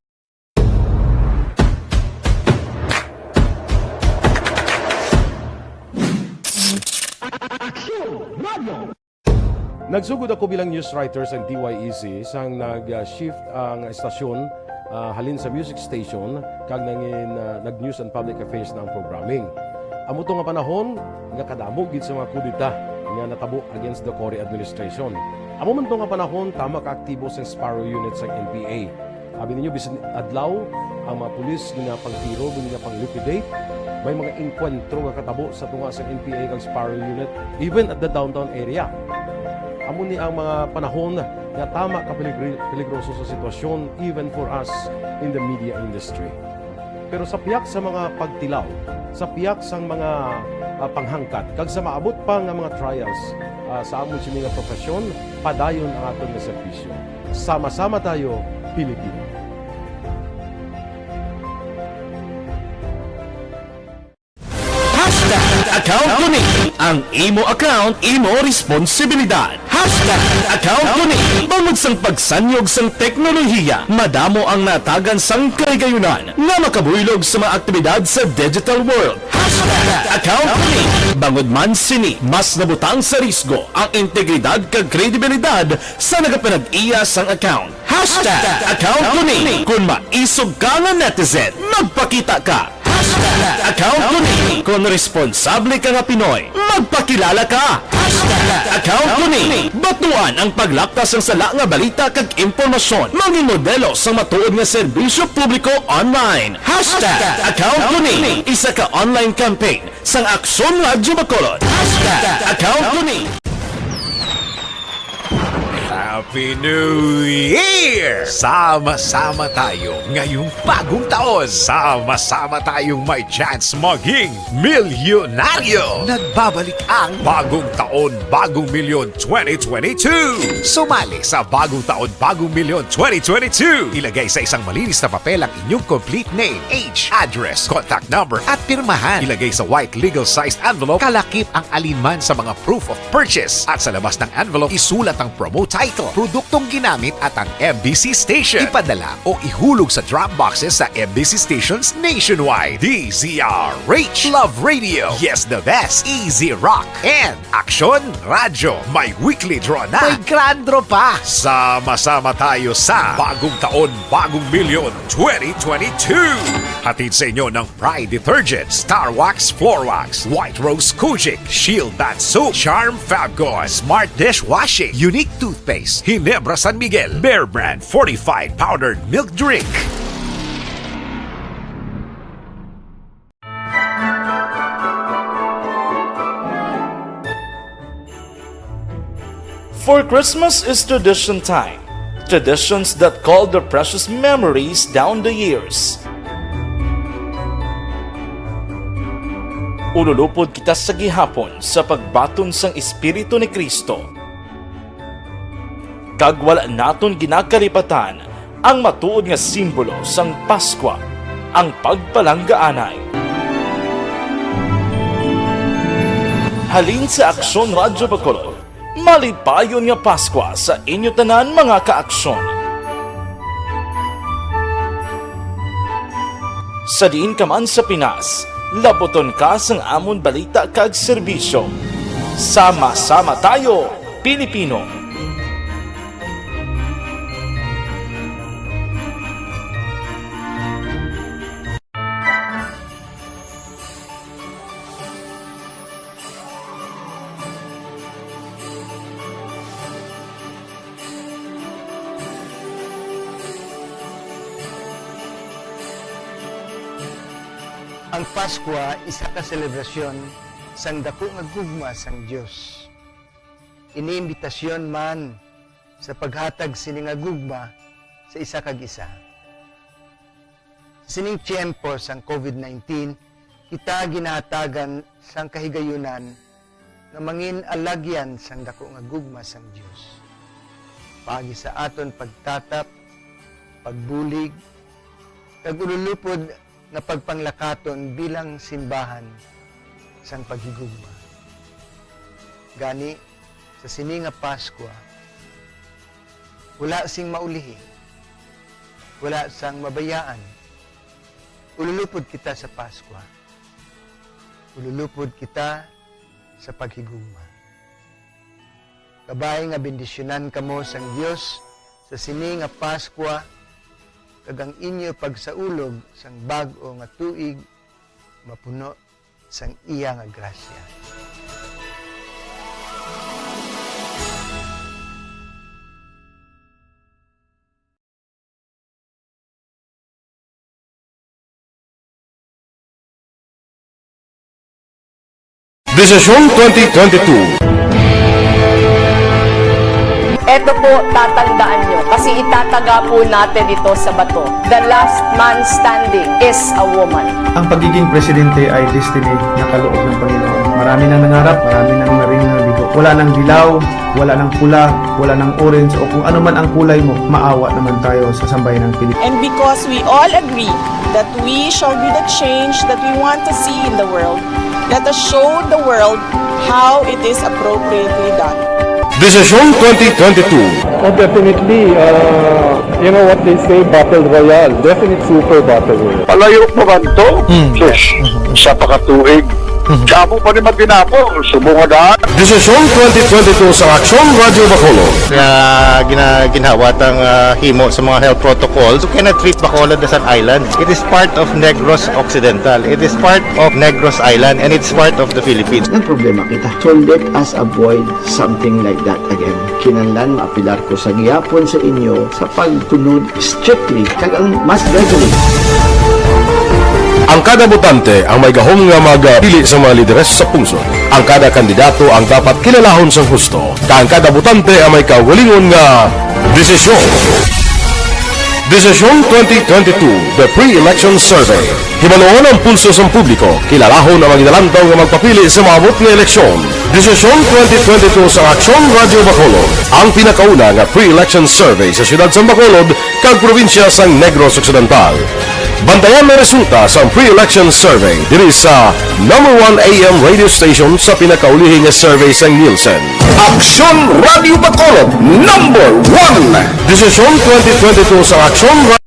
Aksyon Radio. Nagsugod ako bilang news writer sa D Y E C sang nag-shift ang estasyon, ah, halin sa music station kag nangin, ah, nag-news and public affairs na ang programming. Amo to nga panahon nga kadamo gid sa mga kudeta nga natabo against the Cory administration. Amo man to nga panahon tama ka aktibo sang Sparrow Unit sang N P A. Abi ninyo, bisan adlaw, ang mga pulis ginapangtiro, ginapang-liquidate. May mga engkwentro nga katabo sa tunga sa N P A kag Sparrow Unit, even at the downtown area. Amo ni ang mga panahon nga tama ka peligri-, peligroso sa sitwasyon, even for us in the media industry. Pero sa pihak sa mga pagtilaw, sa pihak sang mga, ah, panghangkat, kag sa maabot pa nga mga trials, ah, sa amon sini nga profesyon, padayon ang aton nga serbisyo. Sama-sama tayo, Pilipino. Hashtag account ko ni. Ang imo account, imo responsibilidad. Hashtag account ko ni. Bangod sang pagsanyog sang teknolohiya, madamo ang natagan sang kaligayunan nga makabuylog sa mga aktibidad sa digital world. Hashtag account ko ni. Bangod man sini, mas nabutang sa risgo ang integridad kag kredibilidad sa nagapanag-iya sang account. Hashtag account ko ni. Kung maisog ka nga netizen, magpakita ka. Hashtag account ko ni. Kung responsable ka nga Pinoy, magpakilala ka. Hashtag account ko ni. Batuan ang paglapta sang sala nga balita kag impormasyon. Mangin modelo sang matuod nga serbisyo publiko online. Hashtag account ko ni. Isa ka online campaign sang Aksyon Radyo Bacolod. Hashtag account ko ni. Happy New Year! Sama-sama tayo ngayong bagong taon. Sama-sama tayong may chance maging milyonaryo. Nagbabalik ang Bagong Taon, Bagong Milyon twenty twenty-two. Sumali sa Bagong Taon, Bagong Milyon twenty twenty-two. Ilagay sa isang malinis na papel ang inyong complete name, age, address, contact number, at pirmahan. Ilagay sa white legal-sized envelope, kalakip ang alinman sa mga proof of purchase. At sa labas ng envelope, isulat ang promo title, produktong ginamit, at ang M B C station. Ipadala o ihulog sa drop boxes sa M B C stations nationwide. D Z R H, Love Radio, Yes the Best, Easy Rock, and Aksyon Radyo. May weekly draw na. May grand draw pa. Sama-sama tayo sa Bagong Taon, Bagong Milyon twenty twenty-two. Hatid sa inyo ng Pride Detergent, Star Wax Floor Wax, White Rose Kojic, Shield Bath Soap, Charm Fab Gone, Smart Dishwashing, Unique Toothpaste, Ginebra San Miguel, Bear Brand Fortified Powdered Milk Drink. For Christmas is tradition time. Traditions that call their precious memories down the years. Ululupod kita sa gihapon sa pagbaton sang Espiritu ni Cristo. Kag wala naton ginakalipatan Ang matuod nga simbolo sang Paskwa, ang pagpalanggaanay. Halin sa Aksyon Radyo Bacolod, malipayon nga Paskwa sa inyo tanan, mga ka-aksyon. Sa diin ka man sa Pinas, labuton ka sang amon balita kag serbisyo. Sama-sama tayo, Pilipino! Ang Paskwa isa ka selebrasyon sang daku nga gugma sang Dios. Ini imbitasyon man sa paghatag sini nga gugma sa isa kag isa. Sa sining tiyempo sang covid nineteen, kita ginahatagan sang kahigayunan nga mangin alagyan sang daku nga gugma sang Dios, paagi sa aton pagtatap, pagbulig, kag ululupod nga pagpanglakaton bilang simbahan sang paghigugma. Gani, sa sini nga Paskwa, wala sing maulihi, wala sang mabayaan. Ululupod kita sa Paskwa. Ululupod kita sa paghigugma. Kabay nga bendisyonan kamo sang Dios sa sini nga Paskwa, kag ang inyo pagsaulog sang bag-o nga tuig mapuno sang iya nga grasya. Desisyon twenty twenty-two. Eto po, tatandaan nyo, kasi itataga po natin ito sa bato. The last man standing is a woman. Ang pagiging presidente ay destiny na kaloob ng Panginoon. Marami nang nangarap, marami nang naring nabigo. Wala nang dilaw, wala nang pula, wala nang orange, o kung ano man ang kulay mo, maawa naman tayo sa sambayanang Pilipino. And because we all agree that we shall be the change that we want to see in the world, let us show the world how it is appropriately done. Desisyon twenty twenty-two. Oh, definitely, uh, you know what they say, battle royale. Definite super battle royale. Palayo pa man to? Mm. Sus, isa pa ka tuig. Mhm. Kamo pa ni matinapol, subong nga daan. Desisyon twenty twenty-two sa Aksyon Radyo Bacolod. Nga gina-, ginhawa tang, ah, himo sa mga health protocols. You cannot treat Bacolod as an island. It is part of Negros Occidental. It is part of Negros Island, and it's part of the Philippines. Ang problema kita. So let us avoid something like that again. Kinahanglan maapelar ko sa gihapon sa inyo sa pagsunod strictly kag ang mas gradually. Ang kada botante ang may gahom nga magpili sa mga lideres sa pungsod. Ang kada kandidato ang dapat kilalahon sang husto, kag ang kada botante ang may kaugalingon nga desisyon. Desisyon twenty twenty-two, The Pre-Election Survey. Hibaluon ang pulso sang publiko, kilalahon ang mga ginalantaw nga magpapili sa maabot nga eleksyon. Desisyon twenty twenty-two sa Aksyon Radyo Bacolod, ang pinakauna nga pre-election survey sa siyudad sang Bacolod kag probinsya sang Negros Occidental. Bantayan ang resulta sang pre-election survey diri sa number one A M radio station sa pinakaulihi nga survey sang Nielsen. Aksyon Radyo Bacolod, number one. Desisyon twenty twenty-two sa Aksyon Ra-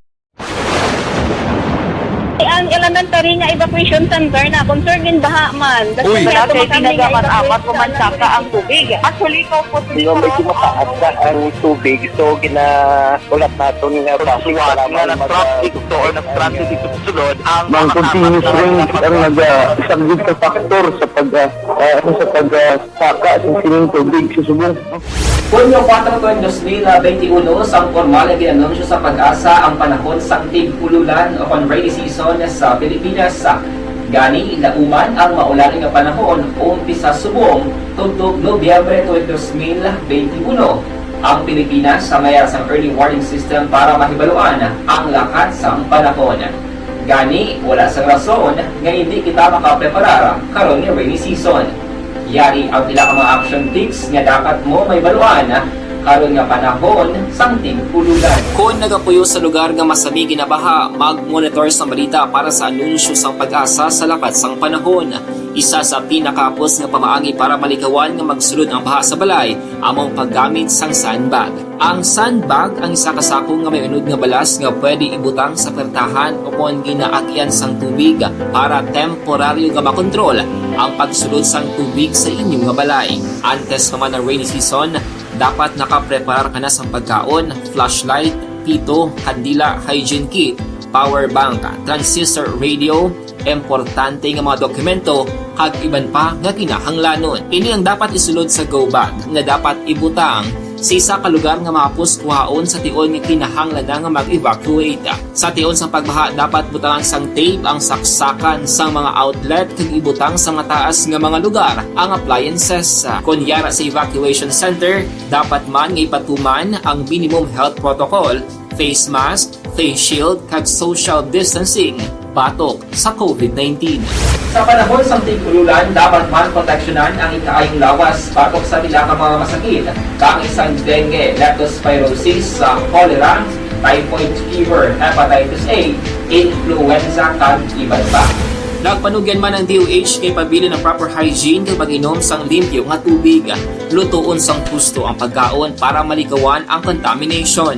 Ang elementary nga evacuation center na concern in baha man. Uy. Wala kay tinaga man apat ko man saka ang tubig. Actually, ikaw po, Hindi, medyo mataas na ang tubig. So, gina-, ulat naton nga traffic, salamat nga mag-, nag-traffic to or nag-transit dito sa sulod, ang mga continuous rain ang naga-, isa gid ka factor sa pag, ah, ah, ano, sa pag, ah, saka sa sining tubig sa subong. Hunyo kuwatro, dos mil benti uno, sang pormal nga gin-anunsyo sa PAGASA ang panahon sang tig-ululan o kon rainy season sa Pilipinas. Gani, lauman ang maulan nga panahon umpisa subong tubtob Nobyembre tuig dos mil benti uno. Ang Pilipinas may ara sang early warning system para mahibaluan ang lakat sang panahon. Gani, wala sang rason nga indi kita makapreparar karon nga rainy season. Yari ang pila ka mga action tips nga dapat mo mahibaluan Karon nga panahon sang tig-ululan. Kon nagapuyo sa lugar nga masami ginabaha, mag-monitor sang balita para sa anunsyo sang PAGASA sa lakat sang panahon. Isa sa pinakahapos nga pamaagi para malikawan nga magsulod ang baha sa balay amo ang paggamit sang sandbag. Ang sandbag ang isa ka sako nga may unod nga balas nga pwede ibutang sa pertahan o kon ginaagyan sang tubig para temporaryo nga makontrol ang pagsulod sang tubig sa inyo nga balay. Antes pa man ang rainy season, dapat nakapreparar ka na sang pagkaon, flashlight, pito, kandila, hygiene kit, power bank, transistor radio, importante nga mga dokumento, kag iban pa nga kinahanglanon. Ini ang dapat isulod sa go bag nga dapat ibutang sa isa ka lugar nga mahapos kuhaon sa tion nga kinahanglan na nga mag-evacuate. Sa tion sang pagbaha, dapat butangan sang tape ang saksakan sang mga outlet kag ibutang sa mataas nga mga lugar ang appliances. Kon yara sa evacuation center, dapat man nga ipatuman ang minimum health protocol, face mask, face shield, kag social distancing batok sa covid nineteen. Sa panahon sang tig-ululan, dapat man proteksyonan ang ikaayong lawas batok sa pila ka mga masakit, kaangay sang dengue, leptospirosis, sa cholera, typhoid fever, hepatitis A, influenza, kag iban pa. Nagpanugyan man ang D O H nga ipabilin ang proper hygiene kag mag-inom sang limpyo nga tubig. Lutoon sang husto ang pagkaon para malikawan ang contamination.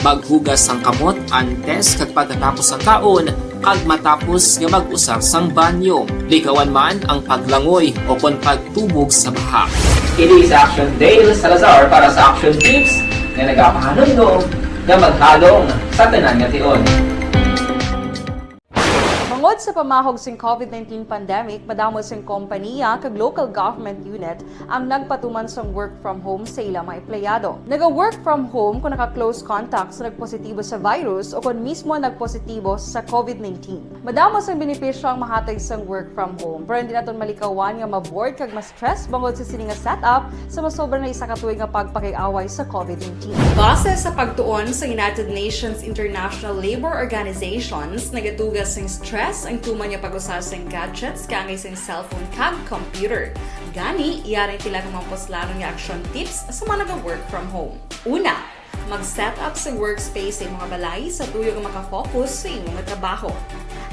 Maghugas sang kamot antes kag pagkatapos sang kaon, kag matapos nga mag-usar sang banyo. Likawan man ang paglangoy o kon pagtubog sa baha. Ini si Action Dale Salazar para sa Action Tips nga nagapahanumdom nga maghalong sa tanan nga tion. Bangod sa pamahog sing covid nineteen pandemic, madamo sing kompaniya kag local government unit ang nagpatuman sang work from home sa ila mga empleyado. Naga-work from home kung naka-close contact sa nagpositibo sa virus o kon mismo nagpositibo sa covid nineteen. Madamo sang benepisyo ang mahatag sang work from home, pero hindi naton malikawan nga ma-bored kag ma-stress bangod sa sini nga setup sa masobra na isa ka tuig nga pagpakig-away sa covid nineteen. Base sa pagtuon sa United Nations International Labour Organizations, nagatuga sing stress ang tuman nga pag-usa sing gadgets kaangay sing cellphone kag computer. Gani, yari ang pila ka mga puslanon nga action tips sa mga naga-work from home. Una, mag-set up sa workspace sa imong balay sa tuyo nga maka-focus sa imong trabaho.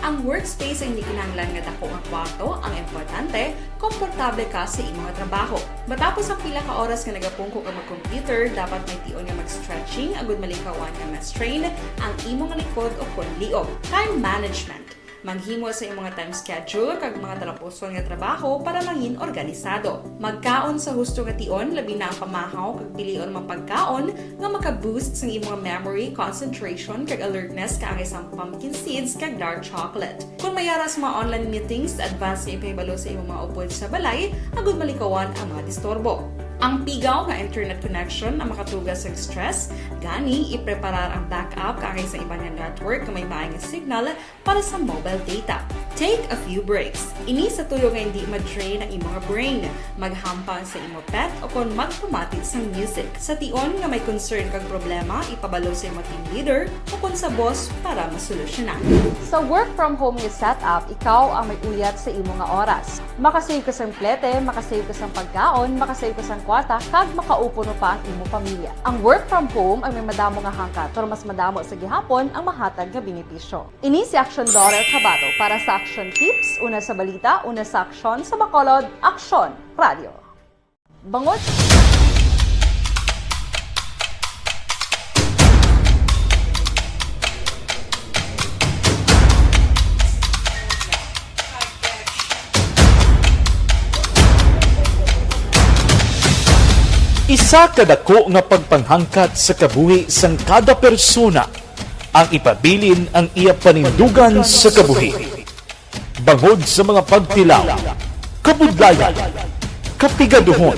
Ang workspace ay hindi kinahanglan nga dako nga kwarto, ang importante, komportable ka sa imong trabaho. Matapos ang pila ka oras nga nagapungko ka mag-computer, dapat may tion nga mag-stretching agud malikawan nga ma-strain ang imong likod o kon liog. Time management. Maghimo sa imong time schedule kag mga talapuson nga trabaho para mangin organisado. Magkaon sa husto nga tion, labi na ang pamahaw kag pilion man pagkaon nga maka-boost sang imong memory, concentration, kag alertness kaangay sang pumpkin seeds kag dark chocolate. Kon may ara sa mga online meetings, advance nga ipahibalo sa imong mga upod sa balay agud malikawan ang mga disturbo. Ang pigaw nga internet connection ang makatuga sa stress, gani ipreparar ang backup kaangay sa iban nga network nga may maayong signal para sa mobile data. Take a few breaks. Ini sa tuyo nga hindi ma-drain ang imong brain. Maghampang sa imo pet o kon magpamati sang music. Sa tion nga may concern kag problema, ipabalo sa imo team leader o kon sa boss para masolusyonan. Sa work from home nga setup, ikaw ang may uyat sa imo nga oras. Makasave ka sang plete, makasave ka sang pagkaon, makasave ka sang kwarta, kag makaupo pa ang imo pamilya. Ang work from home ay may madamo nga hangkat, pero mas madamo sa gihapon ang mahatag nga benepisyo. Ini si Action Daughter Cabato para sa Action Tips, una sa balita, una sa aksyon, sa Bacolod, Aksyon Radio. Bangod Isa ka dako nga pagpanghangkat sa kabuhi sang kada persona ang ipabilin ang iya panindugan sa kabuhi. Bangod sa mga pagtilaw, kabudlayan, kapigaduhon,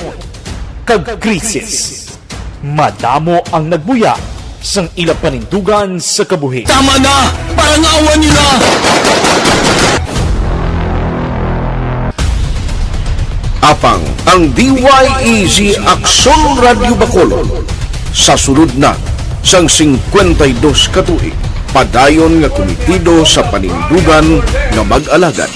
kag krisis, madamo ang nagbuya sang ila panindugan sa kabuhi. Tama na! Parangawan niyo na! Apang ang D Y E G Aksyon Radyo Bacolod sa sulod na sang singkwenta y dos ka tuig, padayon nga komitido sa panindugan nga mag-alagad.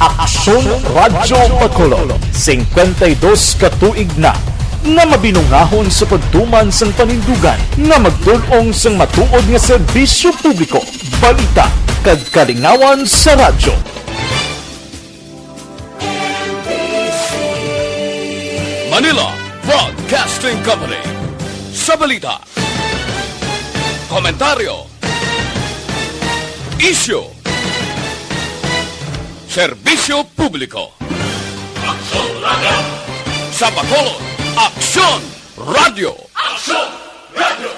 Aksyon Radyo Bacolod, singkwenta y dos ka tuig na nga mabinungahon sa pagtuman sang panindugan nga magtul-ong sang matuod nga serbisyo publiko, balita, kag kalingawan sa radyo. Manila Broadcasting Company. Sa balita, komentaryo, isyu, serbisyo publiko. Aksyon Radio! Sa Bacolod, Aksyon Radio! Aksyon Radio!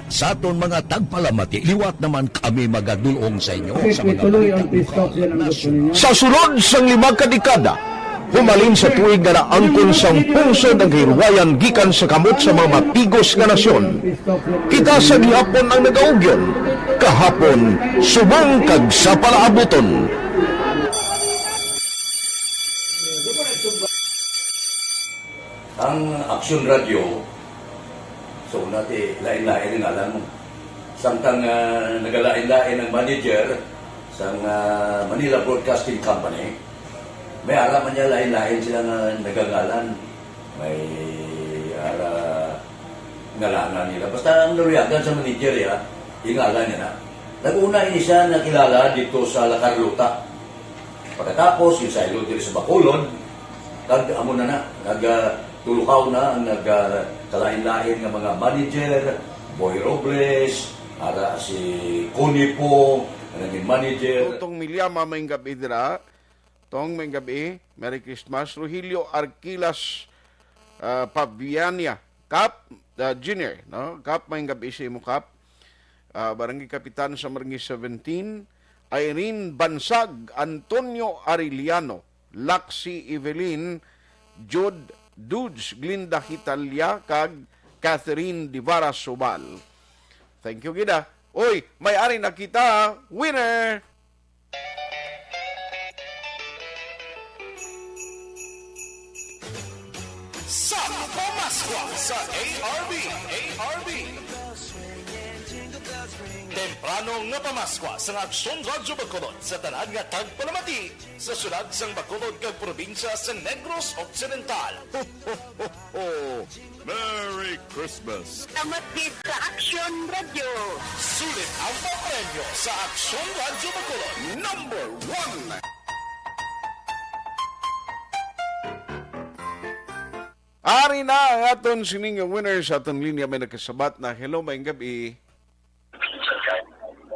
Sa aton mga tagpalamati, liwat naman kami magadulong sa inyo sa mga balita lokal, nasyonal. Sa sulod sang lima ka dekada, humalin sa tuig nga naangkon sang pungsod ang kahilwayan gikan sa kamot sa mga mapigos nga nasyon, kita sa gihapon ang nagaugyon, kahapon, subong kag sa palaabuton. Ang Aksyon Radio, so, una ti, lain-lain ang ngalan mo. Samtang, ah, nagalain-lain ang manager sang, ah, Manila Broadcasting Company, may ara man niya lain-lain sila nga nagangalan. May ara ngalanan nila. Basta ang naluyagan sa manager, ya, ingalan niya na. Nag-una ini siya nakilala dito sa La Carlota. Pagkatapos, yung saylo diri sa Bacolod, kag amo na na, nag, ah, tulukaw na ang nag, ah, kalain-lain nga mga manager, Boy Robles, ara si Connie po, ang naging manager. Tong Milyama, maayong gab-i dira. Tong, maayong gab-i. Merry Christmas. Rogelio Arquilas, ah, Paviania. Kap, ah, Junior, no? Kap, maayong gab-i sa imo, Kap. Ah, Barangay Kapitan sa Marangay seventeen, Irene Bansag, Antonio Arellano, Laxi Evelyn, Jude Dudes, Glinda Hitalia, kag Catherine Divara Subal. Thank you, gid, ah. Uy, may ari na kita, winner! Sa pamaskwa sa A R B, A R B. Temprano nga pamaskwa sa Aksyon Radyo Bacolod sa tanan nga tagpalamati sa syudad sang Bacolod kag probinsya sa Negros Occidental. Ho, ho, ho, ho! Merry Christmas! Salamat gid sa Aksyon Radyo. Sulit ang papremyo sa Aksyon Radyo Bacolod. Number one. Ari na ang aton sining nga winner sa aton linya. May nakasabat na. Hello, maayong gab-i.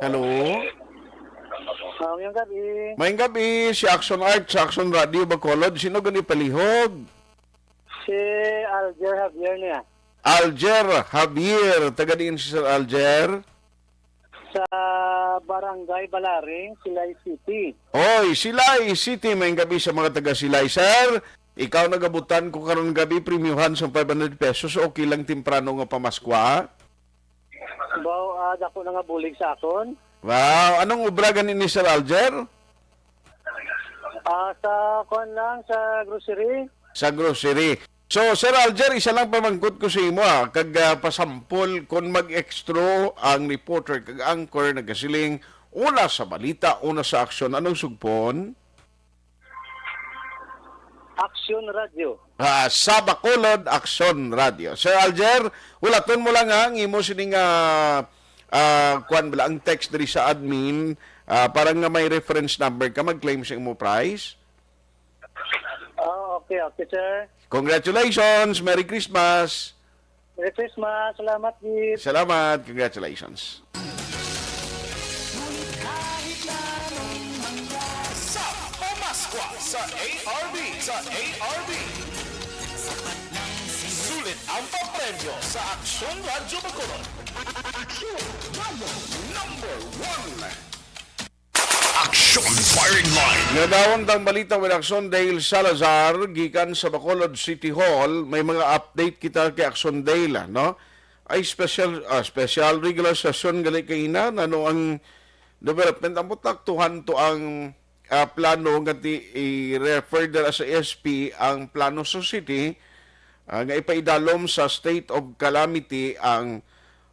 Hello? Maayong gab-i. Maayong gab-i, si Action Art sa Action Radio Bacolod. Sino gani palihog? Si Alger Javier niya. Alger Javier. Taga diin si Sir Alger? Sa Barangay Balaring, Silay City. Oy, Silay City, maayong gab-i sa mga taga Silay. Sir, ikaw nagabutan ko karon gab-i, premyuhan sa five hundred pesos. Okay lang temprano nga pamaskwa? Baw, ah, dako na nga bulig sa akon. Wow, anong obra gani ni Sir Alger? Ah, sa kuan lang, sa grocery. Sa grocery. So, Sir Alger, isa lang pamangkot ko sa imo, ah, kag, ah, pasampol, kung mag-extra ang reporter kag anchor nagasiling, una sa balita, una sa aksyon, anong sugpon? Aksyon Radio. Ah, sa Bacolod, Aksyon Radio. Sir Alger, hulaton mo lang, ha, ang imo sining, ah, ah, kuan bala, ang text diri sa admin, ah, para nga may reference number ka mag-claim sa imo prize. Ah, okay, okay, sir. Congratulations! Merry Christmas! Merry Christmas! Salamat, gid. Salamat! Congratulations! Sa Pamaskwa sa A R B, sa A R B. Sulit ang papremyo sa Aksyon Radyo Bacolod. Aksyon Radyo number one. Action Firing Line. Nga daw ang balita with Action Dale Salazar gikan sa Bacolod City Hall. May mga update kita kay Action Dale, ah, no? Ay special, ah, special regular session gali kay ina, ano ang development? Ang butak tuhan to ang, ah, plano nga ti-, i-refer dira sa S P ang plano sa city, ah, nga ipaidalom sa state of calamity ang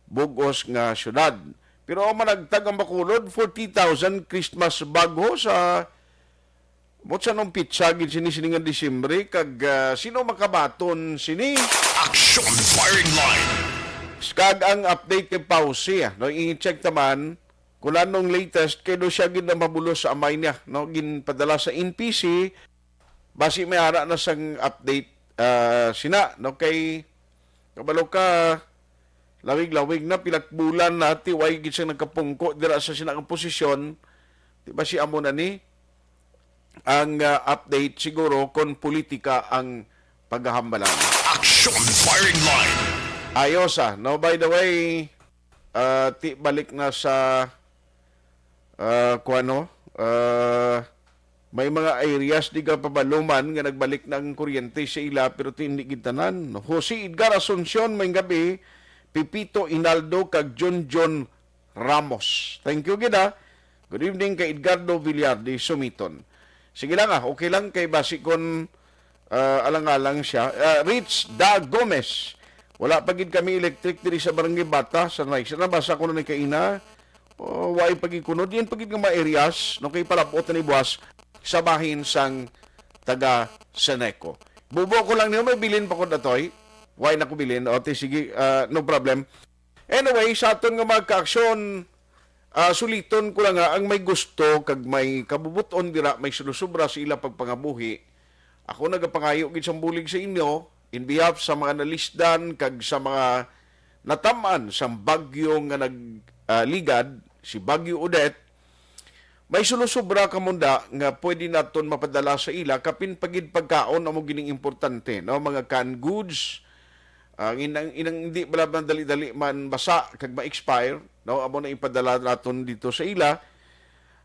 bug-os nga syudad. Pero ang managtag ang Bacolod, forty thousand Christmas bag ho sa, mo sa nung pitsa gid sini, sini nga Disyembre, kag, ah, sino makabaton sini? Action Firing Line. Kag ang update kay Pausi, ah, no, i-check taman kung anong latest, kay do siya gid na mabulos sa amay niya, no, ginpadala sa N P C, basi may ara na sang update, ah, sina, no, kay kabalo ka, lawig-lawig na, pila ka bulan na, ti way gid siya nagkapungko dira sa sina nga posisyon, di ba si amo na ni ang, ah, update siguro kung politika ang paghahambalan. Action Firing Line. Ayos, ah, no? By the way, ah, ti balik na sa, ah, kuwano, ah, may mga areas di ka pabaluman nga nagbalik na ang kuryente sa ila, pero ti hindi gid tanan. Jose Edgar Asuncion, may gabi, Pipito Inaldo kag John John Ramos. Thank you gid, ah. Good evening kay Edgardo Villardi Sumiton. Sige lang, ah, okay lang kay basi kon, ah, alang-alang siya. Ah, Rich Da Gomez. Wala pa gid kami electric diri sa Barangay Bata, sa Nice. Nabasa ko na ni kaina. Oh, wala pa gid kuno. Diyan pa gid nga mga areas, no, kay palabot na ni buwas sa bahin sang taga Seneco. Bubo ko lang niyo, may bilin pa ko datoy. Why na ko bilin? O, ti, sige, ah, no problem. Anyway, sa aton nga mga kaaksyon, ah, suliton ko lang nga ang may gusto kag may kabubuton dira, may sulusubra sa ila pagpangabuhi. Ako nagapangayo gid sang bulig sa inyo in behalf sa mga nalisdan kag sa mga natamaan sang bagyo nga nag, ah, ligad, si Bagyo Odette. May sulusubra ka munda nga pwede naton mapadala sa ila, kapin pa gid pagkaon amo gining importante, no? Mga canned goods, ang inang, inang hindi bala man dali-dali man basa kag ma-expire, no? Amo na ipadala naton dito sa ila.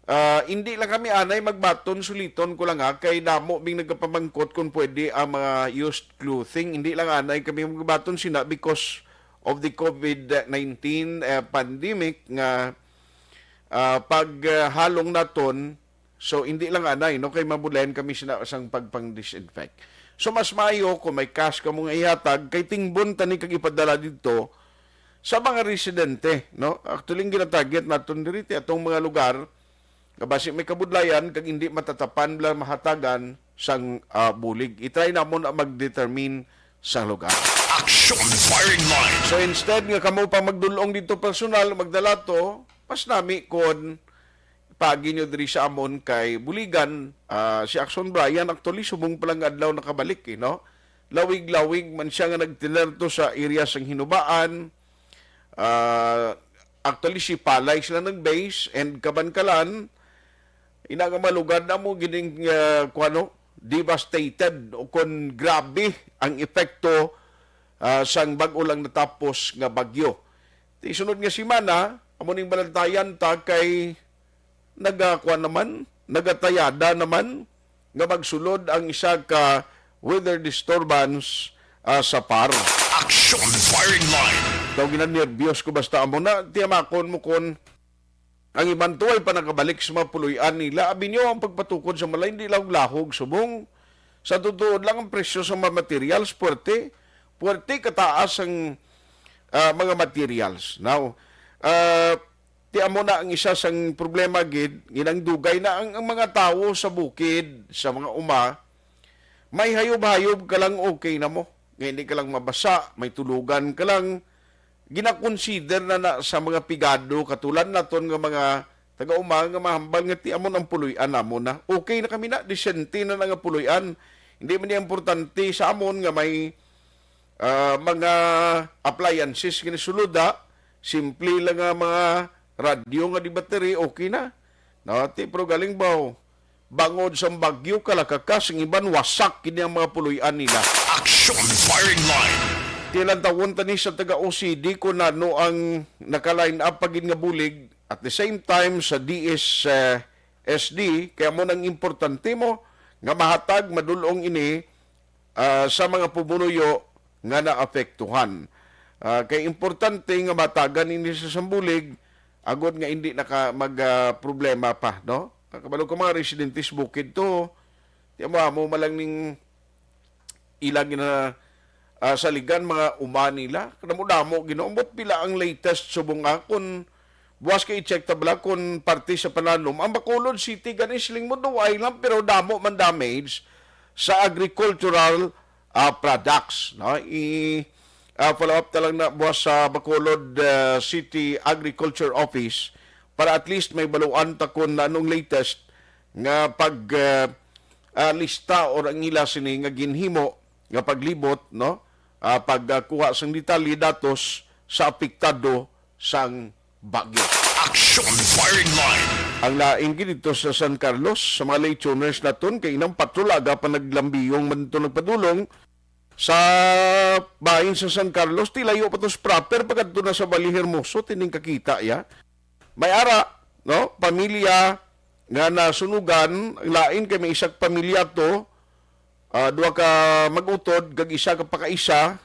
Ah, hindi lang kami anay magbaton, suliton ko lang ha, kay damo bing nagapamangkot kung pwede ang mga used clothing. Hindi lang anay kami magbaton sina because of the COVID nineteen, eh, pandemic nga, ah, pag, ah, halong naton. So, hindi lang anay, no, kay mabulayan kami sina sang pagpang-disinfect. So, mas maayo kung may cash kamo nga ihatag, kay tingbon tani kag ipadala didto sa mga residente, no? Actually, ang ginatarget naton diri ti atong mga lugar nga basi may kabudlayan kag hindi matatapan bala mahatagan sang, ah, bulig. I-try namon ang mag-determine sang lugar. Action Firing Line. So, instead nga kamo pa magdulong dito personal, magdala to, mas nami kon paagi nyo diri sa amon kay buligan, ah, si Axon Brian actually subong pa lang nga adlaw nakabalik, eh, no? Lawig-lawig man siya nga nagtener to sa area sang Hinubaan. Ah, actually, si Palay sila nag-base and Kabankalan, ina nga mga lugar na mo gining, ah, kuwano, devastated o kon grabe ang epekto, ah, sang bag-o lang natapos nga bagyo. Ti sunod nga semana, amo ning balantayan ta kay nagakuan naman, nagatayada naman nga magsulod ang isa ka weather disturbance, ah, sa PAR. Action Firing Line. Daw ginanerbiyos ko basta amo na, tiyamakon mo kon ang iban to ay pa nakabalik sa mga puloy-an nila. Abi niyo ang pagpatukod sa malay, hindi lahog-lahog subong. Sa tutuod lang ang presyo sa mga materials, puwerte. Puwerte kataas ang, ah, mga materials. Now, ah, ti amo na ang isa sang problema gid, ginang dugay na ang, ang mga tawo sa bukid, sa mga uma, may hayob-hayob ka lang, okay na mo. Nga hindi ka lang mabasa, may tulugan ka lang, gina-consider na na sa mga pigado, katulad naton nga mga taga-uma nga mahambal nga ti amon ang puloy-an namon na. Okay na kami na, disente na na nga puloy-an. Hindi man niya importante sa amon nga may, ah, mga appliances nga sulod, ha. Simple lang nga mga radyo nga di battery, okay na. No, ti, pero galing ba, oh? Bangod sang bagyo, kalakakas, ang iban wasak kini ang mga puloy-an nila. Action Firing Line. Tilantawon tani sa taga O C D kung ano ang naka-line up pa gid nga bulig, at the same time sa D S, eh, S D, kaya mo nang importante mo nga mahatag, madulong ini, ah, sa mga pumunuyo nga naapektuhan. Ah, kay importante nga matagan ini sa sambulig, agod nga hindi naka mag, ah, problema pa, no? Kabalo ko mga residente sa bukid to, di mo, amo man lang ning ilang gina, ah, saligan, mga uma nila. Kadamo-damo, Ginoo. Ambot pila ang latest subong akon Buwas kay i-check ta bala kung parte sa pananom. Ang Bacolod City gani siling mo duway lang, pero damo man damage sa agricultural, ah, products, no? I, ah, follow up ta lang na buwas sa Bacolod, ah, City Agriculture Office para at least may baluan ta kung anong latest nga pag, ah, ah, lista or ang ila sini nga ginhimo nga paglibot, no? Ah, pagkuha sang detalye, datos sa apektado sang bagyo. Action Firing Line. Ang lain gid dito sa San Carlos, sa mga late tuners naton, kay inang patrol aga pa naglambiyong man to nagpadulong sa bahin sa San Carlos, ti layo pa to sa proper, pagkadto na sa Valle Hermoso, tining kakita, ya. May ara, no? Pamilya nga nasunugan, ang lain kay may isa ka pamilya to, ah, duha ka mag-utod, kag isa ka pakaisa,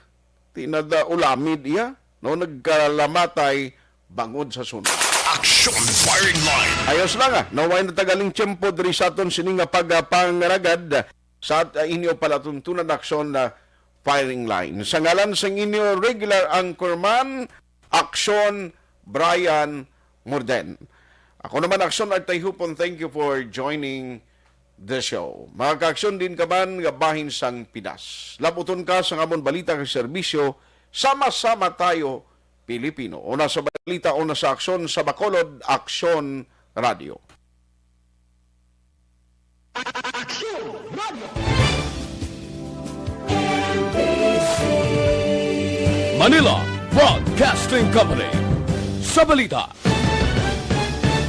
ti nada ulamid iya, no? Nagkalamatay bangod sa sunog. Action Firing Line. Ayos lang, ah. No, way na tagaling tiyempo diri sa aton sini nga pagpangaragad sa at, ah, inyo palatuntunan aksyon na firing line. Sa ngalan sang inyo regular anchorman, Aksyon, Brian Morden. Ako naman, Aksyon Artay Hupon, thank you for joining the show. Mga kaaksyon, diin ka man nga bahin sang Pinas, labuton ka sa amon balita kag serbisyo, sama-sama tayo, Pilipino. Una sa balita, una sa aksyon, sa Bacolod, Aksyon Radio. Aksyon Radio. Manila Broadcasting Company. Sa balita,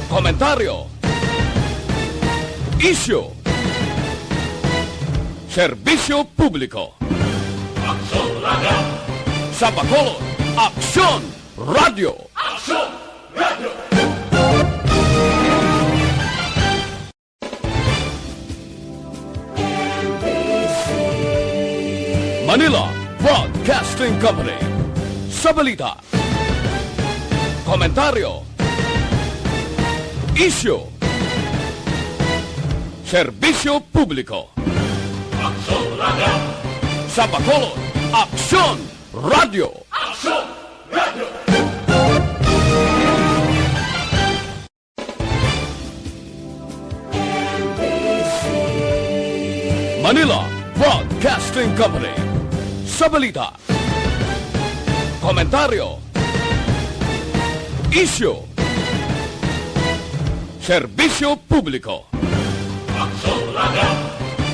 komentaryo, isyu, serbisyo publiko. Aksyon Radio. Sa Bacolod, Aksyon Radio. Aksyon Radio. Manila Broadcasting Company. Sa balita, komentaryo, isyu, serbisyo publiko. Aksyon Radio. Sa Bacolod, Aksyon Radio. Aksyon Radio. Manila Broadcasting Company. Sa balita, komentaryo, isyu, serbisyo publiko. Aksyon Radio.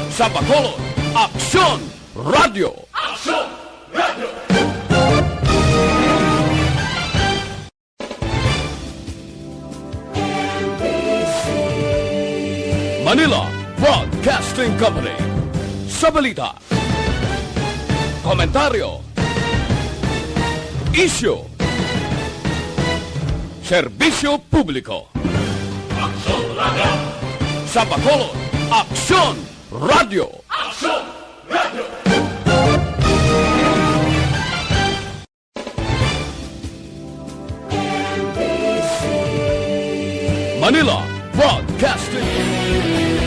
Sa Bacolod, Aksyon Radio. Aksyon Radio. Manila Broadcasting Company. Sa balita, komentaryo, isyu, serbisyo publiko. Aksyon Radio. Sa Bacolod, Aksyon Radio. Aksyon Radio. Manila Broadcasting.